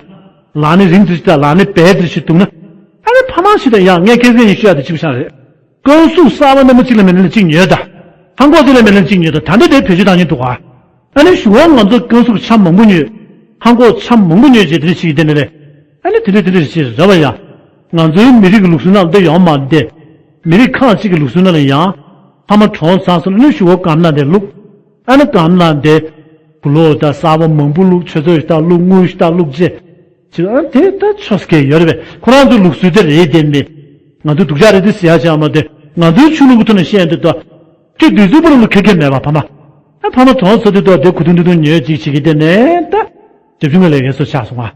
ལག་ནི་རིང་ཙི་ཅིག་དང་ལག་ནི་བལ་ཙི་ཞིག་འདུག་ན། ཨ་ནི་ཕ་མ་ཞིག་དང་ཡང་ངས་ཁེ་ཟེར་ཡིན་ཤོད་ཡ་དེ་གཅིག་པ་ཤང་རེད། རྐང་ཟུག་གསར་པ་རྣམ་པ་གཅིག་ལ་མེད་ན་ལ་གཅིག་ཉོས་ད། ཧང་གོ་གཅིག་ལ་མེད་ན་གཅིག་ཉོས་ད། ད་འདི་དེ་བེད་སྤྱོད་བཏང་ཉེན་འདུག་ག། ཨ་ནི་གཞུག་གུ་ང་ཚོ་རྐང་ཟུག་ཆ་མང་པོ་ཉོས། ཧང་གོ་ཆ་མང་པོ་ཉོས་རྗེས་དེ་འདྲ་ཞིག་དེ་ནི་རེད། ཨ་ནི་དེ་འདྲ་དེ་འདྲ་ཞིག་རེད་བ་ཡ། ང་ཚོའི་མི་རིགས་ཀྱི་ལུགས་སྲོལ་ནང་འདི་ཡོང་མ་འདི། མི་རིགས་ཁག་ཅིག་གི་ལུགས་སྲོལ་ནང་ལ་ཡང་། ཕ་མ་གྲོངས་ཚར་སོང་ན་ཨ་ནི་གཞུག་གུ་སྒམ་ནང་དེ་བླུགས། ཨ་ནི་སྒམ་ནང་དེ། གུ་ལོ་ད་གསར་པ་མང་པོ་བླུགས། ཆུ་ཚོད་ཞིག་ད་བླུགས། དངུལ་ཞིག་ད་བླུགས་རྗེས། ཅིག་ཨ་དེ་ད་ཆོས་སྐད་ཡོད་རེད་པས། ཁོ་རང་ཚོའི་ལུགས་སྲོལ་དེ་རེད་དེ་མེད། ང་ཚོའི་སྡུག་ཅག་རེད་དེ་ཟེར་ཡ་ཅང་མ་དེ། ང་ཚོའི་ཆོས་ལུགས་ཀྱི་ཐོག་ནས་བཤད་འདི་ད། ཁྱེད་དུས་ཚོད་པོ་རང་ལ་ཁེ་ཁེ་མེད་པ་ཕ་མ། ཨ་ཕ་མ་གྲོངས་ཚར་དུས་ད་དེ་གུ་དུང་དུ་དུང་ཉོས་ཅིག་བྱེད་ཀྱི་དེ་ནས་ད། རྒྱབ་ཆུང་གི་ལས་ཀའི་སོ་ཆགས་སོང་ང་།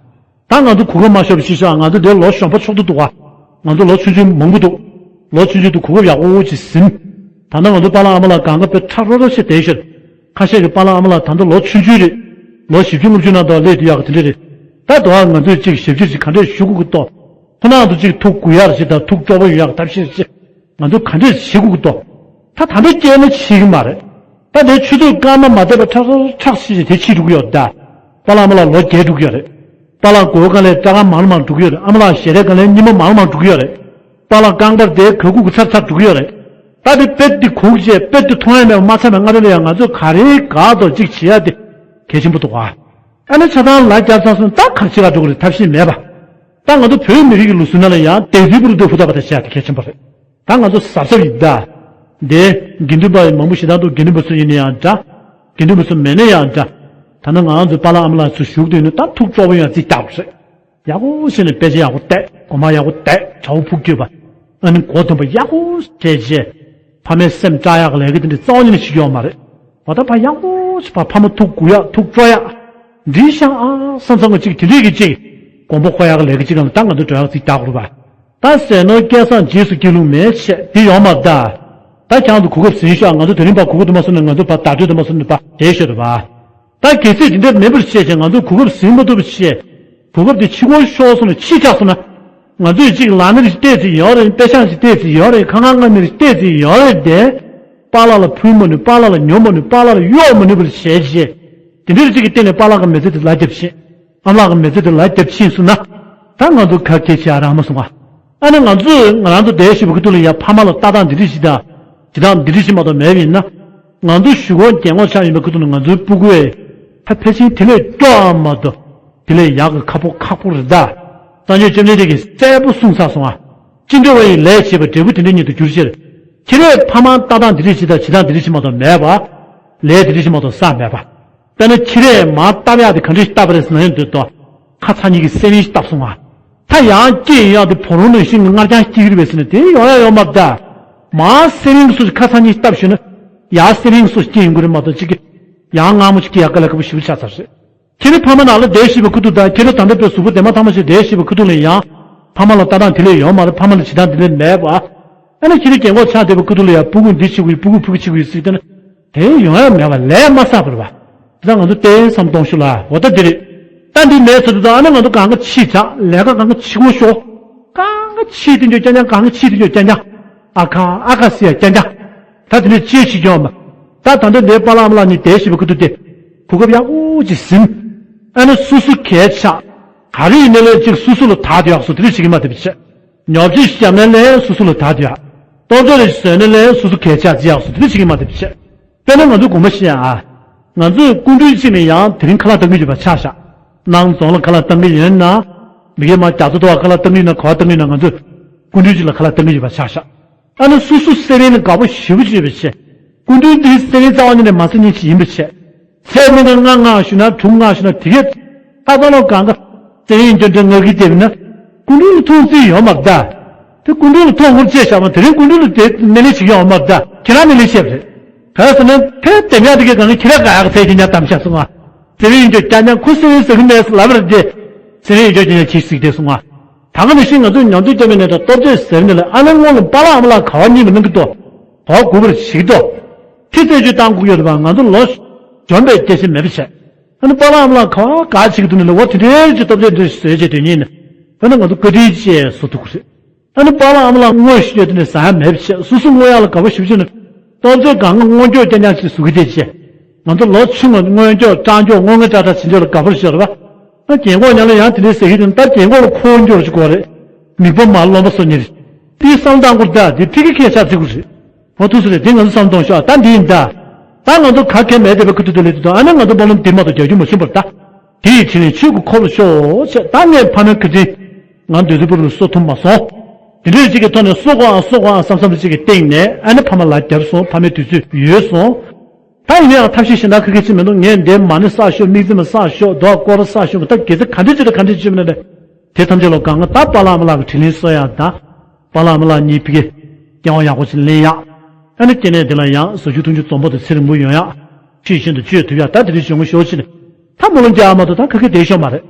ད་ང་ཚོ་གོ་སྐབས་མ་ཤོར་བ་ཞིག་ཤོག་ང་ཚོ་འདིར་ལོ་གཞོན་པ་ཚོགས་འདུ་འདུག་བ། ང་ཚོ་ལོ་ཆུང་ཆུང་མང་པོ་འདུག་ལོ་ཆུང་ཆུང་འདུག་གོ་སྐབས་ཡག་པོ་ཅིག་ཟིན། ད་ལྟ་ང་ཚོ་པཱ་ལགས་ཨ་མ་ལགས་གང་ག་དཔེ་ཁྲ་རོ་རོ་ཞིག་བསྡད་ཤོད། ཁ་ཤས་ཀྱི་པཱ་ལགས་ཨ་མ་ལགས་ད་ལྟ་ལོ་ཆུང་ཆུང་རེད། ལོ་བཞི་བཅུ་ལྔ་བཅུ་ནང་དུ་སླེབས་དུས་ཡག་གི་དེ་འདྲ་རེད། ད་དུང་ང་ཚོས་ཅིག་ཞབས་ཕྱི་ཞིག་ག་འདྲས་ཞུ་དགོས་ཀྱི་འདུག་ཁོ་ན་ཚོ་ཅིག་ཐུགས་དགོས་ཡག་རེད་ཞེ་དང་ཐུགས་སྤྲོ་པོ་ཡོད་ཡག་ཐབས་ཤེས་ཅིག་ང་ཚོ་ག་འདྲས་བྱེད་དགོས་ཀྱི་འདུག་ད་ད་ལྟ་སྐྱེས་ན་འཕྱིས་ཀྱི་མ་རེད། ད་ལྟའི་ཆུ་ཚོད་སྐར་མ་མ་བསྡད་པ་ཁྲག་ཁྲག་ཁྲག་ཤིག་ཅིག་དེ་འཕྱིས་འགྲོ་གི་ཡོད་ད། པཱ་ལགས་ཨ་མ་ལགས་ལོ་རྒས་འགྲོ་གི་ཡོད་རེད། པཱ་ལགས་མགོ་སྒང་ལས་སྐྲ་དཀར་མང་རུ་མང་རུ་འགྲོ་གི་ཡོད་རེད། ཨ་མ་ལགས་ཞལ་རས་སྒང་ལས་སྙིགས་མ་མང་རུ་མང་རུ་འགྲོ་གི་ཡོད་རེད། པཱ་ལགས་རྐང་པར་དེ་ག་ཁུག་གུ་ཚར་ཚར་འགྲོ་གི་ཡོད་རེད། ད་དེ་དཔེ་དེ་གུག་བྱས་དཔེ་དེ་མཐོང་ཡ་མེད་པ་མ་ཚད་པ་སྔ་དྲོ་ལ་ཡང་ང་ཚོས་ག་རེ་ག་ཐོག་ཅིག་བྱེད་ཡ་དེ་གལ་ཆེན་པོ་འདུག་ག་ཨ་ནི་ཆ་ཚང་ལ་རྒྱབ་ཚང་སོང་ད་གར་ཆེ་ག་འགྲོ་གི་རེད་ཐབས་ཤེས་མེད་པ། ད་ང་ཚོ་བོད་མི་རིགས་ཀྱི་ལུགས་སྲོལ་ནང་ལ་ཡང་དེ་དུས་པུ་རུ་དུ་ཧུ་ད་པ་ད་བཤད་དེ་གལ་ཆེན་པོ་རེད། ད་ང་ཚོ་གཟབ་གཟབ་ཡིན་ད། དེ་དགེ་འདུན་པ་མང་པོ་ཞེ་དྲག་འདུག་དགེ་འདུན་པ་ཚོ་ཡིན་ན་ཡང་འདྲ། དགེ་འདུན་པ་ཚོ་མེད་ན་ཡང་འདྲ། ད་ནི་ང་ཚོ་པཱ་ལགས་ཨ་མ་ལགས་ཚོ་བཞུགས་དུས་ནི་ད་ཐུགས་སྤྲོ་པོ་ཡང་རྩིས་རྒྱག་རེད། ཡག་པོ་བྱས་ནས་དཔེ་ཆ་ཡག་པོ་བལྟས་སྒོ་མ་ཡག་པོ་བལྟས་གྲྭ་བ་ཕུགས་སྐྱོད་པ། ཨ་ནི་གོ་དོན་པ་ཡག་པོ་བྱས་རྗེས། ཕ་མའི་སེམས་སྐྲག་ཡག་གི་ལས་ཀ་དེ་འདྲ་རྩ་བ་ཉིད་ནས་བྱེད་ཀྱི་ཡོད་མ་རེད། འོ་ད་ཕ་ཡག་པོ་ཞིག་ཕ་ཕ་མ་ཐུགས་དགོས་ཡག་ཐུགས་སྤྲོ་ཡག་འདི་ཤ་ཨ་བསམ་བསམ་གི་ཅིག་དེ་འདྲས་ཀྱི་ཅིག་དགོངས་པ་འཁོར་ཡག་གི་ལས་ཀ་ཅིག་ལ་ད་ང་ཚོ་འགྲོ་ཡག་རྩིས་རྒྱག་དགོས་རེད་པ། ད་ཟས་ནོར་སྐལ་བཟང་རྗེས་སུ་སྐྱེལ་ལུགས་མེད་བྱས་དེ་ཡོང་མ་ད། ད་ཁྱང་དུ་གོ་སྐབས་ཟིན་ཤག་ང་ཚོ་དེ་རིང་ཕར་གོ་སྐབས་དུ་མ་སོང་ནས་ང་ཚོ་ཕར་བརྡ་སྤྲོད་དུ་མ་སོང་ནས་ཕར་བསྡད་ཤོད་རེད་པ། ད་གལ་སྲིད་དེ་འདྲ་མེད་པར་བཤད་བྱས་ང་ཚོ་གོ་སྐབས་ཟིན་མ་ཐུབ་པ་བཤད། གོ་སྐབས་དེ་ཕྱི་སྐོར་ཤོར་སོང་ན་ཕྱི་ཆགས་སོང་ན། ང་ཚོས་གཅིག་ལག་ནས་བལྟས་ཚེ་ཡོད་རེད། དཔེ་ཤག་ཅིག་བལྟས་ཚེ་ཡོད་རེད། ཁ་ངག་སྔ་ནས་བལྟས་ཚེ་ཡོད་རེད་དེ། པཱ་ལགས་ལ་ཕུལ་མ་ནུས། པཱ་ལགས་ལ་ཉོ་མ་ནུས། པཱ་ལགས་ལ་གཡོག་མ་ནུས་པར་བྱས་རྗེས། དེ་འདྲའི་གཅིག་གི་སྟེང་ནས་པཱ་ལགས་ཀྱི་མི་ཚེ་དེ་ལ་རྒྱབ་ཕྱིན། ཨ་མ་ལགས་ཀྱི་མི་ཚེ་དེ་ལ་རྒྱབ་ཕྱིན་སོང་ན། ད་ང་ཚོ་ག་གེ་བྱེད་ཨ་རག་མ་སོང་ང་། ཨ་ནི་ང་ཚོས་ང་རང་ཚོ་བསྡད་བཞིན་པའི་ཁ་ཐུག་ལ་ཡ་ཕ་མ་ལ་ལྟ་སྟངས་འདི་འདྲ་ཞིག་དང་། བྱེད་སྟངས་འདི་འདྲ་ཞིག་མ་གཏོགས་མེད་པ་ཡིན་ན། ང་ཚོ་གཞུག་གུ་རྒན་གོག་ཆགས་ཡིན་པའི་ཁ་ཐུག་ལ་ང་ཚོའི་སྤུ་གུ་ཨེ། ད་ཕལ་ཆེར་དེ་ལས་སྐྱོ་བ་མ་གཏོགས། དེ་ལས་ཡག་གི་ཁ་ཕོ་ཁག་པོ་རེད་ད། སངས་རྒྱས་བཅོམ་ལྡན་འདས་ཀྱིས་གསལ་པོ་གསུངས་ཚར་སོང་ཨ། ཅི་འདྲ་བ་ཡི་ལས་བྱེད་པ་འབྲས་བུ་དེ་འདྲ་ཉིད་དུ་འགྱུར་ཕྱིར། ཁྱེད་རས་ཕ་མ་ལྟ་སྟངས་འདི་འདྲ་ཞིག་དང་བྱེད་སྟངས་འདི་འདྲ་ཞིག་མ་གཏོགས་མེད་པ། ལས་དེ་འདྲ་ཞིག་མ་གཏོགས་བསགས་མེད་པ། དཔེར་ན་ཁྱེད་རས་མར་བཏབ་ཡག་དེ་ག་འདྲ་ཞིག་བཏབ་པ་རེད་ཟེར་ན་ཡང་འདོད་དོ། ཁ་ཚ་གཉིས་ཀྱི་སེ་རིང་ཞིག་བཏབ་སོང་ང་། ད་ཡང་སྐྱེས་ཡོང་ཡག་དེ་བུ་རོང་ནང་བཞིན་གྱི་མངར་རྐྱང་སྐྱེ་གི་རེད་པས་ཟེར་ན་དེ་ཡོང་ཡག་ཡོད་མ་རེད་ད། མར་སེ་རིང་གི་སོ་ཞིག་ཁ་ཚ་གཉིས་ཞིག་བཏབ་ཞུས་ན། ཡར་སེ་རིང་གི་སོ་ཞིག་སྐྱེ་ཡོང་གི་རེད་མ་གཏོགས་གཅིག་གི། ཡང་མངར་མོ་ཞིག་སྐྱེ་ཡག་དཀའ་ལས་ཁག་པོ་ཞེ་པོ་ཆགས་ཚར་རེད། ཁྱེད་རང་ཕ་མ་ནང་ལ་བསྡད་བཞིན་པའི་ཁུ་ཐུག་དང་ཁྱེད་རང་ད་ལྟ་བའི་གཟུགས་པོ་དེ་མ་ཐག་མ་ཞིག་བསྡད་བཞིན་པའི་ཁུ་ཐུག་ལ་ཡང་། ཕ་མ་ལ་ལྟ་སྟངས་དེ་ལས་ཡོང་མ་རེད། ཕ་མ་ལ་བྱེད་སྟངས་དེ་ལས་མེད་པ། ཨ་ནི་ཁྱེད་རང་རྒན་གོག་ཆགས་བསྡད་པའི་ཁུ་ཐུག་ལ་ཡང་སྤུ་གུ་འདི་བྱེད་དགོས་ཡིན། སྤུ་གུ་ཕྲུ་གུ་བྱེད་དགོས་ཡིན་ཟེར་དེ་ནི། དེ་ཡོང་ཡ་མེད་པ་ལས་མ་བསགས་པ་རེད་པ། དེ་ད་ང་ཚོ་ལྟའི་བསམ་གཏོང་ཤུགས་ལ་འོ་ད་འདི་རེད། ད་འདི་མེད་ཚོད་དུ་ད་ཨ་ནི་ང་ཚོ་གང་ག་ཕྱིས་དྲགས་ལས་ཀ་གང་ག་ཕྱི་གོ་ཤོག་གང་ག་ཕྱིས་དེ་འཇོག་རྐྱང་རྐྱང་གང་ག་ཕྱིས་དེ་འཇོག་རྐྱང་རྐྱང་། ཨ་ཁ་ཨ་ཁ་ཟེར་ཡ་རྐྱང་རྐྱང་། ད་དེ་འདྲའི་ཅི་ཞིག་ཡོང་མ། ད་ད་འདི་འདིའི་པཱ་ལགས་ཨ་མ་ལགས་གཉིས་བསྡད་བཞིན་པའི་ཁུ་ཐུག་དེ། གོ་སྐབས་ཡག་པོ་ཅིག་ཟིན། ཨ་ནི་སོ་སོ་གས་ཆག་ག་རེ་ཡིན་ནའི་ལས་ཅིག་སོ་སོ་ལ་དག་དེ་ཡག་སོ་དེ་འདྲ་ཞིག་གི་མ་དེ་བྱས། ཉོ་ཆ་ཞིག་བརྒྱབ་ནའི་ལས་སོ་སོ་ལ་དག་དེ་ཡག་སྟོབས་ཆ་རེ་ཞིག་བཟོས་ནའི་ལས་སོ་སོ་གས་ཆག་ཅི་ཡག་སོ་དེ་འདྲ་ཞིག་གི་མ་དེ་བྱས། དཔེར་ན་ང་ཚོ་དགོངས་པ་བཞེས་ཨ། ང་ཚོས་སྐུ་མདུན་གཅིག་ནས་ཡང་དེ་རིང་ཁ་ལག་གཏང་གི་ཡོད་པ་ཆགས་བཞག་ནང་རྫོང་ལ་ཁ་ལག་གཏང་གི་ཡོད་ན། མི་སྒེར་མ་རྒྱ་མཚོ་ཐོག་ཁ་ལག་གཏང་གི་ཡོད་ན་ག་པར་གཏང་གི་ཡོད་ན་ང་ཚོས་སྐུ་མདུན་གཅིག་ལ་ཁ་ལག་གཏང་གི་ཡོད་པ་ཆགས་བཞག་ཨ་ནི་སོ་སོ་སེ་རིང་ནི་དགའ་པོ་ཞེ་པོ་ཅིག་ཡོད་པའི་ཆེད། སྐུ་མདུན་འདི་སེ་རིང་རྩ་བ་ཉིད་ནས་མ་ཟ་མཁན་ཞིག་ཡིན་པའི་ཆེད། ཚེ་མི་ནི་ལྔ་ལྔ་ཞུ་ན་དྲུག་ལྔ་ཞུ་ན་དེ་གས་ད་ལྟ་ལོ་གང་ག་སེ་རིང་འཇོན་འདྲ་ང་གིས་བལྟས་ན་སྐུ་མདུན་ལ་མཐོང་རྩིས་ཡོད་མ་རེད་ད། དེ་སྐུ་མདུན་ལ་མཐོང་ཧུར་བཅད་བཞག་པ་དེ་རིང་སྐུ་མདུན་ལ་དེ་སྣེ་ལེན་བྱེད་ཀྱི་ཡོད་མ་རེད་ད། ཁྱེད་རང་སྣེ་ལེན་བྱས་པ་རེད། ག་རེ་ཟེར་ན་ཕལ་དེ་འདྲ་དེ་གས་གང་ག་ཁྱེད་རང་དགའ་ཡག་ཚད་ཀྱི་ཉག་གཏམ་བཤད་སོང་ང་། སེ་རིང་འཇོན་རྐྱང་རྐྱང་ཁོ་སེ་རིང་ཟ་གི་མེད་ལབ་པ་རེད་དེ། སེ་རིང་འཇོན་རྐྱང་རྐྱང་བྱེད་སྲིད་དེ་སོང་ང་། ད་ག་ནང་བཞིན་ང་ཚོས་མཉམ་དུ་སྐྱབས་མེད་ནས་ད་སྟོབས་ཆེ་ཟེར་ནས་ལ་ཨ་ནི་སྔོན་ལ་པཱ་ལགས་ཨ་མ་ལགས་ག་བ་གཉིས་པ་གནང་གི་འདུག་ག་བ་དགུ་པར་བྱེད་ཀྱི་འདུག་ཁྱི་རྩད་གཅོད་བཏང་དགོས་ཡོད་རེད་པ། ང་ཚོ་ལོ་གཞོན་པའི་སྐྱེ་ཤི་མེད་པ་བྱས། ཨ་ནི་པཱ་ལགས་ཨ་མ་ལགས་ག་བ་ག་བྱེད་ཀྱི་འདུག་ནས་ལ་འོ་དེ་འདྲའི་ཅིག་སྟོབས་ཆེ་འདྲ་བཟོས་བྱས་དོན་གཉིས་ནི། དཔེར་ན་ང་ཚོ་བཀའ་དྲིན་ཅེས་བཟོ་ཐུབ་ཀྱི་རེད། ཨ་ནི་པཱ་ལགས་ཨ་མ་ལགས་དངོས་ཤིག་ཡོད་དེ་ནས་ཟ་ཡ་མེད་པ་བྱས། སོ་སོ་དངོས་ཡག་ལ་དགའ་པོ་ཞེ་པོ་བྱས་ནས་སྟོབས་ཆེ་གང་ག་སྔོན་སྐྱོད་རྐྱང་རྐྱང་ཅིག་བཟོ་གི་བསྡད་བྱས། ང་ཚོ་ལོ་ཆུང་བ་སྔོན་སྐྱོད་སྐྲག་འགྱོག་ངོ་ངེ་སྐྲག་སྐྲག་བྱེད་འཇོག་ལ་དགའ་པོ་ཞིག་ཡོད་རེད་པ། ཨ་རྒན་གོག་ཉག་ལ་ཡང་དེ་འདྲའི་ཟེར་གྱི་འདུག་ད་རྒན་གོག་ལ་ཁོང་འགྱོག་ཅིག་དགོས་རེད། མིག་པ་མར་རློན་པ་བཟོ་མཁན་རེད། དེའི་བསམ་སྟངས་སྐོར་ད་དེ་ཕི་གི་ཁས་ཆགས་ཚིག་གུ་རེད། མ་ཐུག་སུ་རེད་དེ་ང་ཚོ་བསམ་གཏོང་ཤོག་ད་འདི་ཡིན་ད། ད་ང་ཚོ་ག་གེ་མེད་བསྡད་པའི་ཁུ་ཐུག་དེ་ལས་དེ་དང་ཨ་ནི་ང་ཚོ་སྨོན་ལམ་འདི་མ་གཏོགས་རྒྱག་རྒྱུ་མ་བྱུང་བར་ད། དེ་ཡི་དྲིན་ལན་ཆོས་ཀྱི་འཁོར་ལོ་ཤོག་ཅེས་ད་ངས་ཕ་མའི་བཀའ་དྲིན། ང་འདོད་དུ་བུ་རུ་གསོ་ཐུབ་མ་སོང་། དེ་འདྲའི་ཅིག་གི་ཐོག་ནས་གསོ་དགོས་ཨང་གསོ་དགོས་ཨང་བསམ་བསམ་ཅིག་གི་སྟེང་ནས་ཨ་ནི་ཕ་མ་ལ་བརྒྱབ་སོང་། ཕ་མའི་དུས་ཚོད་ཡོལ་སོང་། ད་ཡིན་ན་ཡང་ཐབས་ཤེས་གཞན་དག་ཁ་ཁ་ཅིག་མི་འདུག་ངས་འདི་མ་ཎི་བསགས་ཤོག་དམིགས་བརྩེ་མ་བསགས་ཤོག་རྡོ་སྐོར་བསགས་ཤོག་ད་དགེ་རྩ་ག་འདྲ་ཅིག་དང་ག་འདྲ་ཅིག་མིན་ན་དེ་ཐམས་ཅད་ལོ་གང་ག་ད་པཱ་ལགས་ཨ་མ་ལགས་ཀྱི་དྲིན་ལན་གསོ་ཡག་དང་། པཱ་ལགས་ཨ་མ་ལགས་གཉིས་ཕ་གི་སྐྱེ་བ་ཡག་པོ་ཅིག་ལེན་ཡག་ཨ་ནི་སྐྱེ་གནས་དེ་ལ་ཡང་ཟ་རྒྱུ་འཐུང་རྒྱུ་འཛོམས་པོ་དང་ཚེ་རིང་པོ་ཡོང་ཡག་ཁྲིད་བཞིན་དུ་བཅོས་ཐུབ་ཡག་ད་དེ་འདྲ་བྱུང་ཤོག་ཅིག་ད་སྨོན་ལམ་རྒྱག་ཡག་མ་གཏོགས་ད་ཁ་ཁ་བསྡད་ཤོག་མ་རེད།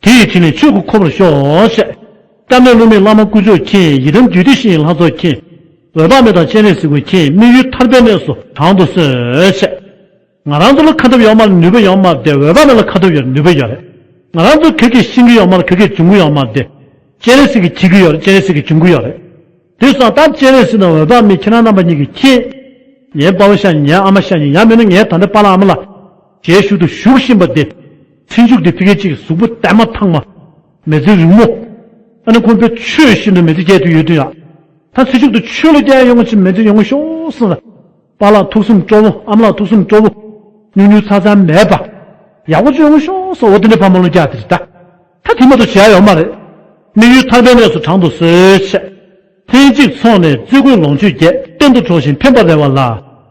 དེ་ཡི་དྲིན་ལས་ཆོས་སྐུ་འཁོར་བར་ཤོག་ཅེས། སྐྱབས་གནས་བསླུ་མེད་བླ་མ་དཀོན་མཆོག་མཁྱེན། ཡི་དམ་རྒྱུད་སྡེ་བཤེས་གཉེན་ལྷ་ཚོགས་མཁྱེན། འོད་དཔག་མེད་དང་སྤྱན་རས་གཟིགས་མཁྱེན། དམིགས་ཡུལ་ཐར་པའི་གནས་སུ་དྲང་དུ་གསོལ་ཅེས། ང་རང་ཚོ་ལ་ཁ་འཐབ་ཡོད་མ་རེད། ནུས་པ་ཡོད་མ་རེད་དེ། འོད་དཔག་མེད་ལ་ཁ་འཐབ་ཡོད་རེད། ནུས་པ་ཡོད་རེད། ང་རང་ཚོ་ག་གེ་ཤེས་ཀྱི་ཡོད་མ་རེད། ག་གེ་འབྱུང་གི་ཡོད་མ་རེད་དེ། སྤྱན་རས་གཟིགས་ཀྱིས་བྱེད་ཀྱི་ཡོད་རེད། སྤྱན་རས་གཟིགས་ཀྱིས་འབྱུང་གི་ཡོད་རེད། དེ་སོང་ཙང་ད་སྤྱན་རས་གཟིགས་དང་འོད་དཔག་མེད་ཁྱེད་རང་རྣམ་པ་གཉིས་ཀྱིས་མཁྱེན། ངའི་པ་ཕ་ཤ་ཉེ་ཉེ་ཨ་མ་ཤ་ཉེ་ཉེ་ཡང་མིན་ན་ངའི་ད་ལྟ་པཱ་ལགས་ཨ་མ་ལགས་མཇལ་ཞུ་དུ་བཞུགས་བཞིན་པ་དེ། ཚེ་མཇུག་དེ་ཕ་གི་གཅིག་གཟུགས་པོ་དེ་མ་ཐང་མ། མི་ཚེ་རིང་མོ། ཨ་ནི་ཁོང་པའི་ཆོས་བཞིན་དུ་མི་ཚེ་སྐྱེལ་དུ་ཡོད་དུས་ཡ། ད་ཚེ་མཇུག་ཏུ་ཆོས་ལ་སྐྱེལ་ཡོང་བ་ཅིག་མི་ཚེ་ཡོང་ཤོག་ཟེར། པཱ་ལགས་ཐུགས་བསམ་སྤྲོ་བོ། ཨ་མ་ལགས་ཐུགས་བསམ་སྤྲོ་བོ། ཉུང་ཉུང་ཚ་ཚ་མེད་པ། ཡག་པོ་ཅིག་ཡོང་ཤོག་ཟེར། འོ་དེ་འདྲའི་ཕ་མ་ལོ་རྒྱག་དེ་རེད་ད། ད་དེ་མ་གཏོགས་བྱ་ཡ་ཡོད་མ་རེད། དམིགས་ཡུལ་ཐར་པའི་གནས་སུ་དྲང་དུ་གསོལ་ཅེས། ལྷན་ཅིག་འཚོགས་ནས་བརྩི་བཀུར་ལོངས་སྤྱོད་བརྒྱད། གཏན་དུ་གྲོགས་ཤིང་ཕན་པར་རེ་བ་ལ།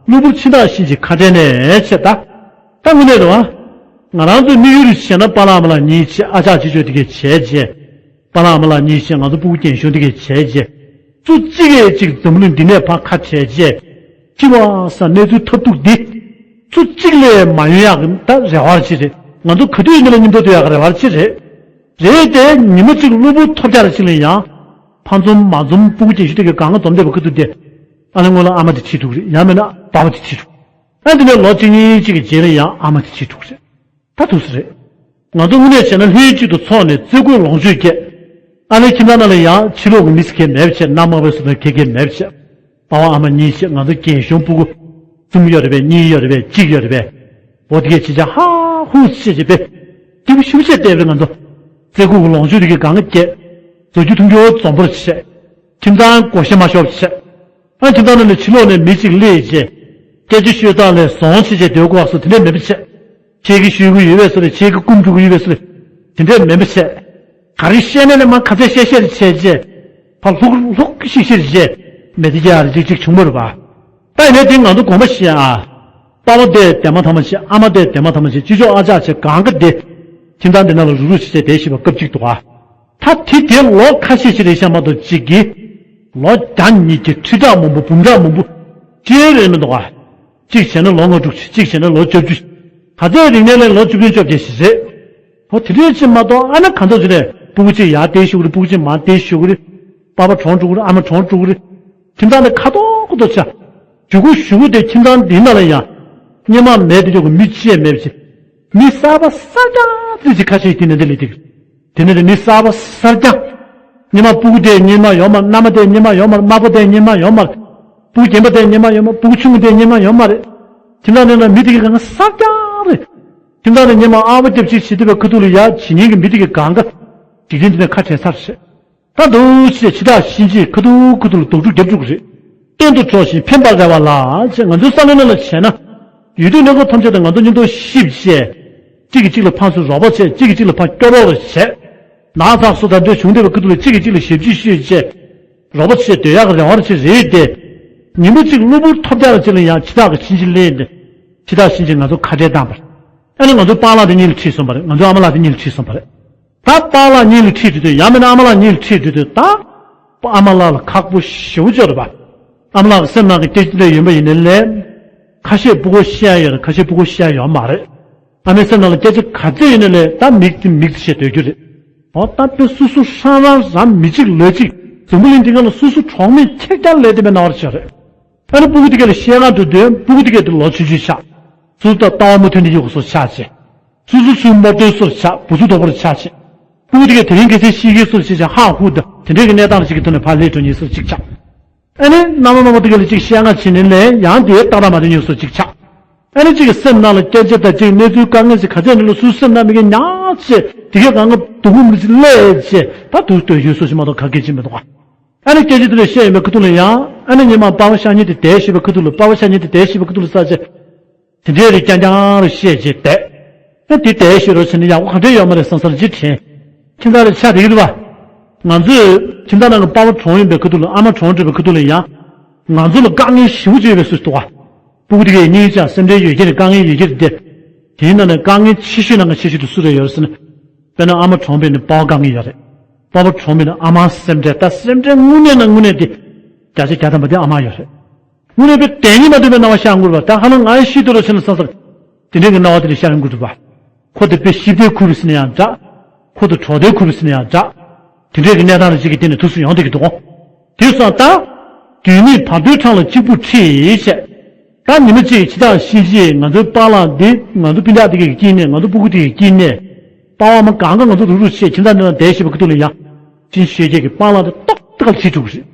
གློ་བུར་འཆི་བདག་གཤིན་རྗེའི་ཁ་བྲལ་ནས་ཅེས་ད། ད་དངོས་གནས་རེད་བ། ང་རང་ཚོའི་དམིགས་ཡུལ་བྱས་ན་པཱ་ལགས་ཨ་མ་ལགས་གཉིས་ཆེ་ཨ་ཅག་ཅི་ཅོ་དེ་གས་བྱས་རྗེས། པཱ་ལགས་ཨ་མ་ལགས་གཉིས་ཆེ་ང་ཚོ་སྤུ་གུ་རྒན་གཞོན་དེ་གས་བྱས་རྗེས། ཚུ་གཅིག་གིས་གཅིག་འཛམ་བུ་གླིང་འདི་ནས་ཕར་ཁ་བྲལ་རྗེས། ཅི་བ་ས་གནས་ཚུལ་ཐབས་སྡུག་འདི། ཚུ་གཅིག་ལས་མ་ཡོང་ཡག་གི་ད་རེ་བ་ཅིག་རེད། ང་ཚོ་ག་དུས་ཡིན་ན་ལ་མཉམ་དུ་སྡོད་ཡག་གི་རེ་བ་ཅིག་རེད། རེད་དེ་ཉི་མ་གཅིག་གློ་བུར་ཐོལ་རྒྱག་ཅིག་ལ་ཡང་། ཕ་འཛོམས་མ་འཛོམས་སྤུ་གུ་རྒན་གཞོན་དེ་གས་གང་ག་འཛོམས་བསྡད་པ་ག་དུས་དེ། ཨ་ནི་སྔོན་ལ་ཨ་མ་དེ་ཁྲིད་འགྲོ་གི་རེད། ཡང་མིན་ན་པ་ཕ་དེ་ཁྲིད་འགྲོ། ཨ་འདི་ནས་ལོ་གཅིག་གཉིས་གཅིག་གི་རྗེས་ལ་ཡང་ཨ་མ་དེ་ཁྲིད་འགྲོ་གི་རེད། ད་དུས་སུ་རེད། ང་ཚོ་དངོས་གནས་བྱས་ན་ལྷན་ཅིག་ཏུ་འཚོགས་ནས་བརྩི་བཀུར་ལོངས་སྤྱོད་བསྐྱེད། ཨ་ནི་ཁྱིམ་ཚང་ནང་ལ་ཡང་ཕྱི་ལོགས་ཀྱི་མི་ཟེར་མཁན་མེད་པ་བྱས། མནའ་མ་བའི་སུ་དང་གེ་གེ་མེད་པ་བྱས། པ་ཕ་ཨ་མ་གཉིས་བྱས། ང་ཚོ་རྒན་གཞོན་སྤུ་གུ་གསུམ་ཡོད་རེད་པས། གཉིས་ཡོད་རེད་པས། གཅིག་ཡོད་རེད་པས། འོ་དེ་གས་ཅི་བྱ་ཧ་ཧུ་ཅེས་བྱས་པས། སྐྱིད་པོ་ཞེ་པོ་བྱས་བསྡད་པ་རེད། ང་ཚོ་བརྩི་བཀུར་ལོངས་སྤྱོད་དེ་གས་གང་ག་བསྐྱེད། མཛོ་རྒྱུ་འཐུང་རྒྱུ་འཛོམས་པོར་བྱས། ཁྱིམ་ཚང་བགོ་བཤའ་མ་ཤོར་བ་བྱས། ཨ་ཁྱིམ་ཚང་ནང་ནས་ཕྱི་ལོགས་ནས་མི་གཅིག་སླེབས་རྗེས། སྐད་ཆ་ཤོད་སྟངས་ལས་ཟོང་ཆེ་ཆེ་སྡོད་དགོས་པ་སོགས་དེ་འདྲས་མེད་པ་བྱས། ཁྱེད་ཀྱིས་ཤོད་ཀྱི་ཡོད་པས་ཟེར་ལས་ཁྱེད་ཀྱིས་སྐུམ་འགྲོ་གི་ཡོད་པས་ཟེར་ལས་དེ་འདྲས་མེད་པ་བྱས། ག་རེ་བཤད་ན་ནས་མ་ག་ཚད་བཤད་བཤད་བྱས་རྗེས། ཕར་ལྷུག་ལྷུག་ཤིག་ཤིག་རྗེས་མེད་དེ་རྒྱ་རེ་ཅིག་ཅིག་བྱུང་བ་རེད་པ། ད་ཡིན་ནའི་དེ་ང་ཚོ་དགོངས་པ་བཞེས་ཨ། པ་ཕ་དེ་དེ་མ་ཐ་མ་བྱས། ཨ་མ་དེ་དེ་མ་ཐ་མ་བྱས། ཅི་ཅོག་ཨ་ཅག་བྱས་གང་ག་དེ། ཁྱིམ་ཚང་འདི་ནང་ལ་རུག་རུག་བྱས་བྱས་བསྡད་བཞིན་པ་སྐབས་གཅིག་འདུག་ཨ། ད་དེ་དེ་ལོ་ཁ་ཤས་ཤིག་རེད་ཤག་མ་གཏོགས་གཅིག་གིས། ལོ་བརྒྱ་གཉིས་ཀྱི་ཁྲི་ཕྲག་མང་པོ་འབུམ་ཕྲག་མང་པོ་སྐྱེལ་རེད་མི་འདུག་ག་གཅིག་བྱས་ན་ལོ་ལྔ་དྲུག་ཅུ། གཅིག་བྱས་ན་ལོ་བཅུ་བཅུ། ག་ཚད་རིག་གནས་ལས་ལོ་བཅུ་བདུན་བཅོ་བརྒྱད་ཞིག་རེད། ཧོ་དེ་འདྲས་ཅིག་མ་གཏོགས་ཨ་ནི་གང་འདྲ་ཞིག་རེད། སྤུ་གུ་གཅིག་ཡར་བསྡད་བཞུགས་རེད། སྤུ་གུ་གཅིག་མར་བསྡད་བཞུགས་རེད། པ་ཕ་གྲོངས་འགྲོ་གི་རེད། ཨ་མ་གྲོངས་འགྲོ་གི་རེད། ཁྱིམ་ཚང་དེ་ཁ་ཐོག་ཁ་ཐོག་ཆགས། གཞུག་གུ་གཞུག་གུ་དེ་ཁྱིམ་ཚང་འདི་ནང་ལ་ཡང་། སྔོན་མ་མེད་དུ་འཇོག་གི་མི་གཅིག་ཡང་མེད་པ་ཅིག་མི་གསར་པ་གསར་རྐྱང་ཙི་ཅིག་ཁ་ཤས་དེ་ནས་འདི་ལས་ཏིག་དེ་ནས་དེ་མི་གསར་པ་གསར་རྐྱང་། སྔོན་མ་སྤུ་གུ་དེ་སྔོན་མ་ཡོད་མ། མནའ་མ་དེ་སྔོན་མ་ཡོད་མ་རེད། མ་པ་དེ་སྔོན་མ་ཡོད་མ་རེད། སྤུ་གུ་རྒན་པ་དེ་སྔོན་མ་ཡོད་མ་རེད། སྤུ་གུ་ཆུང་ངུ་དེ་སྔོན་མ་ཡོད་མ་རེད། ཁྱིམ་ཚང་ནང་ལ་མི་དེ་གི་གང་ག་གསར་རྐྱང་རེད། ཁྱིམ་ཚང་ནས་སྔོན་མ་ཨ་ཕ་སྐྱབས་གཅིག་བྱེད་དུས་པའི་ཁ་ཐུག་ལ་ཡ་བྱེད་མཁན་གྱི་མི་དེ་གི་གང་ག་འཇིག་རྟེན་འདི་ནས་ཁ་བྲལ་ཚར་ཟེར། ད་འདུག་སེ་འཆི་བདག་གཤིན་རྗེས་ཁ་ཐུག་ཁ་ཐུག་ལ་དོགས་སྒྲུག་རྒྱབ་འགྲོ་གི་རེད། གཏན་དུ་གྲོགས་ཤིང་ཕན་པར་རེ་བ་ལ་ཅེས། ང་ཚོའི་བསམ་བློའི་ནང་ལ་བྱས་ན། ཡུལ་དུས་གནས་སྐབས་ཐམས་ཅད་དུ་ང་ཚོ་མཉམ་དུ་གཤིབས་བྱས། གཅིག་གིས་གཅིག་ལ་ཕངས་སེ་རོགས་པ་བྱས། གཅིག་གིས་གཅིག་ལ་ཕར་སྐྱོ་རོགས་བྱས། ནགས་ཚགས་སུ་དང་འདྲ་བྱུང་བསྡད་པའི་ཁ་ཐུག་ལ་གཅིག་གིས་གཅིག་ལ་ཞབས་ཕྱི་ཞུས་བྱས། རོགས་པ་བྱས་སྡོད་ཡག་གི་རེ་བ་བྱས་རེད་དེ། ཉིན་མོ་གཅིག་གློ་བུར་ཐོལ་རྒྱག་ཅིག་ལ་ཡང་འཆི་བདག་གི་གཤིན་རྗེ་སླེབས་ནས། འཆི་བདག་གཤིན་རྗེས་ང་ཚོ་ཁ་བྲལ་བཏང་བ་རེད། ཨ་ནི་ང་ཚོ་པཱ་ལགས་དེ་གཉིས་ལ་ཁྲིད་སོང་བ་རེད། ང་ཚོ་ཨ་མ་ལགས་དེ་གཉིས་ལ་ཁྲིད་སོང་བ་རེད། ད་པཱ་ལགས་གཉིས་ལ་ཁྲིད་དུས་དུས། ཡང་མིན་ན་ཨ་མ་ལགས་གཉིས་ལ་ཁྲིད་དུས་དུས་ད། ཨ་མ་ལགས་ལ་ཁག་པོ་ཞེ་པོ་ཅིག་རེད་པ། ཨ་མ་ལགས་ཀྱི་སེམས་ནང་གི་སྐད་ཆ་འདྲ་ཡོད་པ་ཡིན་ནའི་ལས། ཁ་ཤས་སྤུ་གུ་བཤད་ཡོད་རེད། ཁ་ཤས་སྤུ་གུ་བཤད་ཡོད་མ་རེད། ཨ་མའི་སེམས་ནང་ལ་སྐད་ཆ་ག་ཚོད་ཡིན་ནའི་ལས་ད་མིག་དེ་མིག་དེ་བྱས་སྡོད་རྒྱུ་རེད། འོ་ད་དཔེ་སོ་སོ་ཧྲང་རང་རང་མི་གཅིག་ལབ་གཅིག་འཛམ་བུ་གླིང་འདི་སྒང་ལ་སོ་སོ་གྲོགས་མེད་ཁེར་རྐྱང་ལབ་བསྡད་པའི་སྣང་བ་ཅིག་རེད། ཨ་ནི་སྤུ་གུ་དེ་ག་ལ་བཤད་ན་འགྲོ་དུས་སྤུ་གུ་དེ་ག་དེ་ལོ་ཆུང་ཆུང་ཆགས། སོ་སོ་ད་ལྟ་བ་མ་མཐུན་ནས་ཡོད་སོ་ཆགས་བྱས། སོ་སོ་སོའི་རྨོ་རྡོལ་སོར་ཆགས། བུ་ཚུགས་དོག་པོར་ཆགས་བྱས། སྤུ་གུ་དེ་ག་དེ་རིང་ཁ་སང་ཤེས་ཀྱི་སོར་ཆགས་བྱས། ཧ་ཧུ་ད་དེ་འདྲའི་གི་གནས་སྟངས་ཤིག་གི་ཐོག་ནས་ཕར་སླེབས་འགྲོ་མཁན་སོར་ཅིག་ཆགས། ཨ་ནི་མནའ་མ་མནའ་མ་དེ་ག་ལ་ཅིག་བཤད་ང་བྱས་ནས་ལས་ཡང་དེའི་ཏག་ཏག་མ་དེ་ཉོས་སོར་ཅིག་ཆགས། ཨ་ནི་གཅིག་གི་སེམས་ནང་ལ་སྐད་ཆ་དང་གཅིག་གནས་ཚུལ་དཀའ་ངལ་ཞིག་ག་ཚད་ནས་ལ་སོ་སོའི་སེམས་ནང་མི་གི་ཉག་བྱས་དེ་གའི་གང་ག་སྡུག་མུ་མི་ཅིག་སླེབས་བྱས་ད་དུ་སྡོད་རྒྱུའི་སོ་ཞིག་མ་གཏོགས་ག་གེ་ཅིག་མི་འདུག་ཨ་ནི་སྐད་ཆ་དེ་འདྲ་བཤད་ཡོང་བའི་ཁ་ཐུག་ལ་ཡང་ཨ་ནི་ཉི་མ་པ་ཕ་ཤ་ཉེ་དེ་བསྡད་བཞིན་པའི་ཁ་ཐུག་ལ། པ་ཕ་ཤ་ཉེ་དེ་བསྡད་བཞིན་པའི་ཁ་ཐུག་ལ་ས་ཆ་དེ་འདྲའི་རིགས་རྐྱང་རྐྱང་རེ་བཤད་བྱས་བསྡད། ཨ་དེ་བསྡད་བཞིན་རོགས་བྱས་ནས་ཡག་པོ་ག་འདྲས་ཡོད་མ་རེད་བསམ་བསམ་ཅིག་དྲན། ཁྱིམ་ཚང་རེ་ཆགས་བསྡད་ཀྱི་འདུག་བ། ང་ཚོས་ཁྱིམ་ཚང་ནང་གི་པ་ཕ་གྲོངས་ཡོང་བའི་ཁ་ཐུག་ལ། ཨ་མ་གྲོངས་འགྲོ་བའི་ཁ་ཐུག་ལ་ཡང་། ང་ཚོ་ལ་དཀའ་ངལ་ཞེ་པོ་ཅིག་ཡོད་པའི་སུ་ཞིག་འདུག་ག་སྤུ་གུ་དེ་གའི་སྙིང་རྗེ་སེམས་ཁྲལ་ཡོད་ཀྱི་རེད། དཀའ་ངལ་ཡོད་ཀྱི་རེད་དེ། དེའི་ནང་ནས་དཀའ་ངལ་ཆེ་ཤོས་ནང་གི་ཆེ་ཤོས་དེ་སུ་རེད་ཡོད་ཟེར་ན། དཔེར་ན་ཨ་མ་གྲོངས་པ་ཡིན་ན་པ་ཕ་དཀའ་ངལ་ཡོད་རེད། པ་ཕ་གྲོངས་པ་ཡིན་ན་ཨ་མ་སེམས་ཁྲལ། ད་སེམས་ཁྲལ་དངོས་གནས་ནང་དངོས་གནས་དེ། བརྒྱ་ཆ་བརྒྱ་ཐམ་པ་དེ་ཨ་མ་ཡོད་རེད། དངོས་གནས་དཔེ་དེ་ཉིད་མ་འདོད་པའི་སྣང་བ་ཤར་འགྲོ་བ། ད་ཧ་ལམ་ང་ཤི་འདུག་ལ་ཕྱིན་ན་བསམ་བསམ། དེ་འདྲའི་གི་སྣང་བ་དེ་འདྲ་ཤར་འགྲོ་འདུག་བ། ཁོ་དེ་དཔེ་ཤི་བདེ་ཁུར་བ་ཟེར་ན་ཡང་འདྲ། ཁུ་དང་གྲོགས་དེ་ཁུར་བ་ཟེར་ན་ཡང་འདྲ། དེ་འདྲའི་གི་གནས་སྟངས་ལ་གཅིག་གི་སྟེང་ནས་ཐུགས་སུ་ཡོང་བསྡད་ཀྱི་འདུག་གོ། དེ་སོང་ད། དུས་མེད་བར་དོའི་འཕྲང་ལ་གཅིག་པུ་ཁྲིད་བྱས། ད་ཉི་མ་གཅིག་ཕྱི་ཐག་ཤིང་བཞི་ང་ཚོའི་པཱ་ལགས་འདི་ང་ཚོ་སྤུན་ཀྱག་དེ་གའི་དཀྱིལ་ནས་ང་ཚོ་སྤུ་གུ་དེ་གའི་དཀྱིལ་ནས། པ་ཕ་མ་གང་ག་ང་ཚོ་རུག་རུག་བྱས་ཁྱིམ་ཚང་ནང་བསྡད་བཞིན་པ་ཁུ་ཐུག་ལ་ཡང་། ཅིན་ཤོད་རྒྱལ་གྱི་པཱ་ལགས་དེ་ཏོག་ཏག་ལ་ཁྲིད་འགྲོ་གི་རེད།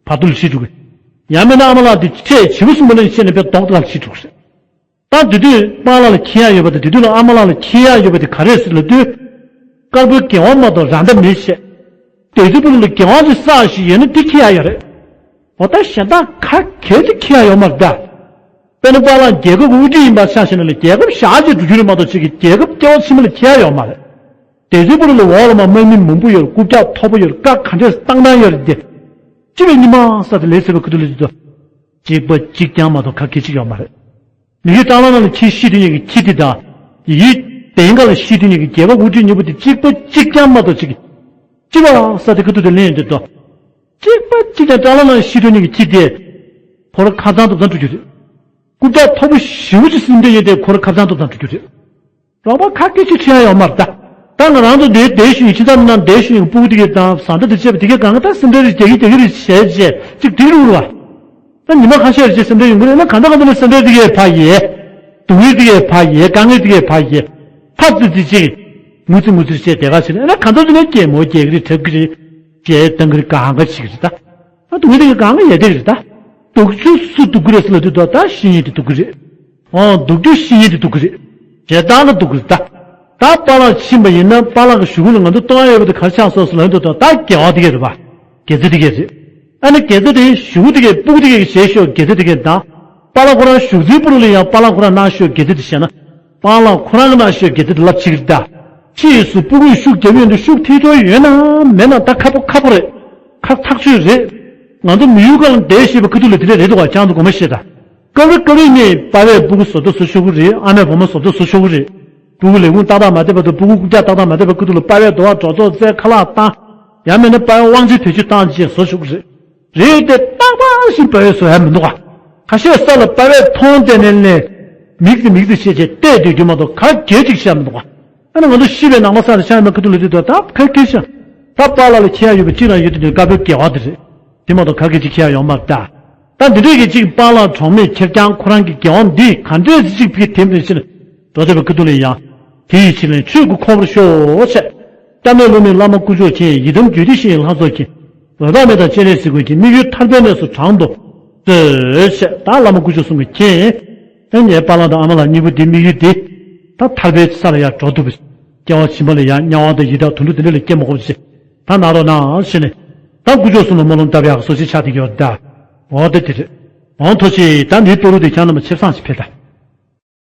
བར་དོ་ལ་ཁྲིད་འགྲོ་གི། ཡང་མིན་ན་ཨ་མ་ལགས་དེ་ཁྲིད་བྱིས་པ་གསུམ་པ་ལ་བཤད་ནས་དཔེ་ཏོག་ཏག་ལ་ཁྲིད་འགྲོ་གི་རེད། ད་དེ་དུས་པཱ་ལགས་ལ་འཁྱེར་ཡག་ཡོད་པ་དང་དེ་དུས་ལ་ཨ་མ་ལགས་ལ་འཁྱེར་ཡག་ཡོད་པ་དེ་ག་རེ་ཟེར་ལབ་དུས། དཀར་པོའི་འགན་དབང་མ་གཏོགས་རང་ལྟ་མེད་བཤད། དེ་ཚོའི་བུ་ལ་འགན་དབང་ཅིག་བསགས་ཤིག་ཡོད་ན་དེ་འཁྱེར་ཡག་ཡོད་རེད། འོ་ད་གཞན་དག་ག་གེ་དེ་འཁྱེར་ཡག་ཡོད་མ་རེད་ད། དཔེར་ན་པཱ་ལགས་རྒྱལ་ཁབ་ཀྱི་དབུ་ཁྲིད་ཡིན་པ་ཆ་བཞག་ན་ལ་རྒྱལ་ཁབ་བཞག་ཅིག་འགྲོ་རྒྱུ་རེད་མ་གཏོགས་ཅིག་གི་རྒྱལ་ཁབ་སྐྱེ་བ་ཕྱི་མ་ལ་འཁྱེར་ཡག་ཡོད་མ་རེད། དེ་ཚོའི་བུ་ལ་འོག་ལ་མ་དམག་མི་མང་པོ་ཡོད་རེད། རྐུབ་བཀྱག་མཐོ་པོ་ཡོད་རེད། བཀའ་ག་འདྲས་བཏང་སྟངས་ཡོད་རེད་དེ། ཅི་བས་ཉི་མ་ས་དེ་ལས་ཟེར་བའི་ཁུ་ཐུག་ལ་ཅིག་ཏུ། གཅིག་པ་གཅིག་རྐྱང་མ་གཏོགས་ག་གེ་གཅིག་ཡོད་མ་རེད། མི་གི་སྤྲང་ལ་ནང་ལ་ཁྱི་ཤི་དུས་ཉིད་ཀྱི་ཁྱི་དེ་དང་། ཡི་གེ་དེ་འགའ་ལ་ཤི་དུས་ཉིད་ཀྱི་རྒྱལ་ཁབ་དབུ་ཁྲིད་གཉིས་པོ་དེ་གཅིག་པ་གཅིག་རྐྱང་མ་གཏོགས་གཅིག་གི། ཅི་བ་ས་དེ་ཁུ་ཐུག་དེ་ལེན་ཡོད་དེ་དོ། གཅིག་པ་གཅིག་རྐྱང་སྤྲང་ལ་ནང་ཤི་དུས་ཉིད་ཀྱི་ཁྱི་དེ། ཁོ་ར་ཁ་ཚང་ཐོབ་ཚང་འགྲོ་རྒྱུ་རེད། རྐུབ་བཀྱག་མཐོ་པོ་ཞེ་པོ་ཅིག་སེམས་ཁྲལ་ཡོད་དེ་ཁོ་ར་ཁ་ཚང་ཐོབ་ཚང་འགྲོ་རྒྱུ་རེད། རོགས་པ་ཁ་སྐད་ཅིག་ཁྲིད་ཡག་ཡོད་མ་རེད་ད། ད་ང་རང་ཚོ་འདིར་བསྡད་བཞིན་ཡོད་ཁྱིམ་ཚང་ནང་བསྡད་བཞིན་ཡོད་སྤུ་གུ་དེ་གའི་དང་བཟའ་ཟླ་དེ་བྱས་པ་དེ་གའི་གང་ག་ད་སེམས་ཁྲལ་རེ་རྒྱག་གི་རྒྱག་གི་རེད་བྱས་བྱས་ཅིག་སྒྲིག་རུག་རུ་བ། ད་ཉི་མ་ཁ་ཤས་རེ་བྱས་སེམས་ཁྲལ་ཡོང་གི་རེད་ན་གང་ལྟར་གང་ལྟར་ལ་སེམས་ཁྲལ་དེ་གའི་ཕ་ཡེ། སྡུག་བསྔལ་དེ་གའི་ཕ་ཡེ། དཀའ་ངལ་དེ་གའི་ཕ་ཡེ། ཕ་ཙི་ཙི་ཅིག་ངུ་ཙི་ངུ་ཙི་བྱས་དེ་ག་བྱས་ན་ན་གང་ལྟར་དེ་ནས་སྐྱེད་མོ་སྐྱེ་གི་རེད། འཁྲབ་གི་རེད། བྱས་བཏང་གི་རེད། གང་ག་བྱེད་གི་རེད་ད། ད་སྡུག་བསྔལ་དེ་གའི་གང་ག་ཡེ་དེ་གི་རེད་ད། སྡུག་ཆུ་སུ་སྡུག་གི་རེད་ཟེར་ལ་དུས་ད་ད་ཤི་ཡིན་དེ་སྡུག་གི་རེད། འོ་སྡུག་རྒྱུ་ཤི་ཡིན་དེ་སྡུག་གི་རེད། བྱས་བཏང་ན་སྡུག་གི་རེད་ད། ད་པཱ་ལགས་ཕྱིན་པ་ཡིན་ན་པཱ་ལགས་ཀྱི་གཞུག་གུ་ལ་ང་ཚོ་གཏོང་ཡ་ཡོད་པ་དེ་ག་རེ་ཆགས་སོང་ཟེར་ལ་འདུག་ད་ད་དགེ་བ་དེ་གས་རེད་པ། དགེ་རྩ་དེ་གས་རེད། ཨ་ནི་དགེ་རྩ་དེ་གཞུག་གུ་དེ་གས་སྤུ་གུ་དེ་གས་ཀྱི་བྱས་ཤོག་དགེ་རྩ་དེ་གས་དང་། པཱ་ལགས་ཁོ་རང་བཞུགས་ཚེ་པུ་རུ་ལ་ཡང་པཱ་ལགས་ཁོ་རང་གནང་ཤོག་དགེ་རྩ་དེ་བྱས་ན། པཱ་ལགས་ཁོ་རང་གི་གནང་ཤོག་དགེ་རྩ་དེ་ལབ་ཅིག་རེད་ད། ཕྱིས་སུ་སྤུ་གུས་ཤུགས་རྒྱབ་ཡོང་དུས་ཤུགས་ཐེ་ཐོག་ཡོད་ན་མེད་ན་ད་ཁག་པོ་ཁག་པོ་རེད། ཁག་ཐག་ཆོད་རེད། ང་ཚོ་མི་ཡུལ་ཁག་ལ་བསྡད་ཤེས་པའི་ཁུ་ཐུག་ལ་དེ་འདྲས་རེད་འདུག་བ་ཅང་དུ་གོ་མ་ཤེས་ད། སྐབས་རེ་སྐབས་རེ་ནས་པ་ཕས་སྤུ་གུ་བཟོ་ལྟ་བཟོ་ཆོག་གི་རེད། ཨ་མས་བུ་མོ་བཟོ་ལྟ་བཟོ་ཆོག་གི་རེད། སྤུ་གུ་ལས་ཁུངས་ཏག་ཏག་མ་བསྡད་པ་དང་སྤུ་གུ་རྐུབ་བཀྱག་ཏག་ཏག་མ་བསྡད་པའི་ཁུ་ཐུག་ལ་པ་ཕས་དོ་བ་གྲོགས་ཚོགས་རྩེ་ཁ་ལག་བཏང་། ཡང་མིན་ན་པ་ཕས་དབང་ཆེན་བེད་སྤྱོད་བཏང་བྱས་བཟོ་ཆོག་གི་རེད། རེད་དེ་རྟག་པར་ཞིག་པ་ཕས་བཟོ་ཡ་མི་འདུག་ག་ཁ་ཤས་ས་ལ་པ་ཕས་མཐོང་བསྡད་ནས་ནས་མིག་ཙི་མིག་ཙི་བྱས་བྱས་བལྟས་སྡོད་རྒྱུ་མ་གཏོགས་ག་གེ་ཅིག་བཤད་མི་འདུག་ག་ཨ་ནི་ང་ཚོ་ཤི་བའི་ནང་མ་ས་ལ་ཤ་མ་ཁུ་ཐུག་ལ་དུས་ད་ད་ཁ་སྐད་ཤ། ད་པཱ་ལགས་ལ་ཁྱེད་ཡ་ཡོད་པ་གཅིག་རང་ཡོད་དུས་དཀར་པོའི་དགེ་བ་དེ་རེད། དེ་མ་གཏོགས་ག་གེ་ཅིག་ཁྱེད་ཡ་ཡོད་མ་རེད་ད། ད་འདི་འདྲས་ཀྱི་ཅིག་པཱ་ལགས་གྲོགས་མེད་ཁེར་རྐྱང་ཁོ་རང་གི་དགེ་བ་འདི་ག་འདྲས་ཅིག་ཕིག་དེམ་དེ་ཕྱིར་འགྲོ་བསྡད་པའི་ཁུ་ཐུག་ལ་ཡང་། དེ་ཡི་ཕྱིར་ལན་ཆོས་ཀྱི་ཁོག་པར་ཤོག་ཅེས། སྐྱབས་གནས་སློབ་མའི་བླ་མ་དཀོན་མཆོག་མཁྱེན། ཡི་དམ་རྒྱུད་སྡེ་བཞི་ཡི་ལྷ་ཚོགས་མཁྱེན། འོད་དཔག་མེད་དང་སྤྱན་རས་གཟིགས་མགོན་མཁྱེན། དམིགས་ཡུལ་ཐར་པའི་གནས་སུ་དྲངས་ཏེ། ཟེར་བྱས་ད་བླ་མ་དཀོན་མཆོག་གསུམ་གྱིས་མཁྱེན། ཨེ་ངའི་པཱ་ལགས་དང་ཨ་མ་ལགས་གཉིས་པོ་འདི་དམིགས་ཡུལ་འདི། ད་ཐར་པའི་ས་ལ་ཡར་འགྲོ་ཐུབ་པའི། སྐྱེ་བ་ཕྱི་མ་ལ་ཡང་དམྱལ་བ་དང་ཡི་དྭགས་དུད་འགྲོ་འདི་འདྲ་ལ་སྐྱེ་མ་དགོས་པ་ཞིག་ད་གནང་རོགས་གནང་ཞེས་ནས། ད་དཀོན་མཆོག་གསུམ་ལ་སྨོན་ལམ་བཏབ་ཡག་གི་སོ་ཆེ་ཆགས་བསྡད་ཡོད་ད། འོ་ད་དེ་རེད། འོང་ཐུགས་རྗེ་ཆེ། ད་འདིའི་བསྟོད་རུ་དེ་ཁྱེད་རྣམས་ཆེ་བསང་ཞིག་ཕེབས་དང་།